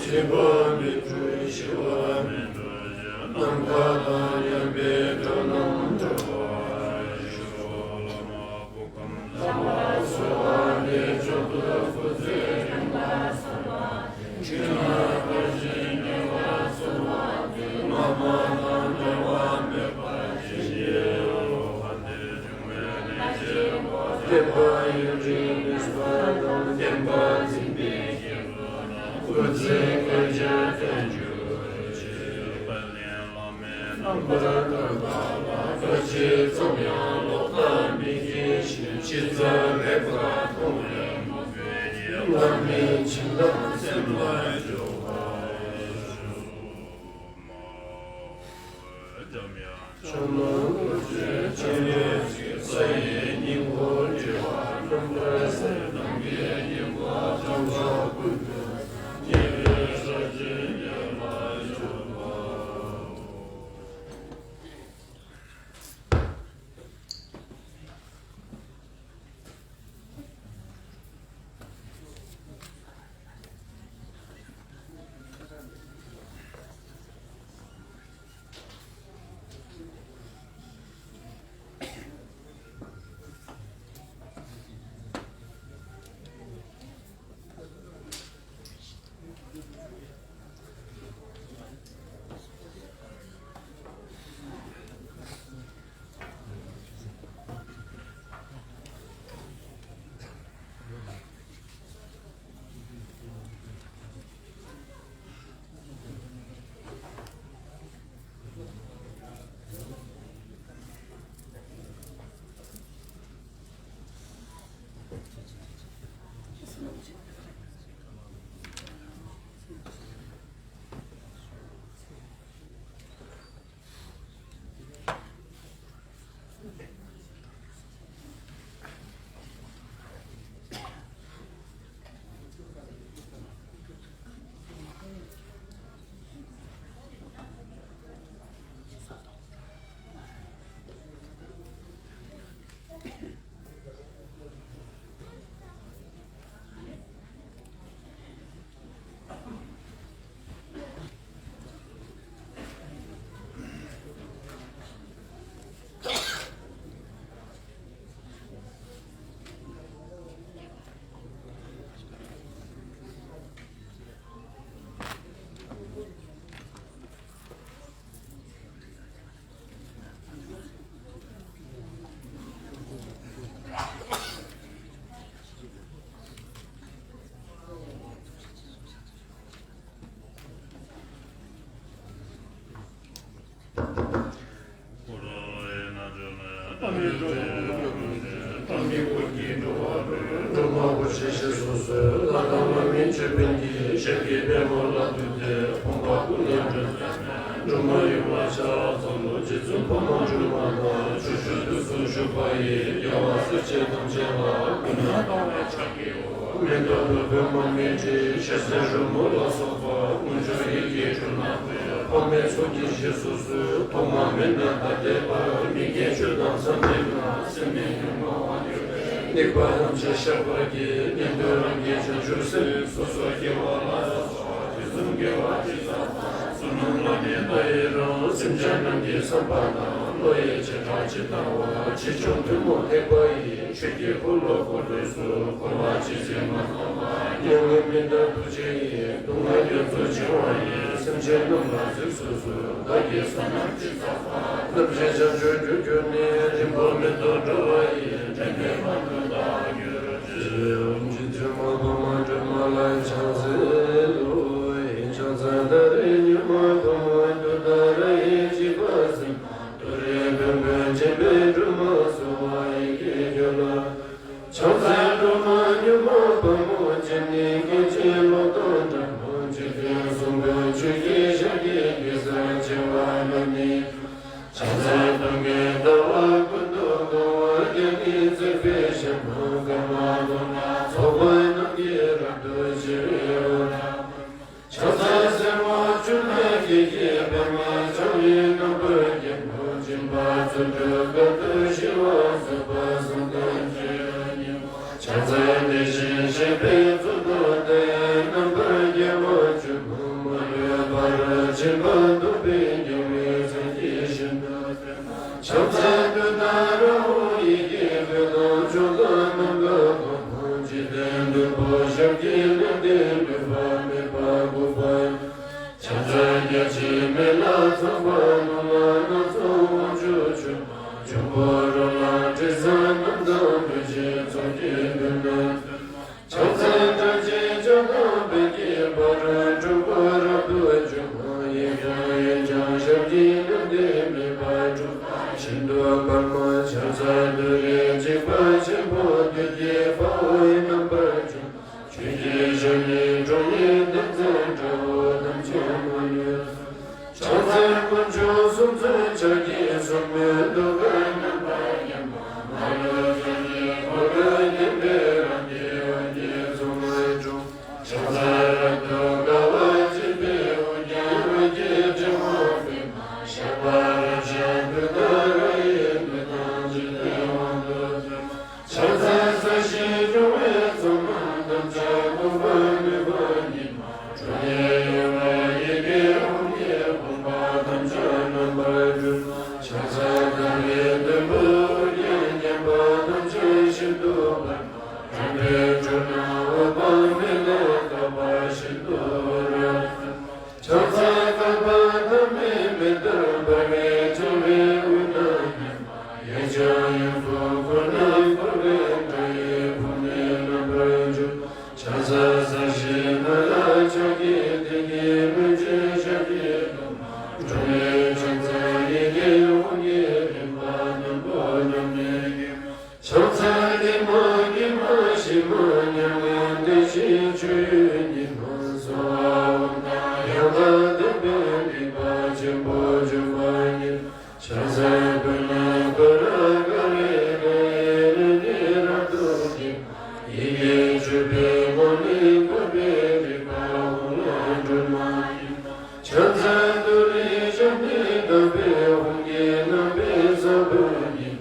སྲིད་པ་མི་འཁྲུལ་ཞི་བ་མི་འཁྲུལ་ཞི། ནམ་མཁའ་དང་མཉམ་པའི་འགྲོ་རྣམས་སྒྲོལ་བར་ཤོག། རྣམ་པར་དག་པ་ལ་བཀའ་ཆེ་ཙམ་ཡང་ལོག་ལྟ་མི་སྐྱེ་ཞིང་། ཇི་ལྟར་ལེགས་པར་མཐོང་བའི་མོས་པས་ཉེ་བར་སྨིན་ཅིང་བདག་སེམས་ལ་འཇུག་པར་ཤོག། འཇམ་དབྱངས་སྐུ་ཚེ་ཆེ་བའི་ཚེ། ས་ཡི་སྙིང་པོ་འབྲེལ་བ་རྣམ་པར་གསལ། ནམ་མཁའི་སྙིང་པོ་འཇམ་དབྱངས་སྐུ་ཚེ། ཉེ་བའི་ས་བཅུའི་ཉེ་བར་འཇུག་པ། སྒྲོལ་མ་སྐུ་ཆེ་ཞེས་སུ་གསོལ། ལྷ་དང་ལྷ་མིན་ཅོད་པན་གྱིས། ཞབས་ཀྱི་པདྨོ་ལ་བཏུད་དེ། ཕོངས་པ་ཀུན་ལས་སྒྲོལ་མཛད་མའི། སྒྲོལ་མ་ཡུམ་ལ་ཕྱག་འཚལ་ལོ། རྗེ་བཙུན་འཕགས་མ་སྒྲོལ་མ་དང་། ཕྱོགས་བཅུ་དུས་གསུམ་བཞུགས་པ་ཡི། རྒྱལ་བ་སྲས་བཅས་ཐམས་ཅད་ལ། གུས་ན་གཏོང་བའི་ཕྱག་གི་འོག་མེ་ཏོག་བདུག་སྤོས་མར་མེ་དྲི། ཞལ་ཟས་རོལ་མོ་ལ་སོགས་པ། དཀོན་མཆོག་ཡི་གེ་དྲུག་ན་འཕོས། འཕགས་མའི་ཚོགས་ཀྱིས་ཞེས་སུ་གསོལ། ཐོག་མ་མེད་ན་ད་ལྟའི་བར། མི་དགེ་བཅུ་དང་མཚམས་མེད་པ། སེམས་ནི་ཉོན་མོངས་དབང་གྱུར་ཏེ། སྡིག་པ་ཐམས་ཅད་བཤགས་པར་བགྱི། ཉན་ཐོས་རང་རྒྱལ་བྱང་ཆུབ་སེམས། སོ་སོ་སྐྱེ་བོ་ལ་སོགས་པ། དུས་གསུམ་དགེ་བ་ཅི་བསགས་པ། བསོད་ནམས་ལ་ནི་ད་ཡི་རང་། སེམས་ཅན་རྣམས་ཀྱི་བསམ་པ་དང་། བློ་ཡི་བྱེ་བྲག་ཇི་ལྟ་བ། ཆེ་ཆུང་ཐུན་མོང་ཐེག་པ་ཡི། ཆོས་ཀྱི་འཁོར་ལོ་བསྐོར་དུས་སུ། འཁོར་བ་ཇི་སྲིད་མ་སྟོངས་པ། མྱ་ངན་འདའ་བར་ཐུགས་རྗེ་ཡིས། སྡུག་བསྔལ་རྒྱ་མཚོ་བྱེ་བ་ཡི། སེམས་ཅན་རྣམས་ལ་གཟིགས་སུ་གསོལ། བདག་གིས་བསོད་ནམས་ཅི་བསགས་པ། ཐམས་ཅད་བྱང་ཆུབ་རྒྱུར་གྱུར་ནས། རིང་པོར་མི་ཐོགས་འགྲོ་བ་ཡི། འདྲེན་པའི་དཔལ་དུ་བདག་གྱུར་ཅིག། རྗེ་བཙུན་མ་འཕགས་མ་སྒྲོལ་མ་ལ་ཕྱག་འཚལ་ལོ། ཕྱག་འཚལ་ཏཱ་རེ་ཉི་མ་འཕགས་མ་ཏུཏྟཱ་ར་ཡེ། བྱིས་པ་སེམས་མ་ཏུ་རེ་བོན་པོས་བཅིངས་པའི་སྒྲོལ་མ་གསོལ་བ་ཡི་གེ་བརྗོད་ལ། ཕྱག་འཚལ་སྒྲོལ་མ་མྱུར་མ་དཔའ་མོ་ཆེ། སྐད་ཅིག་གློག་དང་སྒྲ་མང་། འཇིག་རྟེན་གསུམ་མགོན་ཆུ་སྐྱེས་ཞལ་གྱི་གེ་སར་བྱེ་བ་རྣམས་ནི། ཕྱག་འཚལ་སྟོན་ཀའི་ཟླ་བ་ཀུན་ཏུ་དགའ་བ། རྒྱ་མཚོའི་རྩིབས་པའི་ཞལ་སྣང་དཀར་མ་དུང་ནག། ཚོགས་པ་རྣམས་ཀྱིས་རབ་ཏུ་ཕྱེ་བའི་འོད་རབ་བཀྲམ། ཕྱག་འཚལ་སེར་མོ་ཆུ་ནག་གི་སྐེད་པདྨ། ཕྱག་གཡས་རྣམ་པར་རྒྱལ་མོ་སྦྱིན་པ། བརྩོན་འགྲུས་དཀའ་ཐུབ་ཞི་བ། བཟོད་པ་བསམ་གཏན་སྤྱོད་ཡུལ་ཉིད་མ། ཕྱག་འཚལ་དེ་བཞིན་གཤེགས་པའི་གཙུག་ཏོར་ཏེ། རྣམ་པར་རྒྱལ་བ་ཆོས་སྐུ་ ཞེན་པ་སྟོང་པའི་རྒྱལ་བའི་སངས་རྒྱས་ཞིང་དུ། ཕྱག་འཚལ་ཏུཏྟཱ་ར་ཧཱུྃ། ཡི་གེ་དགུ་དང་མཆོག་གསུམ་རྣམ་དག་གོ། འཇིག་རྟེན་དྲུག་པོ་ཞབས་ཀྱིས་བསྣུན་ཏེ། འདུས་པ་མེད་པར་འགུགས་པ། ཕྱག་འཚལ་རྒྱ་ཆེར་མེ་ལྷ་ཚངས་པ། རླུང་ལྷ་སྣ་ཚོགས་དབང་ཕྱུག་མཆོད། འབྱུང་པོ་རོ་ལངས་དྲི་ཟ་རྣམས་དང་། འདུ་བྱེད་ཚོགས་ཀྱིས་མདུན་དུ། ཕྱག་འཚལ་སྒྲ་གཅན་འཇོམས་དང་བོད་ཀྱི་ཕ་རོལ་འཁྲུལ་པ་རབ་ཏུ་འཇོམས། ཡེ་ཤེས་དབྱིངས་ཀྱང་ཞབས་ཀྱིས་བསྣུན་ཏེ། མེ་འབར་འཁྲུགས་པ་ཤིན་ཏུ་འབར་མ། ཕྱག་འཚལ་ཏུ་རེ་འཇིགས་པ་ཆེན་པོ། བདུད་ཀྱི་དཔའ་བོས་རྣམ་པར་འཇོམས། ཆོས་ཀྱི་ཞབས་ནི་ཁྲོ་བོའི་གདན་འཛིན། དགྲ་བོ་ཐམས་ཅད་མ་ལུས། ཕྱག་འཚལ་དཀོན་མཆོག་གསུམ་མཚོན་ཕྱག་རྒྱའི་ཟབ་མོའི་ཐུགས་ཀར། རྣམ་པར་བསྙེན་པ་མ་ལུས་སངས་རྒྱས་འཁོར་དང་མཉམ་པའི། རང་གི་དབང་གིས་སྲུང་མ་བྱུང་། ཕྱག་འཚལ་རབ་ཏུ་དགའ་བ་བརྗིད་པའི་དབུ་རྒྱན། འོད་ཀྱི་ཕྲེང་བ་པདྨ་ཞབས་པད་རབ་བཞད་ཏུཏྟཱ་ར་ཡིས། འདོད་དང་འཇིག་རྟེན་དབང་དུ་སྡུད་པ། ཕྱག་འཚལ་ས་གཞི་སྐྱོང་བའི་ཚོགས་རྣམས་ཐམས་ཅད། ལྐུགས་པ་མུན་པ་ཉི་མ་དྲོད་ནས་གཡོ་བའི། ཡི་གེ་ཧཱུྃ་གྱི་དབང་པོ་ཐམས་ཅད་རྣམ་པར་སྒྲོལ། ཕྱག་འཚལ་ཏཱ་རེ་གདོན་བགེགས་རྒྱན། བརྒྱན་པ་ཐམས་ཅད་ཤིན་ཏུ་བར་མ། རང་གི་ཁྲོད་ན་འོད་དཔག་མེད་ལས། བཏབ་པ་ཤིན་ཏུ་རབ་གསལ། ཕྱག་འཚལ་བསྐལ་པ་ཐ་མའི་མེ་ལྟར་འབར་བའི། བྱ་བའི་དབུས་ན་ཉི་མ། ཡང་ཡང་དབྱུག་གུ་ཁོ་ནར་བསྐོར་བའི། དགྲ་ཡི་དཔུང་ནི་རྣམ་པར་འཇོམས། ཕྱག་འཚལ་ས་གཞིའི་ནང་ན་ཕྱག་གི་མཐིལ་གྱིས་བསྣུན་ཅིང་ཞབས་ཀྱི་ཐོག་མར་དྲངས་ནས། ཕྱག་འཚལ་ཡི་གེ་ཧཱུྃ་གི་རིམ་པ་རྣམ་པོ་རྣམས་ནི། ཕྱག་འཚལ་ཉི་མ་ཉི་མ་ཤི་མ་ཉམས་ངེས་བདེ་གཤེགས་མཆོད་ཡུལ་ཉི་མ། གསོལ་བ་འོད་དང་ཡང་དག་ལྡན་པའི་སྡིག་པ་ཆེན་པོ་འཇོམས་པ་ཉིད། ཕྱག་འཚལ་ཀུན་ལས་བསྐལ་པ་འགག་པའི་དགྲ་ཡི་ལུས་ནི་རབ་ཏུ་འགེམས། ཡི་གེ་བཅུ་པའི་དབང་ནི་བཀོད་པའི་རིག་པ་ཧཱུྃ་ལས་སྒྲོལ་མ་ཉིད། ཕྱག་འཚལ་ཏུ་རེའི་ཞབས་ནི་དག་པའི་ཧཱུྃ་གི་རྣམ་པའི་ས་བོན་ཉིད།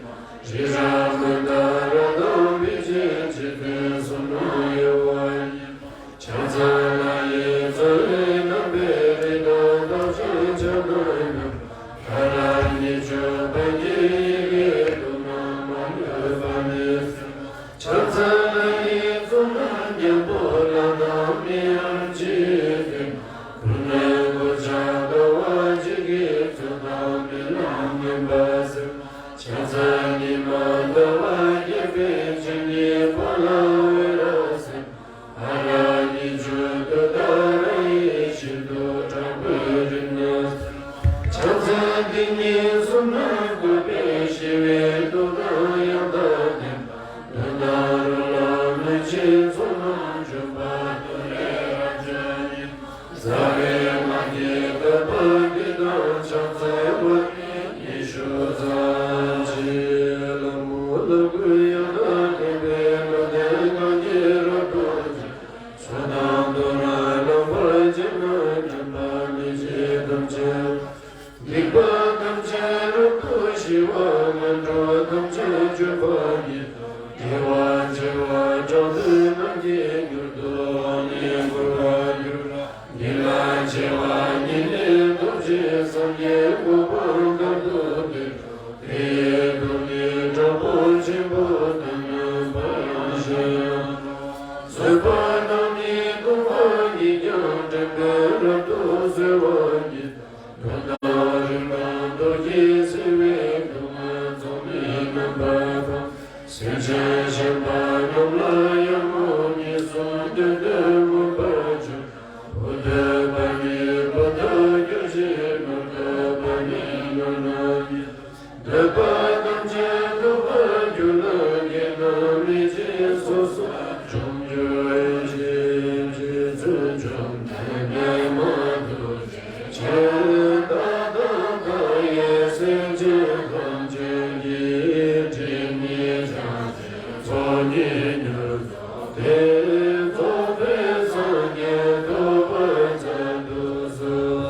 རི་རབ་མནྡ་ར་དང་བི་ཅིང་འཇིག་རྟེན་གསུམ་ན་གཡོ་བ་ཉིད། ཕྱག་འཚལ་ལྷ་ཡི་ཚོགས་ལས་བསྣམས་པའི་རི་དྭགས་རྟགས་ཅན་ཕྱག་ན་བསྣམས། ཀ་ལ་ཉི་ཤུ་པ་གི་ཡི་གེ་དུག་རྣམས་མ་ལུས་པ་ནི། ཕྱག་འཚལ་ལྷ་ཡི་གཙུག་ན་རྒྱལ་པོ་ལྷ་དང་མིའི་དབྱེར་མེད་ཀུན་ནས་གོ་ཆ་དགའ་བ་བརྗིད་ཀྱིས་ཚོགས་དང་རྨི་ལམ་ངན་པ་སེལ། ཕྱག་འཚལ་ཉི་མ་ཟླ་བ་རྒྱས་པའི་སྤྱན་ནི་འཕགས་ལྷ་འོད་རབ་གསལ། ཨ་ར་ཉི་ཤུ་ཏུཏྟཱ་ར་ཡིས་ཤིན་ཏུ་དྲག་པོའི་རིམས་ནད་སེལ། ཕྱག་འཚལ་སྡེ་སྙེད་གསུམ་རྣམས་བཀོད་པའི་ཞི་བའི་མཐུ་དང་ཡང་དག་ལྡན་པ། གདོན་དང་རོ་ལངས་གནོད་སྦྱིན་ཚོགས་རྣམས་འཇོམས་པ་ཏུ་རེ་རབ་འབྱུང་ཉིད། ཟབ་པའི་སྔགས་ཀྱི་བསྟོད་པ་འདི་དང་ཕྱག་འཚལ་བ་ནི་ཉི་ཤུ་རྩ་གཅིག། ལྷ་མོ་ལ་གུས་ཡང་དག་མཁྱེན་པའི་བློ་ལྡན་གང་གིས་རབ་ཏུ་བསྐྱངས། ཚོགས་དང་ཏུ་རེ་ལམ་བར་བཅས་ན། ཉམས་པ་མེད་བཞི་ཐམས་ཅད། སྡིག་པ་ཐམས་ཅད་རབ་ཏུ་ཞི་བ། ངན་འགྲོ་ཐམས་ཅད་གཅོད་པ་ཉིད། དགེ་བ་བྱེ་བ་ཕྲག་བདུན་རྣམས་ཀྱིས། མྱུར་དུ་དབང་ནི་བསྐུར་བར་འགྱུར། ཉེར་ལྔ་བྱེ་བ་ཉིད་ནི་སྟོབས་ཆེན། སངས་རྒྱས་གོ་འཕང་མཐར་ཐུག་དེར། དེ་ཡི་མཐུ་ནི་དྲག་པོ་ཆེན་པོ། མཐའ་མེད་པ་ཡང་ཞི་ཡང་རབ། བཟོད་པ་དང་ནི་སྡུག་བསྔལ་ཉིད་ཀྱང་། འདྲེན་པས་རབ་ཏུ་གསོལ་བ་ཉིད། གདོན་དང་རིམས་དང་གཏོར་གྱིས་བསད་པའི། སྡུག་བསྔལ་ཚོགས་ནི་རྣམ་པར་སྤངས། སེམས་ཅན་གཞན་པ་རྣམས་ལ་ཡང་མོ། ཉེས་སུ་འདོད་དོན་མངོན་པར་བྱོན། བུ་འདོད་པ་ནི་བུ་ལྟར་གྱུར་ཅིང་། ནོར་འདོད་པ་ནི་ནོར་རྣམས་ཉིད། འདོད་པ་ཐམས་ཅད་ཐོབ་པར་འགྱུར་ལ། དགེ་རྣམས་མི་བྱེད་སོ་སོར་འཇོམས་འགྱུར་ཞིང་། རྗེ་བཙུན་བཅོམ་ལྡན་འདས་མ་ཐུགས་རྗེ་ཆེ། བདག་དང་བདག་གི་སེམས་ཅན་ཐམས་ཅད་ཀྱི། སྒྲིབ་གཉིས་སྦྱངས་ཏེ་ཚོགས་གཉིས་མྱུར་རྫོགས་ཏེ། རྫོགས་པའི་སངས་རྒྱས་ཐོབ་པར་མཛད་དུ་གསོལ།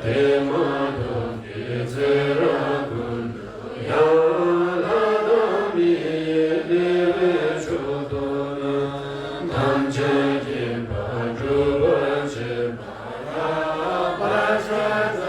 དེ་མ་ཐོབ་ཀྱི་ཚེ་རབས་ཀུན་ཏུ་ཡང་། ལྷ་དང་མི་ཡི་བདེ་བའི་མཆོག་ཐོབ་ནས། ཐམས་ཅད་མཁྱེན་པ་སྒྲུབ་པར་བྱེད་པ། རབ་འབྱམས་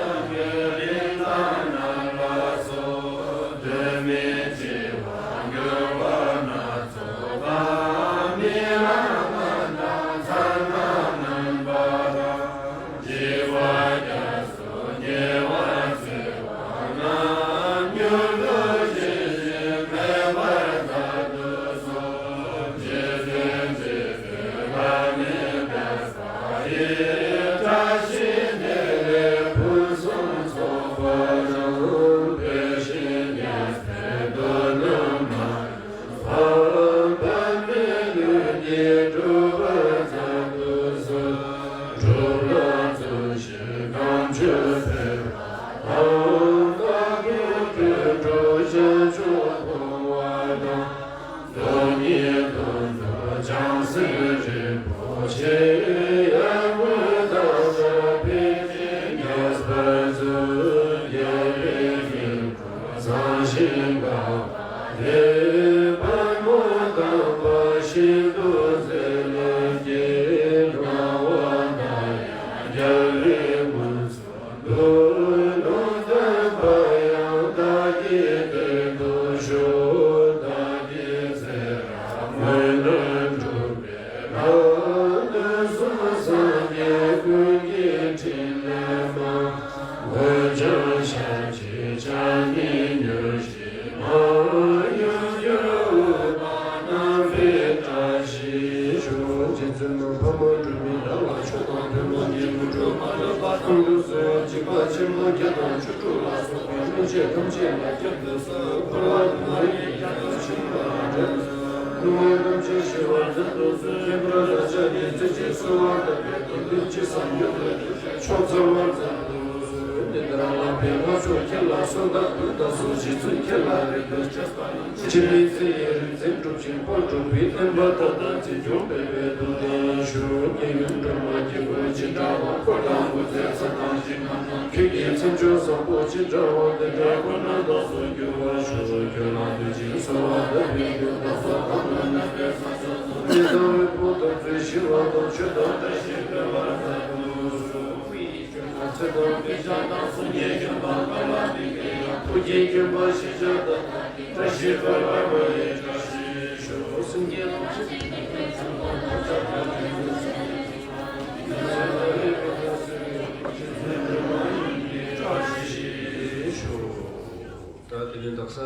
ད་དེ་ནས་དག་ས།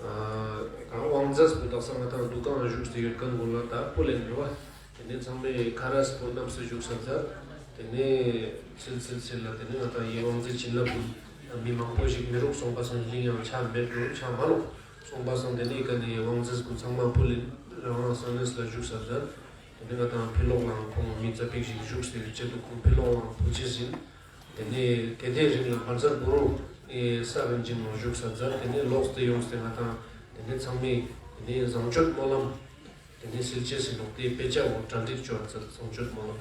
ཨ། གང་དབང་རྫས་པོ་དག་ས་ང་དང་འདུ་ཁང་བཞུགས་ཏེ་ཡོད་མཁན་ཀུན་ལ་ད་སྤུ་ལེན་རེད་བ། དེ་ནས་ཚང་མས་ཁ་རས་པོ་བསྣམས་སེ་བཞུགས་ས་ད། དེ་ནས་ཚིལ་ཚིལ་ཚིལ་ལ་དེ་ནས་ང་དང་ཡི་དབང་རྫས་བྱིན་རླབས་ཀུན་མི་མང་པོ་ཞིག་མི་རུག་སོང་པ་སང་གླིང་ཡང་ཆ་མེད་འགྲོ་ཆ་མ་ལོག་སོང་པ་སང་དེ་ནས་ཀ་ནས་ཡི་དབང་རྫས་ཀུན་ཚང་མ་སྤུ་ལེན་རང་རང་ས་གནས་ལ་བཞུགས་ས་ད། དེ་ནས་ང་དང་ཕི་ལོག་ལའང་ཁོང་མི་ཙ་པིག་ཞིག་བཞུགས་སེ་ཡོད་ཆེད་དུ་ཁོང་ཕི་ལོག་ལའང་བུ་ཆེ་ཟིན། དེ་ནས་དེ་དེའི་རིང་ལ་བཛྲ་གུ་རུ་ཨེ་ས་རིན་ཆེན་ནང་བཞུགས་ས་མཛད། དེ་ནས་ལོག་སྟེ་ཡོང་སྟེ་ང་དང་དེ་ནས་ཚང་མས་དེ་ནས་བཟང་སྤྱོད་སྨོན་ལམ་དེ་ནས་སིལ་ཆས་སི་ལོག་སྟེ་དཔེ་ཆ་འོ་གྲ་སྒྲིག་བྱོས་མཛད། བཟང་སྤྱོད་སྨོན་ལམ།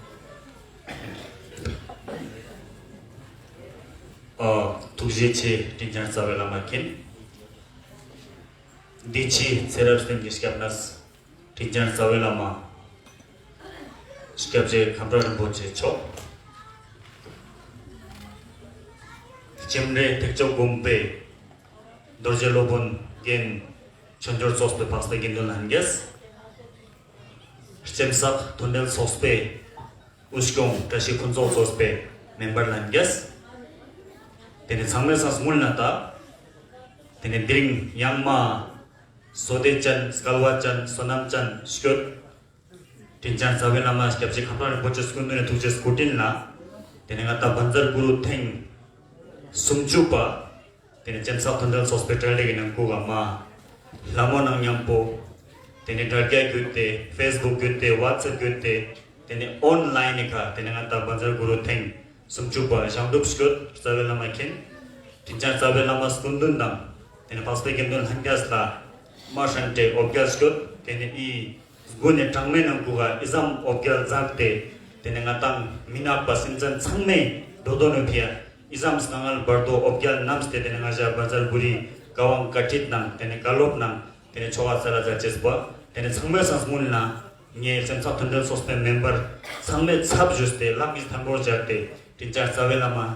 ཨ། ཐུགས་རྗེ་ཆེ། དྲིན་ཅན་རྩ་བའི་བླ་མ་མཁྱེན། འདི་ཕྱི་ཚེ་རབས་གསུམ་གྱི་སྐྱབས་གནས། དྲིན་ཅན་རྩ་བའི་བླ་མ། སྐྱབས་རྗེ་ཁམས་བྲག་རིན་པོ་ཆེ་མཆོག་ལྕེ་འབྲེལ་ཐེག་མཆོག་དགོན་པའི་རྡོ་རྗེ་སློབ་དཔོན་རྒན་ཆོས་འབྱོར་ཚོགས་པའི་འཕགས་པའི་དགེ་འདུན་ལྷན་རྒྱས། ལྕེམ་བསགས་མཐུན་འབྲེལ་ཚོགས་པའི་དབུ་སྐྱོང་བཀྲ་ཤིས་ཕུན་ཚོགས་ཚོགས་པའི་མེམ་བར་ལྷན་རྒྱས། དེ་ནས་ཚང་མའི་སང་སྔོན་ལ་ད། དེ་ནས་དེ་རིང་ཡང་མ། བསོད་བདེ་ཅན། སྐལ་བ་ཅན། བསོད་ནམས་ཅན་སྐྱོད། དྲིན་ཅན་རྩ་བའི་བླ་མ་སྐྱབས་རྗེ་ཁམས་བྲག་རིན་པོ་ཆེ་སྐུ་མདུན་ནས་ཐུགས་རྗེ་སྐུ་དྲིན་ལ། དེ་ནས་ང་དང་བཛྲ་གུ་རུ་ཐེངས་སུམ་ཅུ་པ། དེ་ནས་ལྕེམ་བསགས་མཐུན་འབྲེལ་ཚོགས་པའི་གྲལ་རིམ་གྱི་ནང་ཁུལ་ག་མ། ལྷ་མོ་ནང་མཉམ་པོ། དེ་ནས་དྲ་རྒྱ་བརྒྱུད་དེ། ཕེ་སི་བུག་བརྒྱུད་དེ། ཝ་ཚེབ་བརྒྱུད་དེ། དེ་ནས་ཨོན་ལའིན་ནི་ཁ་དེ་ནས་ང་དང་བཛྲ་གུ་རུ་ཐེངས་སུམ་ཅུ་པ་བཞེངས་གྲུབ་སྐྱོད་རྩ་བའི་བླ་མ་མཁྱེན། དྲིན་ཅན་རྩ་བའི་བླ་མ་སྐུ་མདུན་དང་། དེ་ནས་འཕགས་པའི་དགེ་འདུན་ལྷན་རྒྱས་ལ་མ་ཧྲན་ཏེ་འོ་བརྒྱལ་སྐྱོད། དེ་ནས་ཨི་དགུ་ནས་གྲངས་མེད་ནང་ཁུལ་ག་ཨི་ཙམ་འོ་བརྒྱལ་མཛད་དེ། དེ་ནས་ང་དང་མི་ནག་པ་སེམས་ཅན་ཚང་མས་འགྲོ་དོ་ནུས་ཕིའ། ཨི་ཙམ་དཀའ་ངལ་བར་དོ་འོ་བརྒྱལ་རྣམས་ཏེ། དེ་ནས་ང་ཞ་བཛྲ་གུ་རུའི་བཀའ་དབང་བཀའ་ཁྲིད་ནང་དེ་ནས་བཀའ་སློབ་ནང་དེ་ནས་ཆོ་ག་ཙ་ལ་ཙ་ཅེས་པ། དེ་ནས་ཚང་མའི་སང་སྔོན་ལ་ངས་ལྕེམ་བསགས་མཐུན་འབྲེལ་ཚོགས་པའི་མེམ་བར་ཚང་མའི་ཚབ་ཞུས་ཏེ་ལག་གཉིས་ཐལ་མོ་སྦྱར་ཏེ་དྲིན་ཅན་རྩ་བའི་བླ་མ།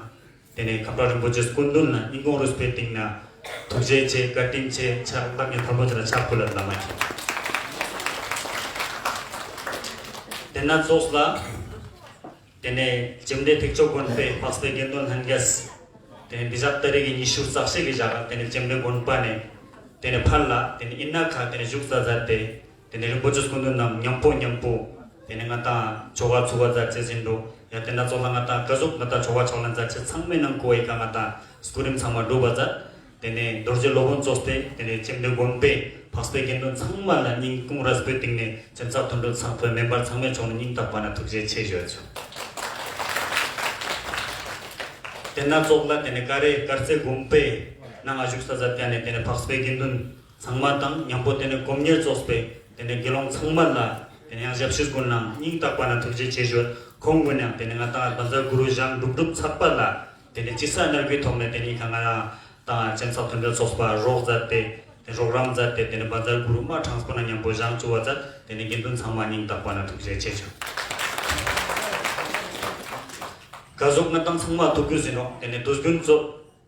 དེ་ནས་ཁམས་བྲག་རིན་པོ་ཆེ་སྐུ་མདུན་ལ་སྙིང་ཁོང་རུས་པའི་གཏིང་ནས་ཐུགས་རྗེ་ཆེ། བཀའ་དྲིན་ཆེ། ཕྱག་ལག་གཉིས་ཐལ་མོ་སྦྱར་ལ་ཕྱག་ཕུལ་ལ་བླ་མ་མཁྱེན། དེ་ན་ཚོགས་ལ། དེ་ནས་ལྕེ་འབྲེལ་ཐེག་མཆོག་དགོན་པའི་འཕགས་པའི་དགེ་འདུན་ལྷན་རྒྱས། དེ་ནས་འདི་ཞག་ཏ་རིག་གི་ཉི་ཤུ་རྩ་བཞི་གི་ཞག་དེ་ནས་ལྕེ་འབྲེལ་དགོན་པ་ནས་དེ་ནས་ཕར་ལ་དེ་ནས་ཨི་ན་ཁ་དེ་ནས་བཞུགས་ས་མཛད་དེ། དེ་ནས་རིན་པོ་ཆེ་སྐུ་མདུན་ནམ་མཉམ་པོ་མཉམ་པོ། དེ་ནས་ང་དང་ཆོ་ག་ཚུགས་པ་མཛད་ཅེས་ཟིན་འགྲོ། ཡ་དེ་ན་ཚོགས་ལ་ང་དང་ཀ་ཟུག་ང་དང་ཆོ་ག་ཕྱག་ལེན་མཛད་ཅེས་ཚང་མའི་ནང་ཁུལ་བའི་ཁ་ང་དང་སྐུ་རིམ་ཚང་མ་སྒྲུབ་པ་མཛད། དེ་ནས་རྡོ་རྗེ་སློབ་དཔོན་གཙོས་ཏེ་དེ་ནས་ལྕེ་འབྲེལ་དགོན་པའི་འཕགས་པའི་དགེ་འདུན་ཚང་མ་ལ་སྙིང་ཁོང་རུས་པའི་གཏིང་ནས་ལྕེམ་བསགས་མཐུན་འབྲེལ་ཚོགས་པའི་མེམ་བར་ཚང་མའི་ཕྱོགས་ནས་སྙིང་ཐག་པ་ནས་ཐུགས་རྗེ་ཆེ་ཞུ་ཡ་ཆོག་དེ་ན་ཚོགས་ལ་དེ་ནས་ཀ་རེ་དཀར་རྩེ་དགོན་པའི་ནང་ང་བཞུགས་ས་མཛད་དེ་ནས་དེ་ནས་འཕགས་པའི་དགེ་འདུན་ཚང་མ་དང་མཉམ་པོ་དེ་ནས་སྒོམ་གཉེར་གཙོས་པའི་དེ་ནས་དགེ་སློང་ཚང་མ་ལ་དེ་ནས་ཡང་ཞབས་ཕྱི་ཀུན་ལ་སྙིང་ཐག་པ་ནས་ཐུགས་རྗེ་ཆེ་ཞུ། ཁོང་ཀུན་ཡང་དེ་ནས་ང་དང་བཛྲ་གུ་རུ་བཞེངས་གྲུབ་གྲུབ་ཚགས་པ་ལ་དེ་ནས་ཅི་ས་ནར་གུའི་ཐོག་ནས་དེ་ནས་ཁ་ང་རང་དང་ལྕེམ་བསགས་མཐུན་འབྲེལ་ཚོགས་པ་རོགས་མཛད་དེ་དེ་རོགས་རམ་མཛད་དེ་དེ་ནས་བཛྲ་གུ་རུ་མ་གྲངས་པོ་ན་མཉམ་པོ་བཞེངས་བཅུག་པ་མཛད། དེ་ནས་དགེ་འདུན་ཚང་མ་སྙིང་ཐག་པ་ནས་ཐུགས་རྗེ་ཆེ་ཞུ། ག་ཟུག་ང་ཏང་ཚང་མ་ཐུགས་ཁུར་ཟིན་ནོག། དེ་ནས་དུས་རྒྱུན་ཚོ་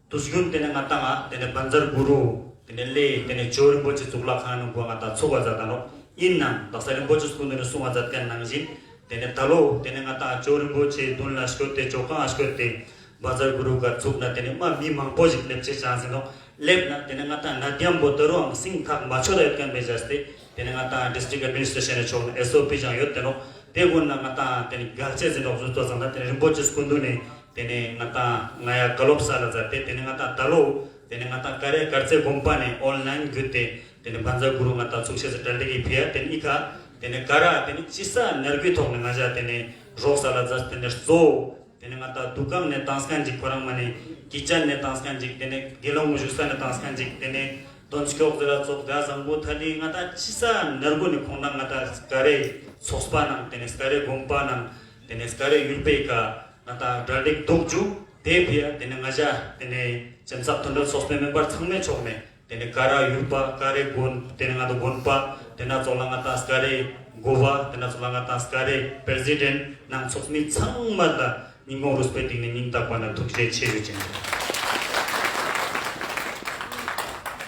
དུས་རྒྱུན་དེ་ནས་ང་ཏང་ང་དེ་ནས་བཛྲ་གུ་རུ་དེ་ནས་ལས་དེ་ནས་ཇོ་རིན་པོ་ཆེ་གཙུག་ལག་ཁང་ནང་གོ་ང་ཏང་ཚུགས་པ་མཛད་ད་ནོག། ཡིན་ནའང་དག་ས་རིན་པོ་ཆེ་སྐུ་མདུན་ནས་གསུང་བ་མཛད་མཁན་ནང་བཞིན་དེ་ནས་ད་ལོ་དེ་ནས་ང་ཏང་ཇོ་རིན་པོ་ཆེ་མདུན་ལ་སྐྱོད་དེ་ཇོ་ཁང་ང་སྐྱོད་དེ་བཛྲ་གུ་རུ་ག་ཚུགས་ན་དེ་ནས་མ་མི་མང་པོ་ཞིག་སླེབས་ཆེ་ཆང་ཟིན་ནོག། སླེབས་ན་དེ་ནས་ང་ཏང་ནད་ཡམས་པོ་ད་རུང་སྲིང་ཐག་མ་ཆོད་ད་ཡོད་མཁན་པའི་བྱས་ཏེ་དེ་ནས་ང་ཏང་ཌིས་ཊྲིཀ་ཨེཌ་མི་ནིས་ཊྲེ་ཤན་ནས་ཕྱོགས་ནས་ཨེས་ཨོ་པི་ཅང་ཡོད་དེ་ནོག། དེ་ཀུན་ལ་ང་ཏང་དེ་ནས་གལ་ཆེ་ཟིན་ནོག་བཟོ་ཚོ་ཚང་ད་དེ་ནས་རིན་པོ་ཆེ་སྐུ་མདུན་ནས་དེ་ནས་ང་ཏང་ང་ཡ་བཀའ་སློབ་ས་ལ་མཛད་དེ་དེ་ནས་ང་ཏང་ད་ལོ་དེ་ནས་ང་ཏང་ཀ་རེ་དཀར་མཛེས་དགོན་པ་ནས་ཨོན་ལ་ཡིན་བརྒྱུད་དེ་དེ་ནས་བཛྲ་གུ་རུ་ང་ཏང་ཚུགས་ཆེ་ཟེར་གྲ་སྒྲིག་གི་ཕི་ཡ་དེ་ནས་ཨི་ཁ་དེ་ནས་ག་ར་དེ་ནས་ཅི་ས་ནར་གུའི་ཐོག་ནས་ང་ཞ་དེ་ནས་རོགས་ས་ལ་མཛད་དེ་ནས་གཙོ་བོ་དེ་ནས་ང་ཏང་འདུ་ཁང་ནས་བཏང་མཁན་ཅིག་ཁོ་རང་མ་ནས་ཀི་ཅན་ནས་བཏང་མཁན་ཅིག་དེ་ནས་དགེ་སློང་བཞུགས་ས་ནས་བཏང་མཁན་ཅིག་དེ་ནས་དོན་སྐྱོག་ཟེར་ལ་ཙོགས་དེ་བཟང་པོ་ཐ་ལི་ང་ཏང་ཅི་ས་ནར་གུ་ནས་ཁོང་ན་ང་ཏང་སྐ་རེ་ཚོགས་པ་ནང་དེ་ནས་སྐ་རེ་དགོན་པ་ནང་དེ་ནས་སྐ་རེ་ཡུལ་པའི་ཀ་ང་ཏང་གྲ་སྒྲིག་འདུག་ཅུ་དེ་ཕི་ཡ་དེ་ནས་ང་ཞ་དེ་ནས་སྤྱི་ཚོགས་མཐུན་སྒྲིལ་ཚོགས་པའི་མེམ་བར་ཚང་མའི་ཕྱོགས་ནས་དེ་ནས་ཀ་ར་ཡུལ་པ་ཀ་རེ་དགོན་དེ་ནས་ང་ཏང་དགོན་པ་དེ་ན་ཙོགས་ལ་ང་ཏང་སྐ་རེ་འགོ་བ་དེ་ན་ཙོགས་ལ་ང་ཏང་སྐ་རེ་པེ་རེ་སི་ཌེན་ནང་ཚོགས་མི་ཚང་མ་ལ་ཉིན་གུང་རུས་པའི་གཏིང་ནས་སྙིང་ཐག་པ་ནས་ཐུགས་རྗེ་ཆེ་ཞུ་ཅིང་།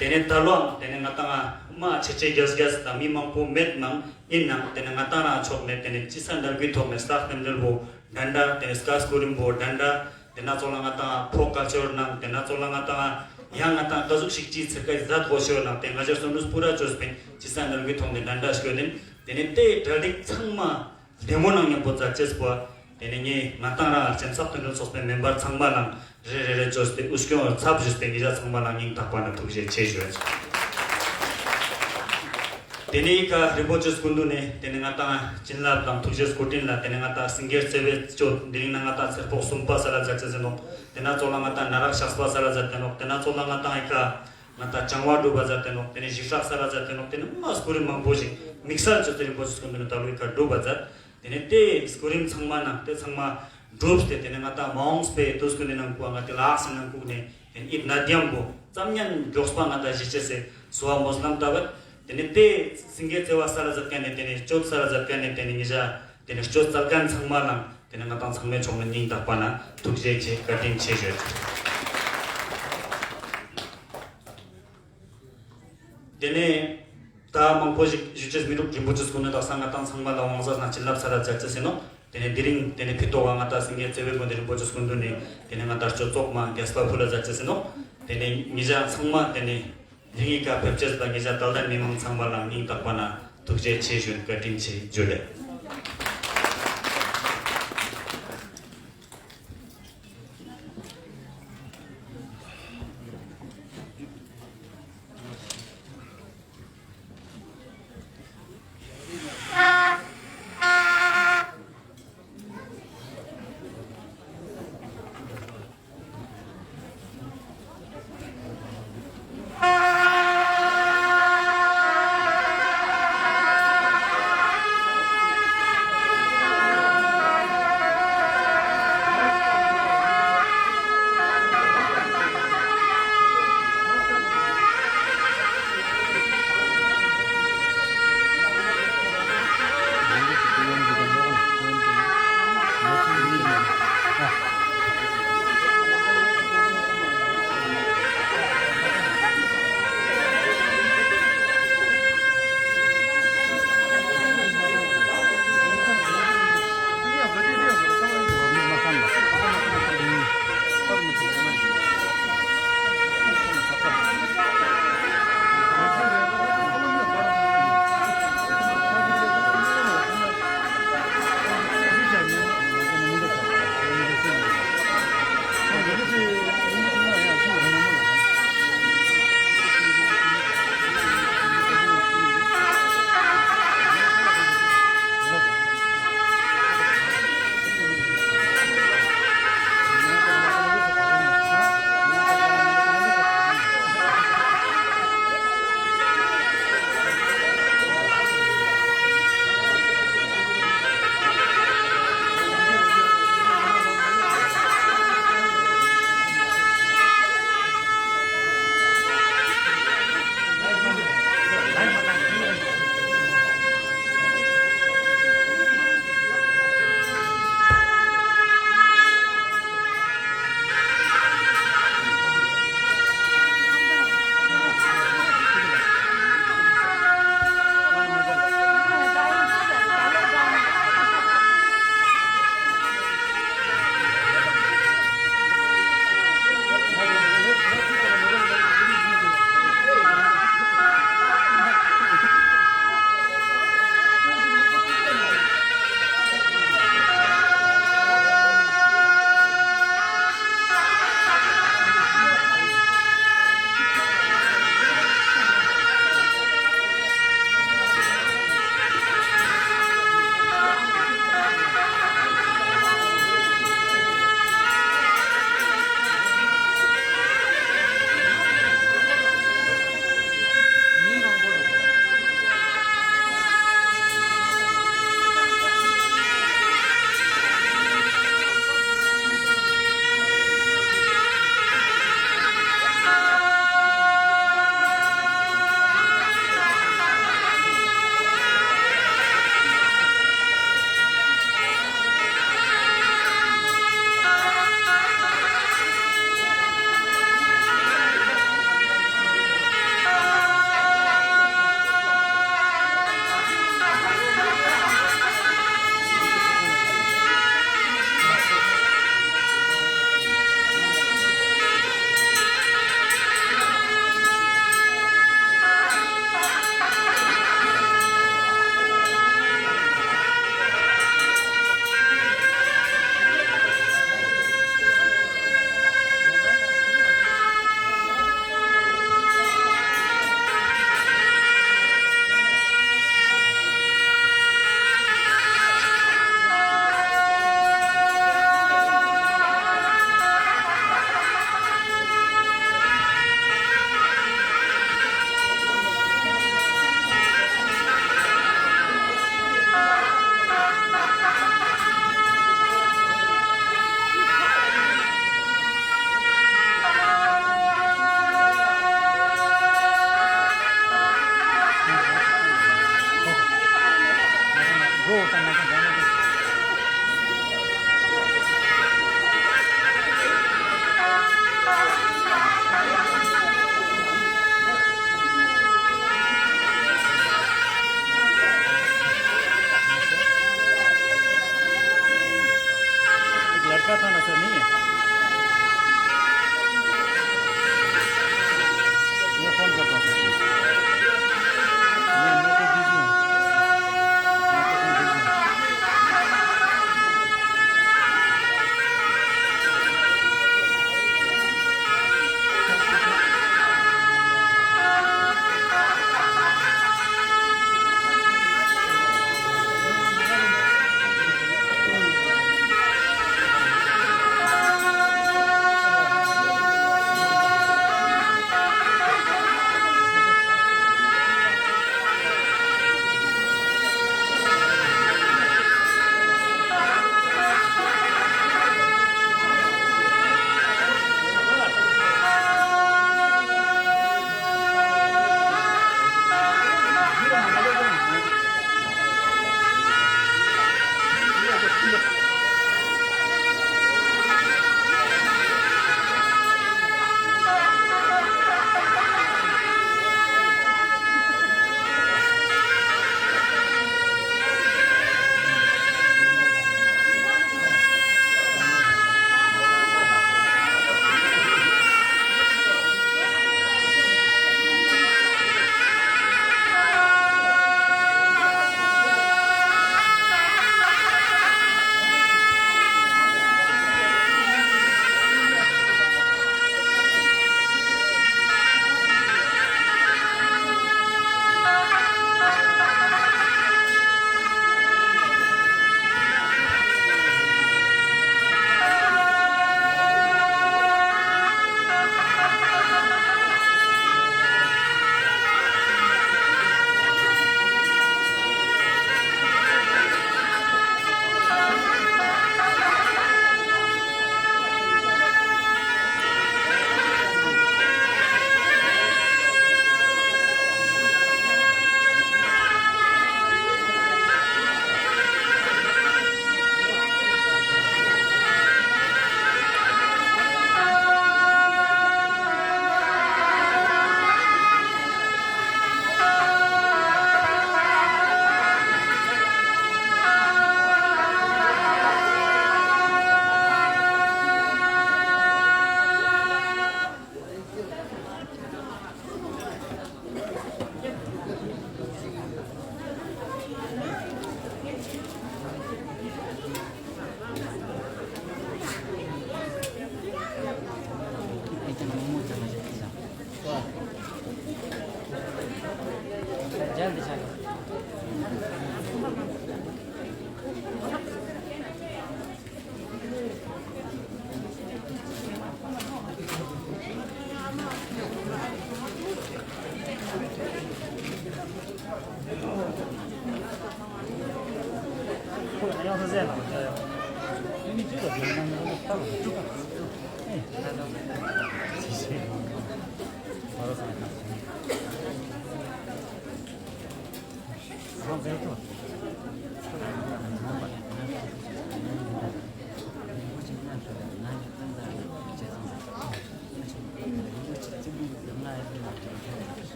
དེ་ནས་ད་ལོའང་དེ་ནས་ང་ཏང་མ་ཆེ་ཆེ་རྒྱས་རྒྱས་དང་མི་མང་པོ་མེད་ནང་ཡིན་ནང་དེ་ནས་ང་ཏང་རང་ཕྱོགས་ནས་དེ་ནས་ཅི་ས་འདར་གུའི་ཐོག་ནས་སྟག་རྟེན་འབྲེལ་བོ་འདྲ་འདྲ་དེ་ནས་སྐ་སྐུ་རིང་པོ་འདྲ་འདྲ་དེ་ན་ཙོགས་ལ་ང་ཏང་ཕོ་ཀལ་ཆར་ནང་དེ་ན་ཙོགས་ལ་ང་ཏང་ཡང་ང་ཏང་ག་ཟུག་ཞིག་ཅི་ཚེ་ཀ་ཟད་གོ་ཤོར་ནང་དེ་ང་ཞ་སོ་ནུས་པུ་ར་ཅོས་པིན་ཅི་ས་འདར་གུའི་ཐོག་ནས་འདྲ་འདྲ་ཤོད་དེ་དེ་ནས་དེ་གྲ་སྒྲིག་ཚང་མ་བདེ་མོ་ནང་མཉམ་པོ་མཛད་ཅེས་པོ། དེ་ནས་ངས་ང་ཏང་རང་སྤྱི་ཚོགས་མཐུན་སྒྲིལ་ཚོགས་པའི་མེམ་བར་ཚང་མ་ལ་རེ་རེ་རེ་བཅོས་ཏེ་དབུ་སྐྱོང་ཚབ་ཞུས་ཏེ་ཉེ་ཞ་ཚང་མ་ལ་སྙིང་ཐག་པ་ནས་ཐུགས་རྗེ་ཆེ་ཞུ། དེ་ནས་ཨི་ཁ་རིན་པོ་ཆེ་སྐུ་མདུན་ནས་དེ་ནས་ང་ཏང་བྱིན་རླབས་དང་ཐུགས་རྗེ་སྐུ་དྲིན་ལ་དེ་ནས་ང་ཏང་སེང་གེ་རྩེ་བའི་ཅོ་དེ་རིང་ན་ང་ཏང་ཚེ་ཕོག་གསུམ་པ་ས་ལ་མཛད་ཅེས་ཟེར་ནོག། དེ་ན་ཙོགས་ལ་ང་ཏང་ན་རག་ཤགས་པ་ས་ལ་མཛད་དེ་ནོག། དེ་ན་ཙོགས་ལ་ང་ཏང་ཨི་ཁ་ང་ཏང་བྱང་བ་སྒྲུབ་པ་མཛད་དེ་ནོག། དེ་ནས་ཞི་ཤགས་ས་ལ་མཛད་དེ་ནོག། དེ་ནས་མ་སྐུ་རིམ་མང་པོ་ཞིག་དམིགས་བསལ་ཅོས་ཏེ་རིན་པོ་ཆེ་སྐུ་མདུན་ནས་ད་ལོ་ཨི་ཁ་སྒྲུབ་པ་མཛད། དེ་ནས་དེ་སྐུ་རིམ་ཚང་མ་ནང་དེ་ཚང་མ་སྒྲུབ་སྟེ་དེ་ནས་ང་ཏང་མ་འོངས་པའི་དུས་སྐུ་ནས་ནང་ཁུག་ང་དེ་ལགས་སེ་ནང་ཁུག་ནས་དེ་ནས་ཨི་ནད་ཡམས་པོ་ཙམ་ཉན་མགྱོགས་པ་ང་ཏང་ཞི་ཅེས་སེ་སུ་བ་མོས་ལམ་ལྟ་བར་དེ་ནས་དེ་སེང་གེ་རྩེ་བ་ས་ལ་མཛད་མཁན་ནས་དེ་ནས་སྐྱོད་ས་ལ་མཛད་མཁན་ནས་དེ་ནས་ཉེ་ཞ་དེ་ནས་སྐྱོད་ཙལ་མཁན་ཚང་མ་ལ་དེ་ནས་ང་ཏང་ཚང་མའི་ཕྱོགས་ནས་སྙིང་ཐག་པ་ནས་ཐུགས་རྗེ་ཆེ་བཀའ་དྲིན་ཆེ་ཞུ། དེ་ནས་ད་མང་པོ་ཞིག་ཞུ་ཅེས་མི་འདུག། རིན་པོ་ཆེ་སྐུ་མདུན་དག་ས་ང་ཏང་ཚང་མ་ལ་དབང་ས་ན་བྱིན་རླབས་ས་ལ་མཛད་ཅེས་ཟེར་ནོག། དེ་ནས་དེ་རིང་དེ་ནས་ཕི་ཏོག་ག་ང་ཏང་སེང་གེ་རྩེ་བའི་དགོན་སྡེ་རིན་པོ་ཆེ་སྐུ་མདུན་ནས་དེ་ནས་ང་ཏང་སྤྱི་ཚོགས་མ་རྒྱས་པ་ཕུལ་ལ་མཛད་ཅེས་ཟེར་ནོག། དེ་ནས་ཉེ་ཞ་ཚང་མ་དེ་ནས་དེ་རིང་ཨི་ཁ་ཕེབས་ཅེས་དང་ཉེ་ཞ་དལ་ལྡན་མི་མང་ཚང་མ་ལ་སྙིང་ཐག་པ་ནས་ཐུགས་རྗེ་ཆེ་ཞུ་བཀའ་དྲིན་ཆེ་ཞུ་ལེ།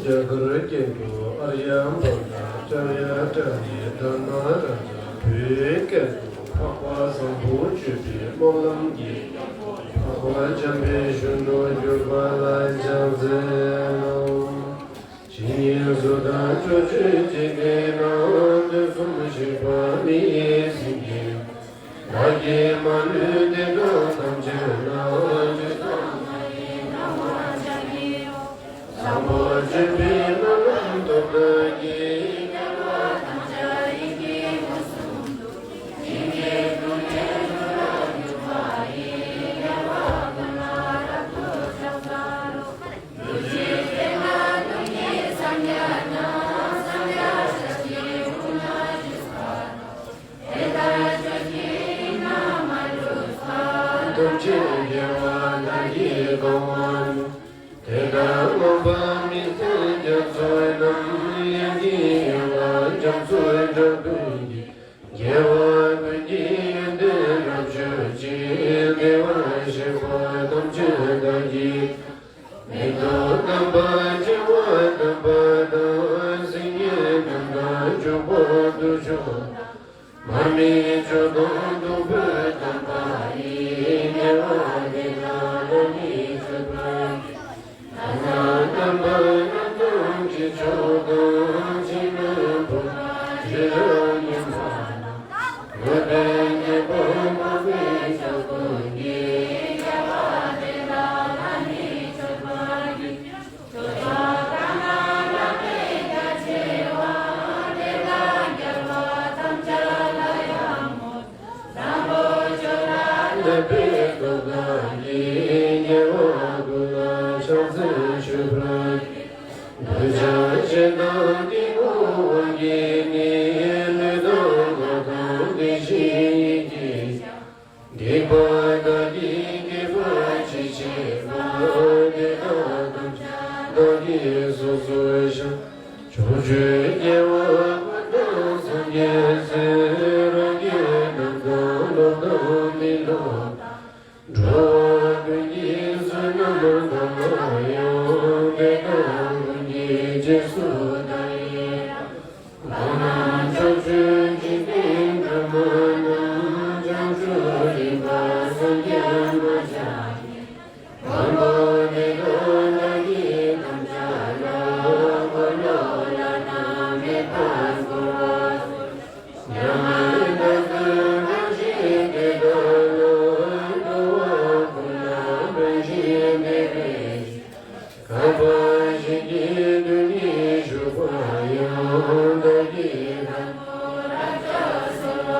རྒྱ་གར་སྐད་དུ། ཨཱརྱ་བྷཱུ་ཏ་ཨཱ་ཙཱརྱ་ཨཱ་ཙཱ་རི་ཡ་བྲ་ཎ་རཱ་ཛ། བོད་སྐད་དུ། འཕགས་པ་བཟང་པོ་སྤྱོད་པའི་སྨོན་ལམ་གྱིས། འཕགས་པ་འཇམ་དཔལ་གཞོན་ནུར་གྱུར་པ་ལ་ཕྱག་འཚལ་ལོ། ཇི་སྙེད་སུ་དག་ཕྱོགས་བཅུའི་འཇིག་རྟེན་ན། དུས་གསུམ་གཤེགས་པ་མི་ཡི་སེང་གེ། བདག་གིས་མ་ལུས་བསྟན་དང་ཐམས་ཅད་ལ། ཇི་ལྟར་བཟང་པོ་སྤྱོད་པའི་སྨོན་ལམ་སྟོབས་དག་གིས། ཐམས་ཅད་དགེ་བ་བདག་གིས་གང་བ་ནི། དེ་དག་བསྔོས་པ་མི་ཟད་རྒྱ་མཚོའི་རྣམ། དབྱངས་ཀྱི་ཡན་ལག་རྒྱ་མཚོའི་སྒྲ་ཀུན་གྱིས། རྒྱལ་བ་ཀུན་གྱི་ཡོན་ཏན་རབ་མཆོག་ཅིང་། བདེ་བར་གཤེགས་པ་ཐམས་ཅད་བདག་གིས། མིག་ཏུ་བལྟམས་པ་བྱེ་བ་དག་པ་དང་། སིལ་སྙན་རྣམས་དང་བྱུག་པ་དུར་ཁྲོད་དང་། མར་མེ་མཆོག་དང་བདུག་སྤོས་དམ་པ་ཡིས། དགེ་བ་འདི་དག་བདག་ཉིད་སྤྱོད་པར་བགྱི། ལྷ་དང་ནམ་མཁའ་རྣམས་དང་དྲི་མཆོག་དང་། འཆི་མེད་ཕོ་བྲང་རི་རབ་མཉམ་པ་དང་། འོད་དཔལ་གྱི་དཔལ་འཁོར་པའི་ཕྱོགས་ཀུན་གྱི། དགེ་བ་འདི་དག་བདག་ཉིད་སྤྱོད་པར་བགྱི། སྡིག་པ་བདག་གིས་དགེ་བ་ཅི་བྱས་པ། དེ་དག་ཐམས་ཅད་བདག་གིས་སོ་སོར་བཤགས། ཕྱོགས་བཅུའི་རྒྱལ་བ་དཔའ་བོ་དང་། སངས་རྒྱས་སྲས་རབ་ཀྱི་རྣམས་དང་། སློབ་དང་མི་སློབ་དང་། འགྲོ་བ་ཀུན་གྱི་བསོད་ནམས་དང་། ཡང་དེ་དག་ཀུན་གྱི་རྗེས་སུ་བདག་སློབ་པ། གང་རྣམས་ཕྱོགས་བཅུའི་འཇིག་རྟེན་དུ་མ་རྣམས། བྱང་ཆུབ་སེམས་དཔའ་སངས་རྒྱས་མ་ཆགས་ཤིང་། དམ་པ་དེ་དག་བདག་གིས་ཐམས་ཅད་བསླབ། འཁོར་ལོ་བླ་ན་མེད་པ་བསྐོར་བ་སོགས། མྱ་ངན་འདའ་སྟོན་གང་བཞེད་དེ་དག་ལ། འགྲོ་བ་ཀུན་ལ་ཕན་ཞིང་བདེ་བའི་ཕྱིར། གབ་པ་བཞི་བརྒྱའི་དུས་ནས་བཞུགས་པ་ཡང་། བདག་གིས་དང་པོར་བསྐྱབ་གསོལ་བ་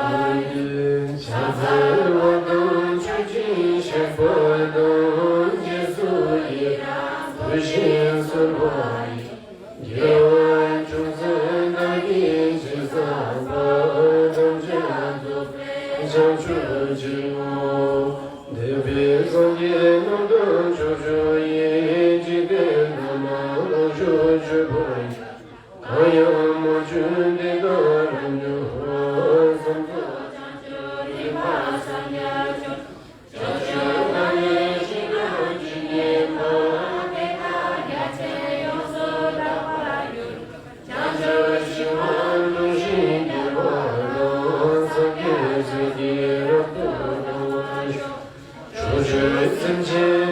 ཡིན། ཕྱག་འཚལ་བ་དང་མཆོད་ཅིང་གཤེགས་པ་དང་། རྗེས་སུ་ཡི་རང་བསྐུལ་ཞིང་གསོལ་བ་ཡིན། དགེ་བ་ཅུང་ཟད་བདག་གིས་ཅི་བསགས་པ། ཐམས་ཅད་རྫོགས་པའི་བྱང་ཆུབ་ཕྱིར་བསྔོ། འདས་པའི་སངས་རྒྱས་རྣམས་དང་ཕྱོགས་བཅུ་ཡི། འཇིག་རྟེན་དུ་མར་ལོངས་སྤྱོད་སྤྱོད་པ་ཡི། གང་ཡང་མ་བྱོན་དེ་དག་རབ་མྱུར་བར། བསམ་རྫོགས་བྱང་ཆུབ་སེམས་དཔའ་སངས་རྒྱས་བྱོན། ཕྱོགས་བཅུ་ན་ཡང་ཞིང་རྣམས་ཇི་སྙེད་པ། དེ་དག་རྒྱ་ཆེར་ཡོངས་སུ་དག་པར་འགྱུར། བྱང་ཆུབ་ཤིང་རྣམས་ལུས་ཤིང་དགེ་བ་རྣམས། སངས་རྒྱས་སྲས་ཀྱིས་རབ་ཏུ་གང་བར་ཤོག། ཕྱོགས་བཅུའི་སེམས་ཅན་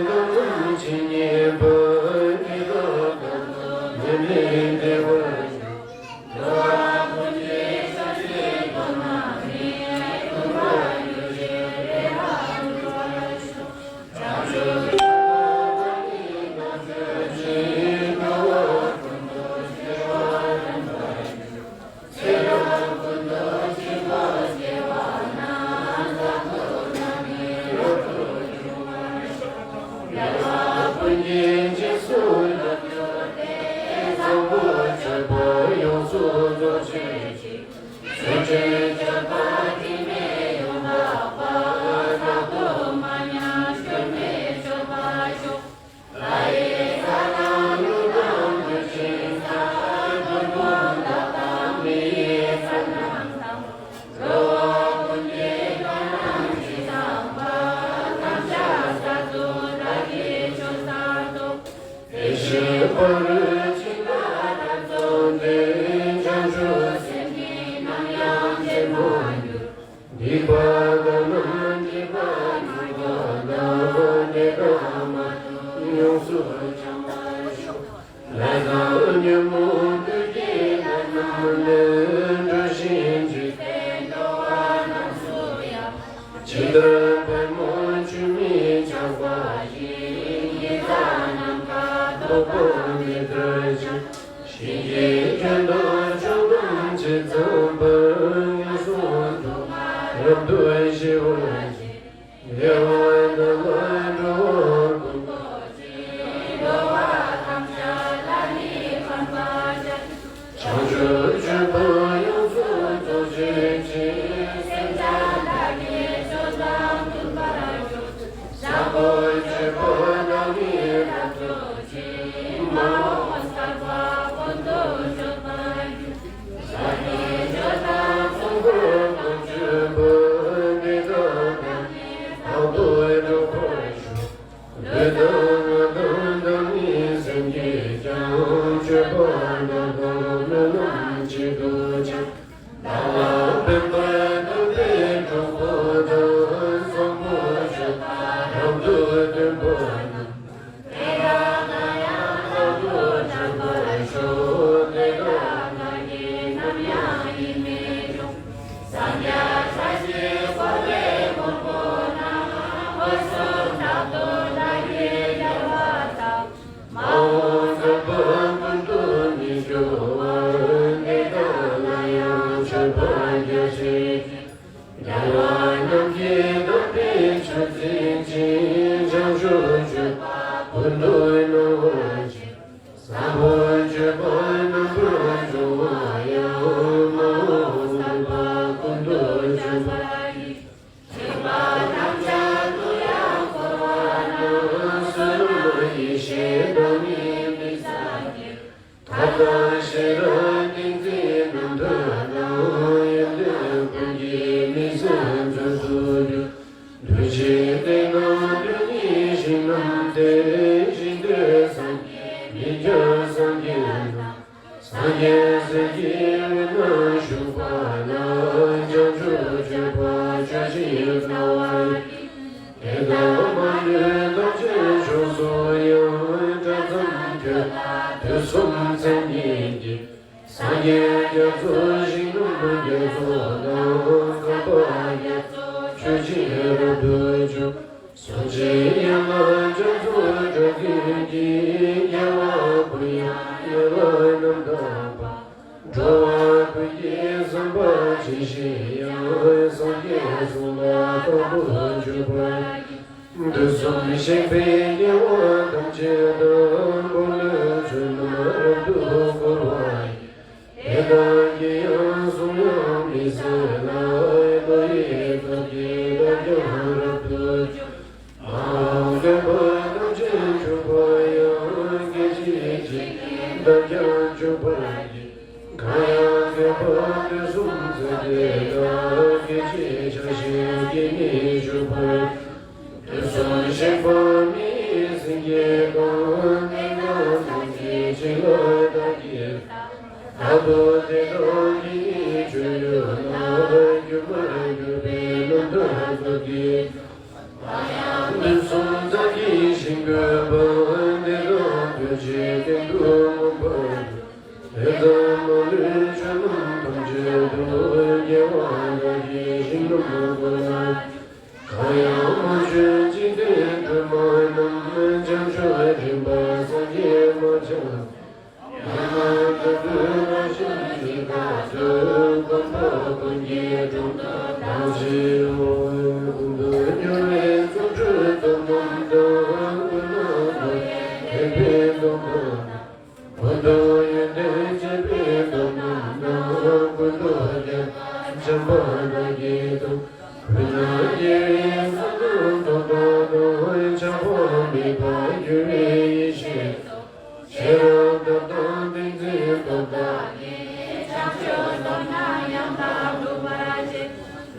སྟོབས་དག་གིས། བྱང་ཆུབ་སྟོབས་རྣམས་ཡང་དག་སྒྲུབ་པར་བྱེད།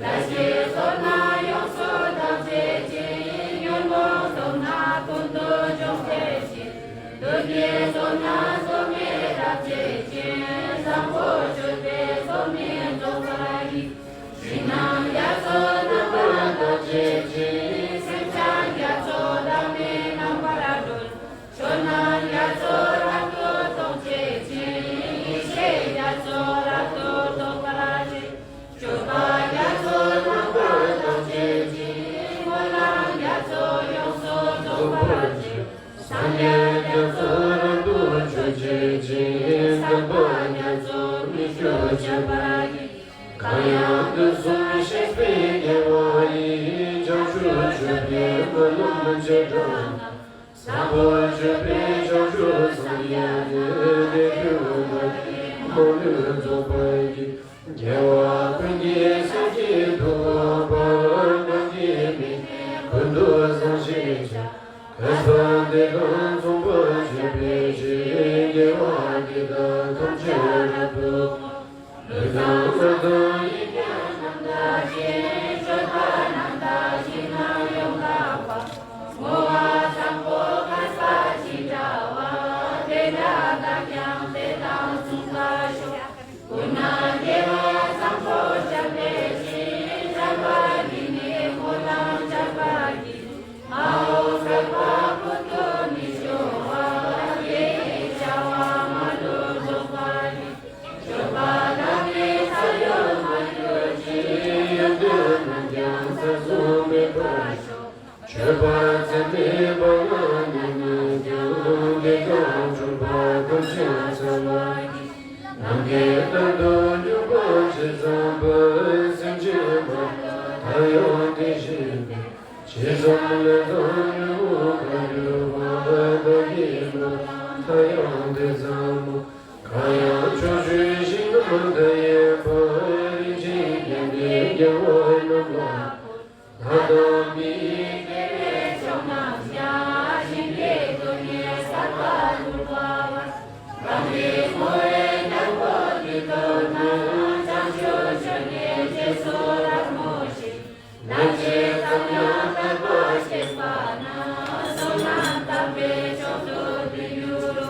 ལས་ཀྱི་སྟོབས་རྣམས་ཡོངས་སུ་དག་བྱེད་ཅིང་། ཉོན་མོངས་སྟོབས་རྣམས་ཀུན་ཏུ་སྦྱོང་བྱེད་ཅིང་། བདུད་ཀྱི་སྟོབས་རྣམས་རྩོལ་མེད་བརླག་བྱེད་ཅིང་། བཟང་པོ་སྤྱོད་པའི་སྟོབས་ནི་རྫོགས་པ་ཡིན། ཞིང་རྣམས་རྒྱ་མཚོ་རྣམ་པར་དག་བྱེད་ཅིང་། སེམས་ཅན་རྒྱ་མཚོ་བདག་མེད་རྣམ་པར་སྒྲོལ། ཆོས་རྣམས་རྒྱ་མཚོ་རབ་ཏུ་རྫོགས་བྱེད་ཅིང་། ཡེ་ཤེས་རྒྱ་མཚོ་རབ་ཏུ་རྫོགས་པར་བྱེད། སྤྱོད་པ་རྒྱ་མཚོ་རྣམ་པར་དག་བྱེད་ཅིང་། སྨོན་ལམ་རྒྱ་མཚོ་ཡོངས་སུ་རྫོགས་པར་བྱེད། སངས་རྒྱས་རྒྱ་མཚོ་རབ་ཏུ་སྤྱོད་བྱེད་ཅིང་། ཟག་པ་རྒྱ་མཚོ་མི་སྐྱོ་བྱེད་པ་ཡིན། གང་ཡང་དུས་གསུམ་གཤེགས་པའི་རྒྱལ་བ་ཡིས། བྱང་ཆུབ་སྤྱོད་པའི་སྨོན་ལམ་བྱེ་བྲག་རྣམས། བཟང་པོ་སྤྱོད་པས་བྱང་ཆུབ་སངས་རྒྱས་ཏེ། དེ་ཕྱིར་བདག་གིས་མ་ལུས་རྫོགས་པར་བགྱི། རྒྱལ་བ་ཀུན་གྱི་སྲས་ཀྱི་ཐུབ་པ། གང་གིས་མི་ཕམ་ཀུན་ཏུ་བཟང་ཞིང་བྱ། གུས་པས་དེ་དག་མཚུངས་པར་སྤྱད་པའི་ཕྱིར། དགེ་བ་འདི་དག་ཐམས་ཅད་རབ་ཏུ་བསྔོ། ལུས་དང་ངག་དང་ཡིད་ཀྱང་རྣམ་དག་ཅིང་། སྤྱོད་པ་རྣམ་དག་ཅིང་རྣམ་གཡེང་དག་པ། བསྔོ་བ་བཟང་པོ་མཁས་པ་ཅི་འདྲ་བ། དེ་འདྲ་བདག་ཀྱང་དེ་དག་མཚུངས་པར་ཤོག། ཀུན་ནས་དགེ་བ་བཟང་པོ་སྤྱད་པའི་ཕྱིར། སྤྱད་པ་འདི་ནི་སྨོན་ལམ་རྒྱས་པར་བགྱི། མ་འོངས་བསྐལ་པ་ཀུན་ཏུ་ནི་སྐྱོ་བ། དེ་ཡི་བྱ་བ་མ་ལུས་རྫོགས་པར་བགྱི། སྤྱོད་པ་དག་ནི་ས་ཡོམ་མ་གྱུར་ཅིག། ཡོན་ཏན་རྣམས་ཀྱང་ས་གསུམ་མེད་པར་ཤོག། སྤྱོད་པ་ཚད་མེད་པ་ལ་གནས་ན་ཡང་། དེ་དག་འཁྲུལ་པ་ཐམས་ཅད་འཚལ་བར་བགྱི། ནམ་མཁའི་མཐར་ཐུག་གྱུར་པ་ཇི་ཙམ་པར། སེམས་ཅན་མ་ལུས་མཐའ་ཡང་དེ་བཞིན་ཏེ། ཇི་ཙམ་ལས་དང་ཉོན་མོངས་པ་གྱུར་པ། བདག་གི་སྨོན་ལམ་མཐའ་ཡང་དེ་ཙམ་མོ། གང་ཡང་ཕྱོགས་བཅུའི་ཞིང་རྣམས་མཐའ་ཡས་པ། རིན་ཆེན་བརྒྱན་ཏེ་རྒྱལ་བ་རྣམས་ལ། བདག་དང་མི་ཡི་དགེ་བའི་ཕྱོགས་རྣམས་ཀྱང་། བྱིན་གྱིས་བརླབས་ནས་གསལ་བར་གྱུར་པ་བར། གང་གིས་བསྔོ་བའི་རྒྱལ་པོ་འདི་ཐོབ་ན། བྱང་ཆུབ་སྤྱོད་ནི་རྗེས་སུ་རབ་བསྔོ་ཞིང་། ལན་གཅིག་ཙམ་ཡང་དད་པ་སྐྱེས་པ་ན། བསོད་ནམས་དམ་པའི་མཆོག་ཏུ་དེ་འགྱུར་རོ།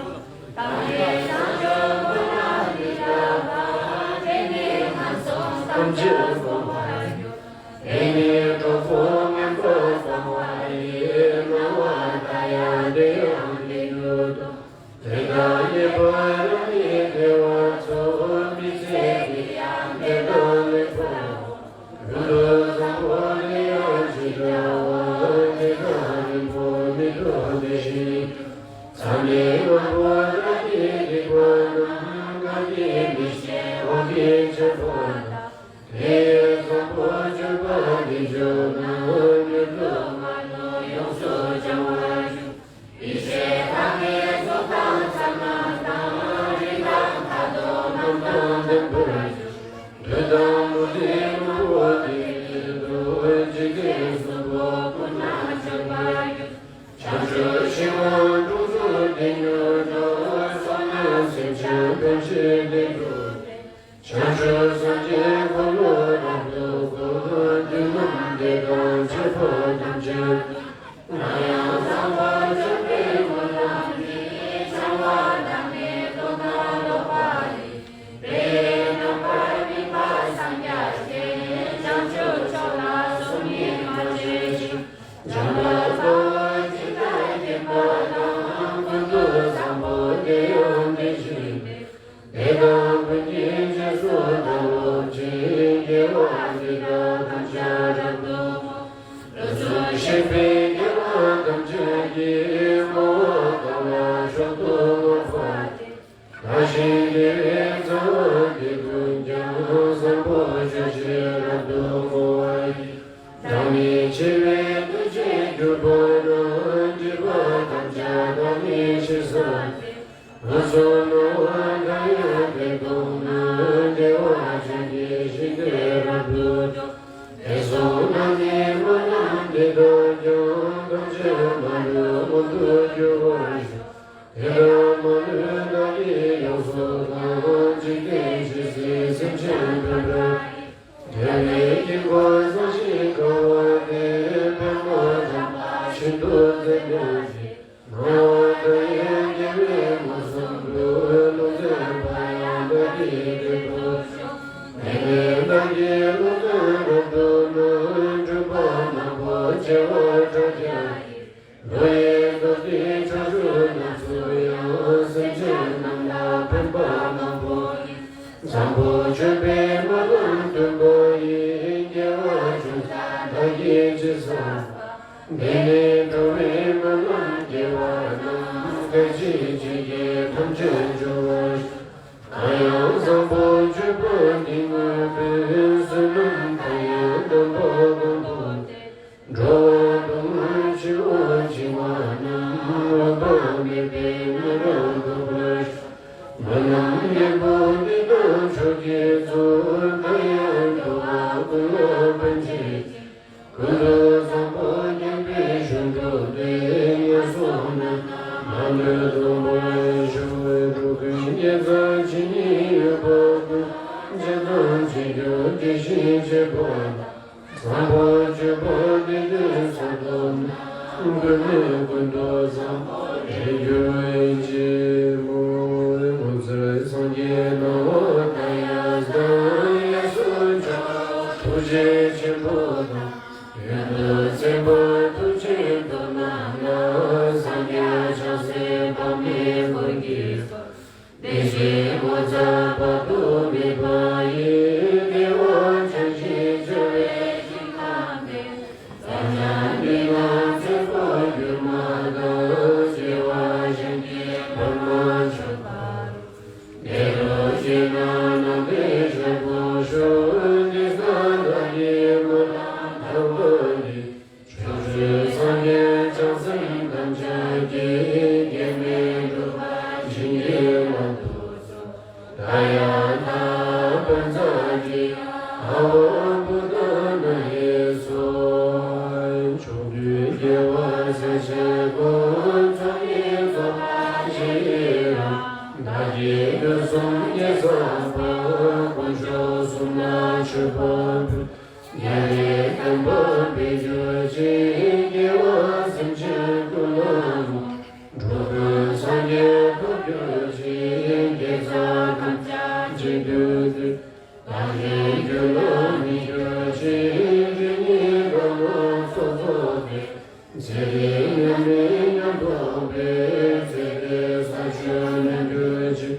བདག་ནི་བྱང་ཆུབ་སྨོན་ལམ་འདི་བཏབ་པ། དེ་ནི་ངན་སོང་ཐམས་ཅད་སྤོང་བར་འགྱུར། དེ་ནི་གྲོགས་པོ་ངན་པ་སྤོང་བ་ཡི། སྣང་བ་མཐའ་ཡས་དེ་ཡང་དེ་འགྱུར་ཏོ། དེ་དག་ཉེས་པ་རང་ཉིད་བདེ་བ་འཚོལ། མི་ཚེ་འདི་ཡང་བདེ་དང་ལེགས་པའོ། རྒྱུ་དང་བཟང་པོ་དེ་ཡང་ཇི་འདྲ་བ། དེ་དག་རིང་པོ་མི་ཐོབ་དེ་བཞིན། མཚམས་མེད་ལྔ་པོ་བདག་གིས་བསྡིགས་པ་རྣམས། གང་གིས་མི་ཤེས་དབང་གིས་བྱས་པ་དག། དེ་ཡི་བཟང་པོ་སྤྱོད་པ་འདི་འཇོག་ན། མྱུར་དུ་མ་ལུས་ཡོངས་སུ་བྱང་བར་འགྱུར། ཡེ་ཤེས་དག་ནི་གཟུགས་དང་ཚེར་མ་དང་། རིགས་དང་མཐའ་དང་རྣམས་དང་ལྡན་པར་འགྱུར། བདུད་དང་མུ་སྟེགས་དབང་པོ་དེ་ཉིད་དུ། འཇིག་རྟེན་གསུམ་པོ་ཀུན་ནས་འཇོམས་པར་འགྱུར། བྱང་ཆུབ་ཤིང་དབང་དྲུག་ཏུ་དེ་མྱུར་འགྲོ། བསོད་ནམས་སེམས་ཅན་ཕན་ཕྱིར་དེ་སྒྲུབ་པའི། བྱང་ཆུབ་སངས་རྒྱས་འཁོར་ལོ་རབ་ཏུ་བསྐོར། བདུད་རྣམས་བདེ་དང་ཕྱུག་པོ་ཐམས་ཅད་དང་། ནམ་ཡང་བཟང་པོ་སྤྱོད་པའི་སྨོན་ལམ་གྱིས། བྱང་བ་དང་ནི་དོན་དམ་ལོག་པ་ཡི། དེ་ཡི་རྣམ་པར་སྨིན་པ་སངས་རྒྱས་ཀྱི། བྱང་ཆུབ་མཆོག་ལ་སོམ་ཉི་མ་བྱེད་ཅིང་། བྱང་ལ་དགའ་བ་ཇི་ལྟར་མཁྱེན་པ་དང་། ཀུན་ཏུ་བཟང་པོ་དེ་ཡང་དེ་བཞིན་ཏེ། དེ་དག་ཀུན་གྱི་རྗེས་སུ་བདག་སློབ་ཅིང་། དགེ་བ་འདི་དག་ཐམས་ཅད་རབ་ཏུ་བསྔོ། ལུས་གསུམ་གཤེགས་པའི་རྒྱལ་བ་ཐམས་ཅད་ཀྱིས། བསྔོ་བ་གང་ལ་མཆོག་ཏུ་བསྔགས་པ་དེས། བདག་གཞན་བདེ་བའི་རྩ་བ་འདི་ཀུན་ཀྱང་། བཟང་པོ་སྤྱོད་ཕྱིར་རབ་ཏུ་བསྔོ་བ་ཡིས། བདག་ནི་འཆི་བའི་དུས་བྱེད་གྱུར་པ་ན། སྒྲིབ་པ་ཐམས་ཅད་དག་ནི་ཞི་སོང་སྟེ། ངན་སོང་སྣང་བ་མཐའ་ཡས་དེར་སྟོང་ན། བདེ་བ་ཅན་གྱི་ཞིང་དེར་རབ་ཏུ་འགྲོ། དེར་སོང་ན་ནི་སྨོན་ལམ་འདི་དག་ཀྱང་། ཐམས་ཅད་མ་ལུས་མངོན་དུ་འགྱུར་བར་ཤོག། དེ་དག་མ་ལུས་བདག་གིས་ཡོངས་སུ་ བསྟན་པ་བློན་པོ་ཡིན། བཟང་པོ་སྤྱོད་པའི་སྨོན་ལམ་སྟོན་པ་ཡིན། དགེ་བ་ཅུང་ཟད་བདག་གིས་ཅི་བསགས་པ། དེ་ནི་འགྲོ་བའི་སྨོན་ལམ་དགེ་བ་རྣམས། སྐད་ཅིག་གཅིག་གིས་ཐམས་ཅད་འབྱོར་བར་ཤོག། ད་ཡང་བཟང་པོ་སྤྱོད་པ་འདི་དངོས་པོའི། བསོད་ནམས་མཐའ་ཡས་དམ་པ་གང་བསགས་ཏེ། འགྲོ་བ་སྡུག་བསྔལ་ཆེ་བ་འཇིགས་པ་རྣམས། འོད་དཔག་མེད་པའི་མྱུར་བར་ཐོབ་པར་ཤོག། སྨོན་ལམ་རྒྱས་པ་འདི་དང་མཆོག་གི་གཙོ། ད་ཡང་འགྲོ་བ་ཀུན་ལ་ཕན་བྱེད་ཅིང་། ཀུན་ཏུ་བཟང་པོ་ཉམས་པའི་གཞུང་གྲུབ་སྟེ། ངན་སོང་རྣམས་ནམ་མེད་ཐོབ་པར་ཤོག། འགྲོ་ཀུན་དགེ་རྩ་ཇི་སྙེད་ཡོད་པ་ཀུན། བྱས་དང་བྱེད་འགྱུར་དེ་བཞིན་བྱེད་པ་དང་། བཟང་པོ་སྤྱོད་པ་འདི་དོན་བསགས་ཐོབ་ན། ཀུན་ནས་ཀུན་ཏུ་བཟང་པོར་འཕེལ་འགྱུར་ཅིག་སྨོན། ངོ་མཚར་སངས་རྒྱས་སྣང་བ་མཐའ་ཡས་དང་། གཡས་སུ་འཇའ་ལུས་ཐུགས་རྗེ་ཆེན་པོ་དང་། གཡོན་དུ་མཛད་པ་ཐུགས་རྗེ་མཐོ་རྣམས་ལ། སངས་རྒྱས་ཕྱག་འཚལ་དཔག་མེད་འཁོར་གྱིས་བསྐོར། བདེ་གཤེགས་ངོ་མཚར་དཔག་ཏུ་མེད་པ་ཡི། བདེ་བ་ཅན་ཞེས་བྱ་བའི་ཞིང་ཁམས་དེར། བརྩམས་བྱ་འདི་ལ་མཛད་པ་མྱུར་མ་ལགས། སྐྱེ་བ་གཞན་གྱིས་བར་མ་ཆོད་པ། དེ་རུ་སྐྱེས་ན་ནམ་མཁའི་ཤར་ཕྱོགས་ཤོག། དེ་སྐད་བདག་གིས་སྨོན་ལམ་བཏབ་པ་ཡིས། ཕྱོགས་བཅུའི་སངས་རྒྱས་བྱང་སེམས་ཐམས་ཅད་ཀྱིས། གེགས་མེད་འགྲུབ་པར་བྱིན་གྱིས་བརླབ་ཏུ་གསོལ། ད་ཡང་དག་པར་ཕན་མཛད་ཅིང་། ཨཱཿཧཱུྃ་བུདྡྷ་ནཱ་ཧི་སྭཱ་ཧཱ། ཕྱོགས་དུས་རྒྱལ་བ་སྲས་བཅས་ཀུན། ཚོགས་གཉིས་རྫོགས་པ་ཞི་བའི་རང་། བདག་གིས་དུས་གསུམ་དགེ་རྩ་བསགས་པ། དཀོན་མཆོག་གསུམ་ལ་མཆོད་པ་ཕུལ། རྒྱལ་བའི་བསྟན་པ་འཕེལ་གྱུར་ཅིག། དགེ་བ་སེམས་ཅན་ཀུན་ལ་བསྔོ། འགྲོ་ཀུན་སངས་རྒྱས་ཐོབ་གྱུར་ཅིག། དགེ་རྩ་ཐམས་ཅད་གཅིག་ཏུ་བསྡུས། བདག་གི་རྒྱུད་ལ་སྨིན་གྱུར་ཅིག། སྒྲིབ་གཉིས་དགྲ་རྣམས་སོ་སོར་བྲལ། ཚེ་རིང་ཉམས་རིང་ཉམ་ཐག་པའི། ཚེ་འདིར་ས་བཅུད་ལོན་གྱུར་ཅིག།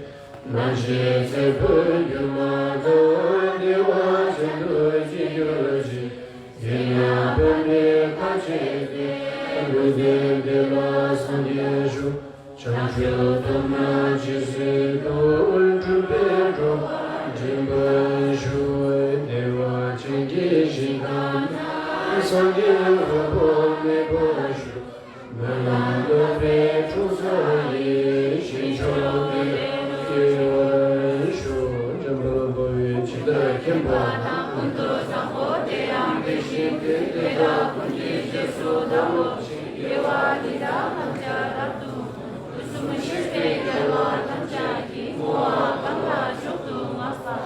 ནམ་ཞིག་ཚེ་འཕོས་གྱུར་མ་ཐག། བདེ་བ་ཅན་དུ་སྐྱེ་གྱུར་ཅིག། དེ་ཡང་དཔལ་ལྡན་ཁ་ཆེ་སྟེ། ལུས་རྟེན་དེ་ལ་སངས་རྒྱས་ཤོག། བྱང་ཆུབ་ཐོབ་ནས་ཇི་སྲིད་དུ། འཁྲུལ་པའི་འགྲོ་བ་འདྲེན་པར་ཤོག། བདེ་བ་ཅན་གྱི་ཞིང་ཁམས་ན། སངས་རྒྱས་འོད་དཔག་མེད་པར་ཤོག། སྨོན་ལམ་བཏབ་པའི་འཁྲུངས་ས་ཡི། ཞིང་མཆོག་དེ་ལ་སྐྱེ་བར་ཤོག། འཇམ་དཔལ་དཔའ་བོས་ཇི་ལྟར་མཁྱེན་པ་དང་། ཀུན་ཏུ་བཟང་པོ་དེ་ཡང་དེ་བཞིན་ཏེ། དེ་དག་ཀུན་གྱི་རྗེས་སུ་བདག་སློབ་ཅིང་། དགེ་བ་འདི་དག་ཐམས་ཅད་རབ་ཏུ་བསྔོ། དུས་གསུམ་གཤེགས་པའི་རྒྱལ་བ་ཐམས་ཅད་ཀྱིས། བསྔོ་བ་གང་ལ་མཆོག་ཏུ་བསྔགས་པ།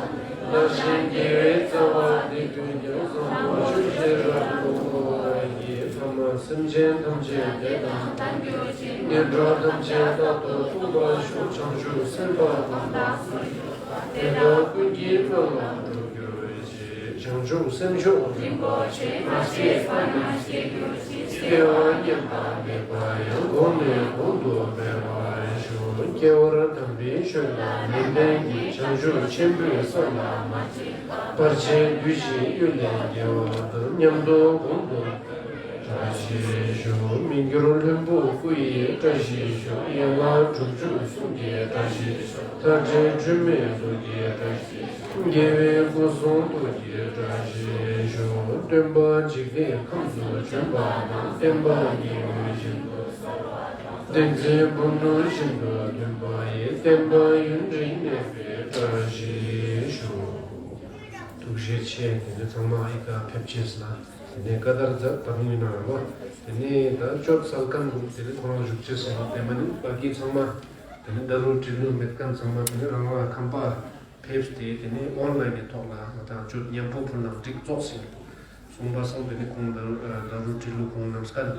བདག་གཞན་དགེ་བའི་རྩ་བ་འདི་ཀུན་ཀྱང་། བཟང་པོ་ཆོས་ཀྱི་རབ་ཏུ་བསྔོ་བ་ཡིས། ཐ་མ་སེམས་ཅན་ཐམས་ཅད་བདེ་དང་ལྡན་གྱུར་ཅིག། ངན་འགྲོ་ཐམས་ཅད་རྟག་ཏུ་ཐོབ་པར་ཤོག། བྱང་ཆུབ་སེམས་དཔའ་རྣམས་དང་ཟུང་འཇུག་པ། དེ་དག་ཀུན་གྱི་སྨོན་ལམ་འགྲུབ་གྱུར་ཅིག། བྱང་ཆུབ་སེམས་མཆོག་རིན་པོ་ཆེ། མ་སྐྱེས་པ་རྣམས་སྐྱེ་གྱུར་ཅིག། སྐྱེ་བ་ངན་པ་མེད་པ་ཡང་། གོང་ནས་གོང་དུ་འཕེལ་བར་ཤོག། སྐྱེ་བར་དམ་པའི་ཆོས་ལ་ནན་ཏན་གྱིས། བྱང་ཆུབ་ཆེན་པོའི་ས་ལ་མ་ཆེན་པར། བར་ཆད་འདུལ་ཞིང་གཡུལ་ལས་རྒྱལ་བ་དང་། མཉམ་དུ་གོང་དུ་འཕེལ་བའི་བཀྲ་ཤིས་ཤོག། མི་འགྱུར་ལྷུན་པོ་སྐུ་ཡི་བཀྲ་ཤིས་ཤོག། ཡན་ལག་དྲུག་ཅུ་གསུང་གི་བཀྲ་ཤིས་ཤོག། མཐའ་བྲལ་འཁྲུལ་མེད་གཟུགས་ཀྱི་བཀྲ་ཤིས་ཤོག། རྒྱལ་བའི་སྐུ་གསུང་ཐུགས་ཀྱི་བཀྲ་ཤིས་ཤོག། སྟོན་པ་འཇིག་རྟེན་ཁམས་སུ་བྱོན་པ་དང་། བསྟན་པ་ཉི་འོད་བཞིན་དུ་གསལ་བ་དང་། བསྟན་འཛིན་པུ་ནུ་བཞིན་དུ་གདུང་བ་ཡིས། བསྟན་པ་ཡུན་རིང་གནས་པའི་བཀྲ་ཤིས་ཤོག། ཐུགས་རྗེ་ཆེ། དེ་ནས་ཚང་མ་ཨི་ཀ་ཕེབས་ཅེས་ལ། དེ་ནས་ཀ་དར་ཛ་ད་རུང་ཡིན་ན་རེད་པ། དེ་ནས་ད་གཅོད་སལ་མཁན་འདུག། དེ་ནས་ཁོ་རང་བཞུགས་ཅེས་ཟེར་བ་དེ་མ་ནི་བ་གི་ཚང་མ། དེ་ནས་ད་རུང་ཀྲི་ལུ་མེད་མཁན་ཚང་མ་དེ་ནས་རང་རང་ཁང་པ་ཕེབས་ཏེ། དེ་ནས་ཨོན་ལ་ཡིན་གྱི་ཐོག་ལ་ང་དང་གཅོད་མཉམ་པོ་ཕུལ་ན་འགྲིག་ཙོགས་ཟེར་གསུངས་པ་སོང་། དེ་ནས་ཁོང་ད་རུང་ད་རུང་ཀྲི་ལུ་ཁོང་རྣམས་ཀ་དེ་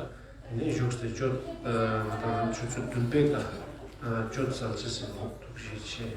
ནས་བཞུགས་ཏེ་གཅོད་ང་དང་ཆུ་ཚོད་བདུན་པའི་ཀ་གཅོད་སལ་ཅེས་ཟེར་གསུངས། ཐུགས་རྗེ་ཆེ།